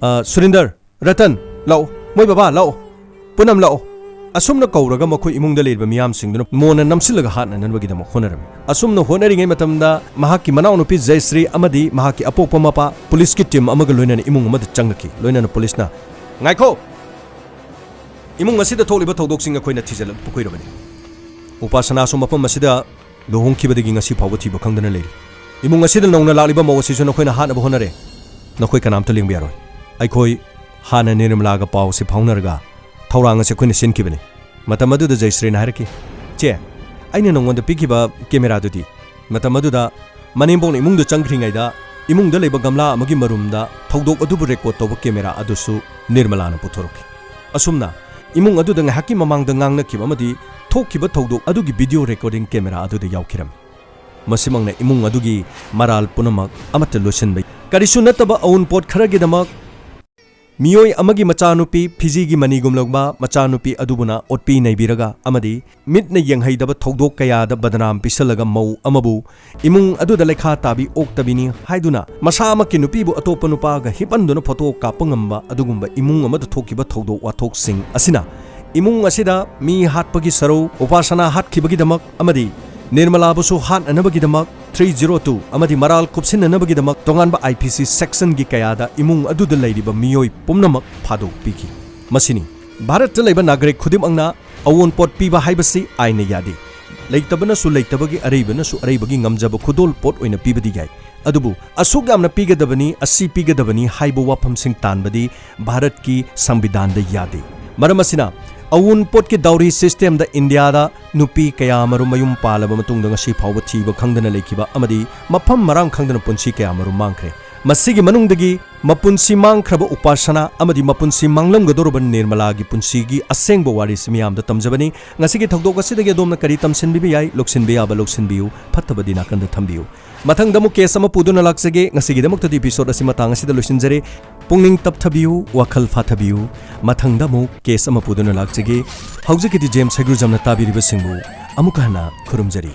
ꯑ, ꯁꯨꯔꯤꯟꯗꯔ, ꯔꯇꯟ, ꯂꯥꯛꯑꯣ꯫ ꯃꯣꯏ ꯕꯕꯥ, ꯂꯥꯛꯑꯣ꯫ ꯄꯨꯅꯝ, ꯂꯥꯛꯑꯣ꯫" ꯑꯁꯨꯝꯅ ꯀꯧꯔꯒ ꯃꯈꯣꯏ ꯏꯃꯨꯡꯗ ꯂꯩꯔꯤꯕ ꯃꯤꯌꯥꯝꯁꯤꯡꯗꯨꯅ ꯃꯣꯟꯅ ꯅꯝꯁꯤꯜꯂꯒ ꯍꯥꯠꯅꯅꯕꯒꯤꯗꯃꯛ ꯍꯣꯠꯅꯔꯝꯃꯤ꯫ ꯑꯁꯨꯝꯅ ꯍꯣꯠꯅꯔꯤꯉꯩ ꯃꯇꯝꯗ ꯃꯍꯥꯛꯀꯤ ꯃꯅꯥꯎꯅꯨꯄꯤ ꯖꯌꯁ꯭ꯔꯤ ꯑꯃꯗꯤ ꯃꯍꯥꯛꯀꯤ ꯑꯄꯣꯛꯄ ꯃꯄꯥ ꯄꯨꯂꯤꯁꯀꯤ ꯇꯤꯝ ꯑꯃꯒ ꯂꯣꯏꯅꯅ ꯏꯃꯨꯡ ꯑꯃꯗ ꯆꯪꯂꯛꯈꯤ꯫ ꯂꯣꯏꯅꯅ ꯄꯨꯂꯤꯁꯅ, "ꯉꯥꯏꯈꯣ! ꯏꯃꯨꯡ ꯑꯁꯤꯗ ꯊꯣꯛꯂꯤꯕ ꯊꯧꯗꯣꯛꯁꯤꯡ ꯑꯩꯈꯣꯏꯅ ꯊꯤꯖꯤꯜꯂꯛꯄ ꯀꯨꯏꯔꯕꯅꯤ꯫ ꯎꯄꯥꯁꯅꯥꯁꯨ ꯃꯐꯝ ꯑꯁꯤꯗ ꯂꯨꯍꯣꯡꯈꯤꯕꯗꯒꯤ ꯉꯁꯤ ꯐꯥꯎꯕ ꯊꯤꯕ ꯈꯪꯗꯅ ꯂꯩꯔꯤ꯫ ꯏꯃꯨꯡ ꯑꯁꯤꯗ ꯅꯧꯅ ꯂꯥꯛꯂꯤꯕ ꯃꯧ ꯑꯁꯤꯁꯨ ꯅꯈꯣꯏꯅ ꯍꯥꯠꯅꯕ ꯍꯣꯠꯅꯔꯦ꯫ ꯅꯈꯣꯏ ꯀꯅꯥꯝꯇ ꯂꯦꯡꯕ ꯌꯥꯔꯣꯏ꯫ ꯑꯩꯈꯣꯏ ꯍꯥꯟꯅ ꯅꯤꯔꯃꯂꯥꯒ ꯄꯥꯎꯁꯤ ꯐꯥꯎꯅꯔꯒ ꯊꯧꯔꯥꯡ ꯑꯁꯤ ꯑꯩꯈꯣꯏꯅ ꯁꯤꯟꯈꯤꯕꯅꯤ꯫" ꯃꯇꯝ ꯑꯗꯨꯗ ꯖꯌꯁ꯭ꯔꯤꯅ ꯍꯥꯏꯔꯛꯈꯤ, "ꯆꯦ, ꯑꯩꯅ ꯅꯉꯣꯟꯗ ꯄꯤꯈꯤꯕ ꯀꯦꯃꯦꯔꯥꯗꯨꯗꯤ?" ꯃꯇꯝ ꯑꯗꯨꯗ ꯃꯅꯦꯝꯕꯣꯛꯅ ꯏꯃꯨꯡꯗ ꯆꯪꯈ꯭ꯔꯤꯉꯩꯗ ꯏꯃꯨꯡꯗ ꯂꯩꯕ ꯒꯝꯂꯥ ꯑꯃꯒꯤ ꯃꯔꯨꯝꯗ ꯊꯧꯗꯣꯛ ꯑꯗꯨꯕꯨ ꯔꯦꯀꯣꯔꯗ ꯇꯧꯕ ꯀꯦꯃꯦꯔꯥ ꯑꯗꯨꯁꯨ ꯅꯤꯔꯃꯂꯥꯅ ꯄꯨꯊꯣꯔꯛꯈꯤ꯫ ꯑꯁꯨꯝꯅ ꯏꯃꯨꯡ ꯑꯗꯨꯗ ꯉꯥꯏꯍꯥꯛꯀꯤ ꯃꯃꯥꯡꯗ ꯉꯥꯡꯅꯈꯤꯕ ꯑꯃꯗꯤ ꯊꯣꯛꯈꯤꯕ ꯊꯧꯗꯣꯛ ꯑꯗꯨꯒꯤ ꯚꯤꯗꯤꯑꯣ ꯔꯦꯀꯣꯔꯗꯤꯡ ꯀꯦꯃꯦꯔꯥ ꯑꯗꯨꯗ ꯌꯥꯎꯈꯤꯔꯝꯃꯤ꯫ ꯃꯁꯤꯃꯛꯅ ꯏꯃꯨꯡ ꯑꯗꯨꯒꯤ ꯃꯔꯥꯜ ꯄꯨꯝꯅꯃꯛ ꯑꯃꯠꯇ ꯂꯣꯏꯁꯤꯟꯕ, ꯀꯔꯤꯁꯨ ꯅꯠꯇꯕ ꯑꯎꯟꯄꯣꯠ ꯈꯔꯒꯤꯗꯃꯛ ꯃꯤꯑꯣꯏ ꯑꯃꯒꯤ ꯃꯆꯥꯅꯨꯄꯤ, ꯐꯤꯖꯤꯒꯤ ꯃꯅꯤꯒꯨꯝꯂꯕ ꯃꯆꯥꯅꯨꯄꯤ ꯑꯗꯨꯕꯨꯅ ꯑꯣꯠꯄꯤ ꯅꯩꯕꯤꯔꯒ ꯑꯃꯗꯤ ꯃꯤꯠꯅ ꯌꯦꯡꯍꯩꯗꯕ ꯊꯧꯗꯣꯛ ꯀꯌꯥꯗ ꯕꯗꯅꯥꯝ ꯄꯤꯁꯜꯂꯒ ꯃꯧ ꯑꯃꯕꯨ ꯏꯃꯨꯡ ꯑꯗꯨꯗ ꯂꯩꯈꯥ ꯇꯥꯕꯤ ꯑꯣꯛꯇꯕꯤꯅꯤ ꯍꯥꯏꯗꯨꯅ ꯃꯁꯥꯃꯛꯀꯤ ꯅꯨꯄꯤꯕꯨ ꯑꯇꯣꯞꯄ ꯅꯨꯄꯥꯒ ꯍꯤꯞꯍꯟꯗꯨꯅ ꯐꯣꯇꯣ ꯀꯥꯞꯄ ꯉꯝꯕ ꯑꯗꯨꯒꯨꯝꯕ ꯏꯃꯨꯡ ꯑꯃꯗ ꯊꯣꯛꯈꯤꯕ ꯊꯧꯗꯣꯛ ꯋꯥꯊꯣꯛꯁꯤꯡ ꯑꯁꯤꯅ ꯏꯃꯨꯡ ꯑꯁꯤꯗ ꯃꯤ ꯍꯥꯠꯄꯒꯤ ꯁꯔꯧ, ꯎꯄꯥꯁꯅꯥ ꯍꯥꯠꯈꯤꯕꯒꯤꯗꯃꯛ ꯑꯃꯗꯤ ꯅꯤꯔꯃꯂꯥꯕꯨꯁꯨ ꯍꯥꯠꯅꯅꯕꯒꯤꯗꯃꯛ three zero two ꯑꯃꯗꯤ ꯃꯔꯥꯜ ꯀꯨꯞꯁꯤꯟꯅꯅꯕꯒꯤꯗꯃꯛ ꯇꯣꯉꯥꯟꯕ I P C section ꯒꯤ ꯀꯌꯥꯗ ꯏꯃꯨꯡ ꯑꯗꯨꯗ ꯂꯩꯔꯤꯕ ꯃꯤꯑꯣꯏ ꯄꯨꯝꯅꯃꯛ ꯐꯥꯗꯣꯛꯄꯤꯈꯤ꯫ ꯃꯁꯤꯅꯤ ꯚꯥꯔꯠꯇ ꯂꯩꯕ ꯅꯥꯒꯔꯤꯛ ꯈꯨꯗꯤꯡꯃꯛꯅ ꯑꯑꯣꯟꯄꯣꯠ ꯄꯤꯕ ꯍꯥꯏꯕꯁꯤ ꯑꯥꯏꯟꯅ ꯌꯥꯗꯦ꯫ ꯂꯩꯇꯕꯅꯁꯨ ꯂꯩꯇꯕꯒꯤ, ꯑꯔꯩꯕꯅꯁꯨ ꯑꯔꯩꯕꯒꯤ ꯉꯝꯖꯕ ꯈꯨꯗꯣꯜ ꯄꯣꯠ ꯑꯣꯏꯅ ꯄꯤꯕꯗꯤ ꯌꯥꯏ, ꯑꯗꯨꯕꯨ ꯑꯁꯨꯛ ꯌꯥꯝꯅ ꯄꯤꯒꯗꯕꯅꯤ, ꯑꯁꯤ ꯄꯤꯒꯗꯕꯅꯤ ꯍꯥꯏꯕ ꯋꯥꯐꯝꯁꯤꯡ ꯇꯥꯟꯕꯗꯤ ꯚꯥꯔꯠꯀꯤ ꯁꯪꯕꯤꯙꯥꯟꯗ ꯌꯥꯗꯦ꯫ ꯃꯔꯝ ꯑꯁꯤꯅ ꯑꯋꯨꯟꯄꯣꯠꯀꯤ dowry system ꯗ ꯏꯟꯗꯤꯌꯥꯗ ꯅꯨꯄꯤ ꯀꯌꯥꯃꯔꯨꯝ ꯃꯌꯨꯝ ꯄꯥꯜꯂꯕ ꯃꯇꯨꯡꯗ ꯉꯁꯤ ꯐꯥꯎꯕ ꯊꯤꯕ ꯈꯪꯗꯅ ꯂꯩꯈꯤꯕ ꯑꯃꯗꯤ ꯃꯐꯝ ꯃꯔꯥꯡ ꯈꯪꯗꯅ ꯄꯨꯟꯁꯤ ꯀꯌꯥꯃꯔꯨꯝ ꯃꯥꯡꯈ꯭ꯔꯦ꯫ ꯃꯁꯤꯒꯤ ꯃꯅꯨꯡꯗꯒꯤ ꯃꯄꯨꯟꯁꯤ ꯃꯥꯡꯈ꯭ꯔꯕ ꯎꯄꯥꯁꯅꯥ ꯑꯃꯗꯤ ꯃꯄꯨꯟꯁꯤ ꯃꯥꯡꯂꯝꯒꯗꯧꯔꯕ ꯅꯤꯔꯃꯂꯥꯒꯤ ꯄꯨꯟꯁꯤꯒꯤ ꯑꯁꯦꯡꯕ ꯋꯥꯔꯤꯁꯤ ꯃꯤꯌꯥꯝꯗ ꯇꯝꯖꯕꯅꯤ꯫ ꯉꯁꯤꯒꯤ ꯊꯧꯗꯣꯛ ꯑꯁꯤꯗꯒꯤ ꯑꯗꯣꯝꯅ ꯀꯔꯤ ꯇꯝꯁꯤꯟꯕꯤꯕ ꯌꯥꯏ? ꯂꯧꯁꯤꯟꯕ ꯌꯥꯕ ꯂꯧꯁꯤꯟꯕꯤꯌꯨ, ꯐꯠꯇꯕꯗꯤ ꯅꯥꯀꯟꯗ ꯊꯝꯕꯤꯌꯨ꯫ ꯃꯊꯪꯗ ꯑꯃꯨꯛ case ꯑꯃ ꯄꯨꯗꯨꯅ ꯂꯥꯛꯆꯒꯦ꯫ ꯉꯁꯤꯒꯤꯗꯃꯛꯇꯗꯤ episode ꯑꯁꯤ ꯃꯇꯥꯡ ꯑꯁꯤꯗ ꯂꯣꯏꯁꯤꯟꯖꯔꯦ꯫ ꯄꯨꯛꯅꯤꯡ ꯇꯞꯊꯕꯤꯌꯨ, ꯋꯥꯈꯜ ꯐꯥꯊꯕꯤꯌꯨ꯫ ꯃꯊꯪꯗ ꯑꯃꯨꯛ case ꯑꯃ ꯄꯨꯗꯨꯅ ꯂꯥꯛꯆꯒꯦ꯫ ꯍꯧꯖꯤꯛꯀꯤꯗꯤ ꯖꯦꯝꯁ ꯍꯩꯒ꯭ꯔꯨꯖꯝꯅ ꯇꯥꯕꯤꯔꯤꯕꯁꯤꯡꯕꯨ ꯑꯃꯨꯛꯀ ꯍꯟꯅ ꯈꯨꯔꯨꯝꯖꯔꯤ꯫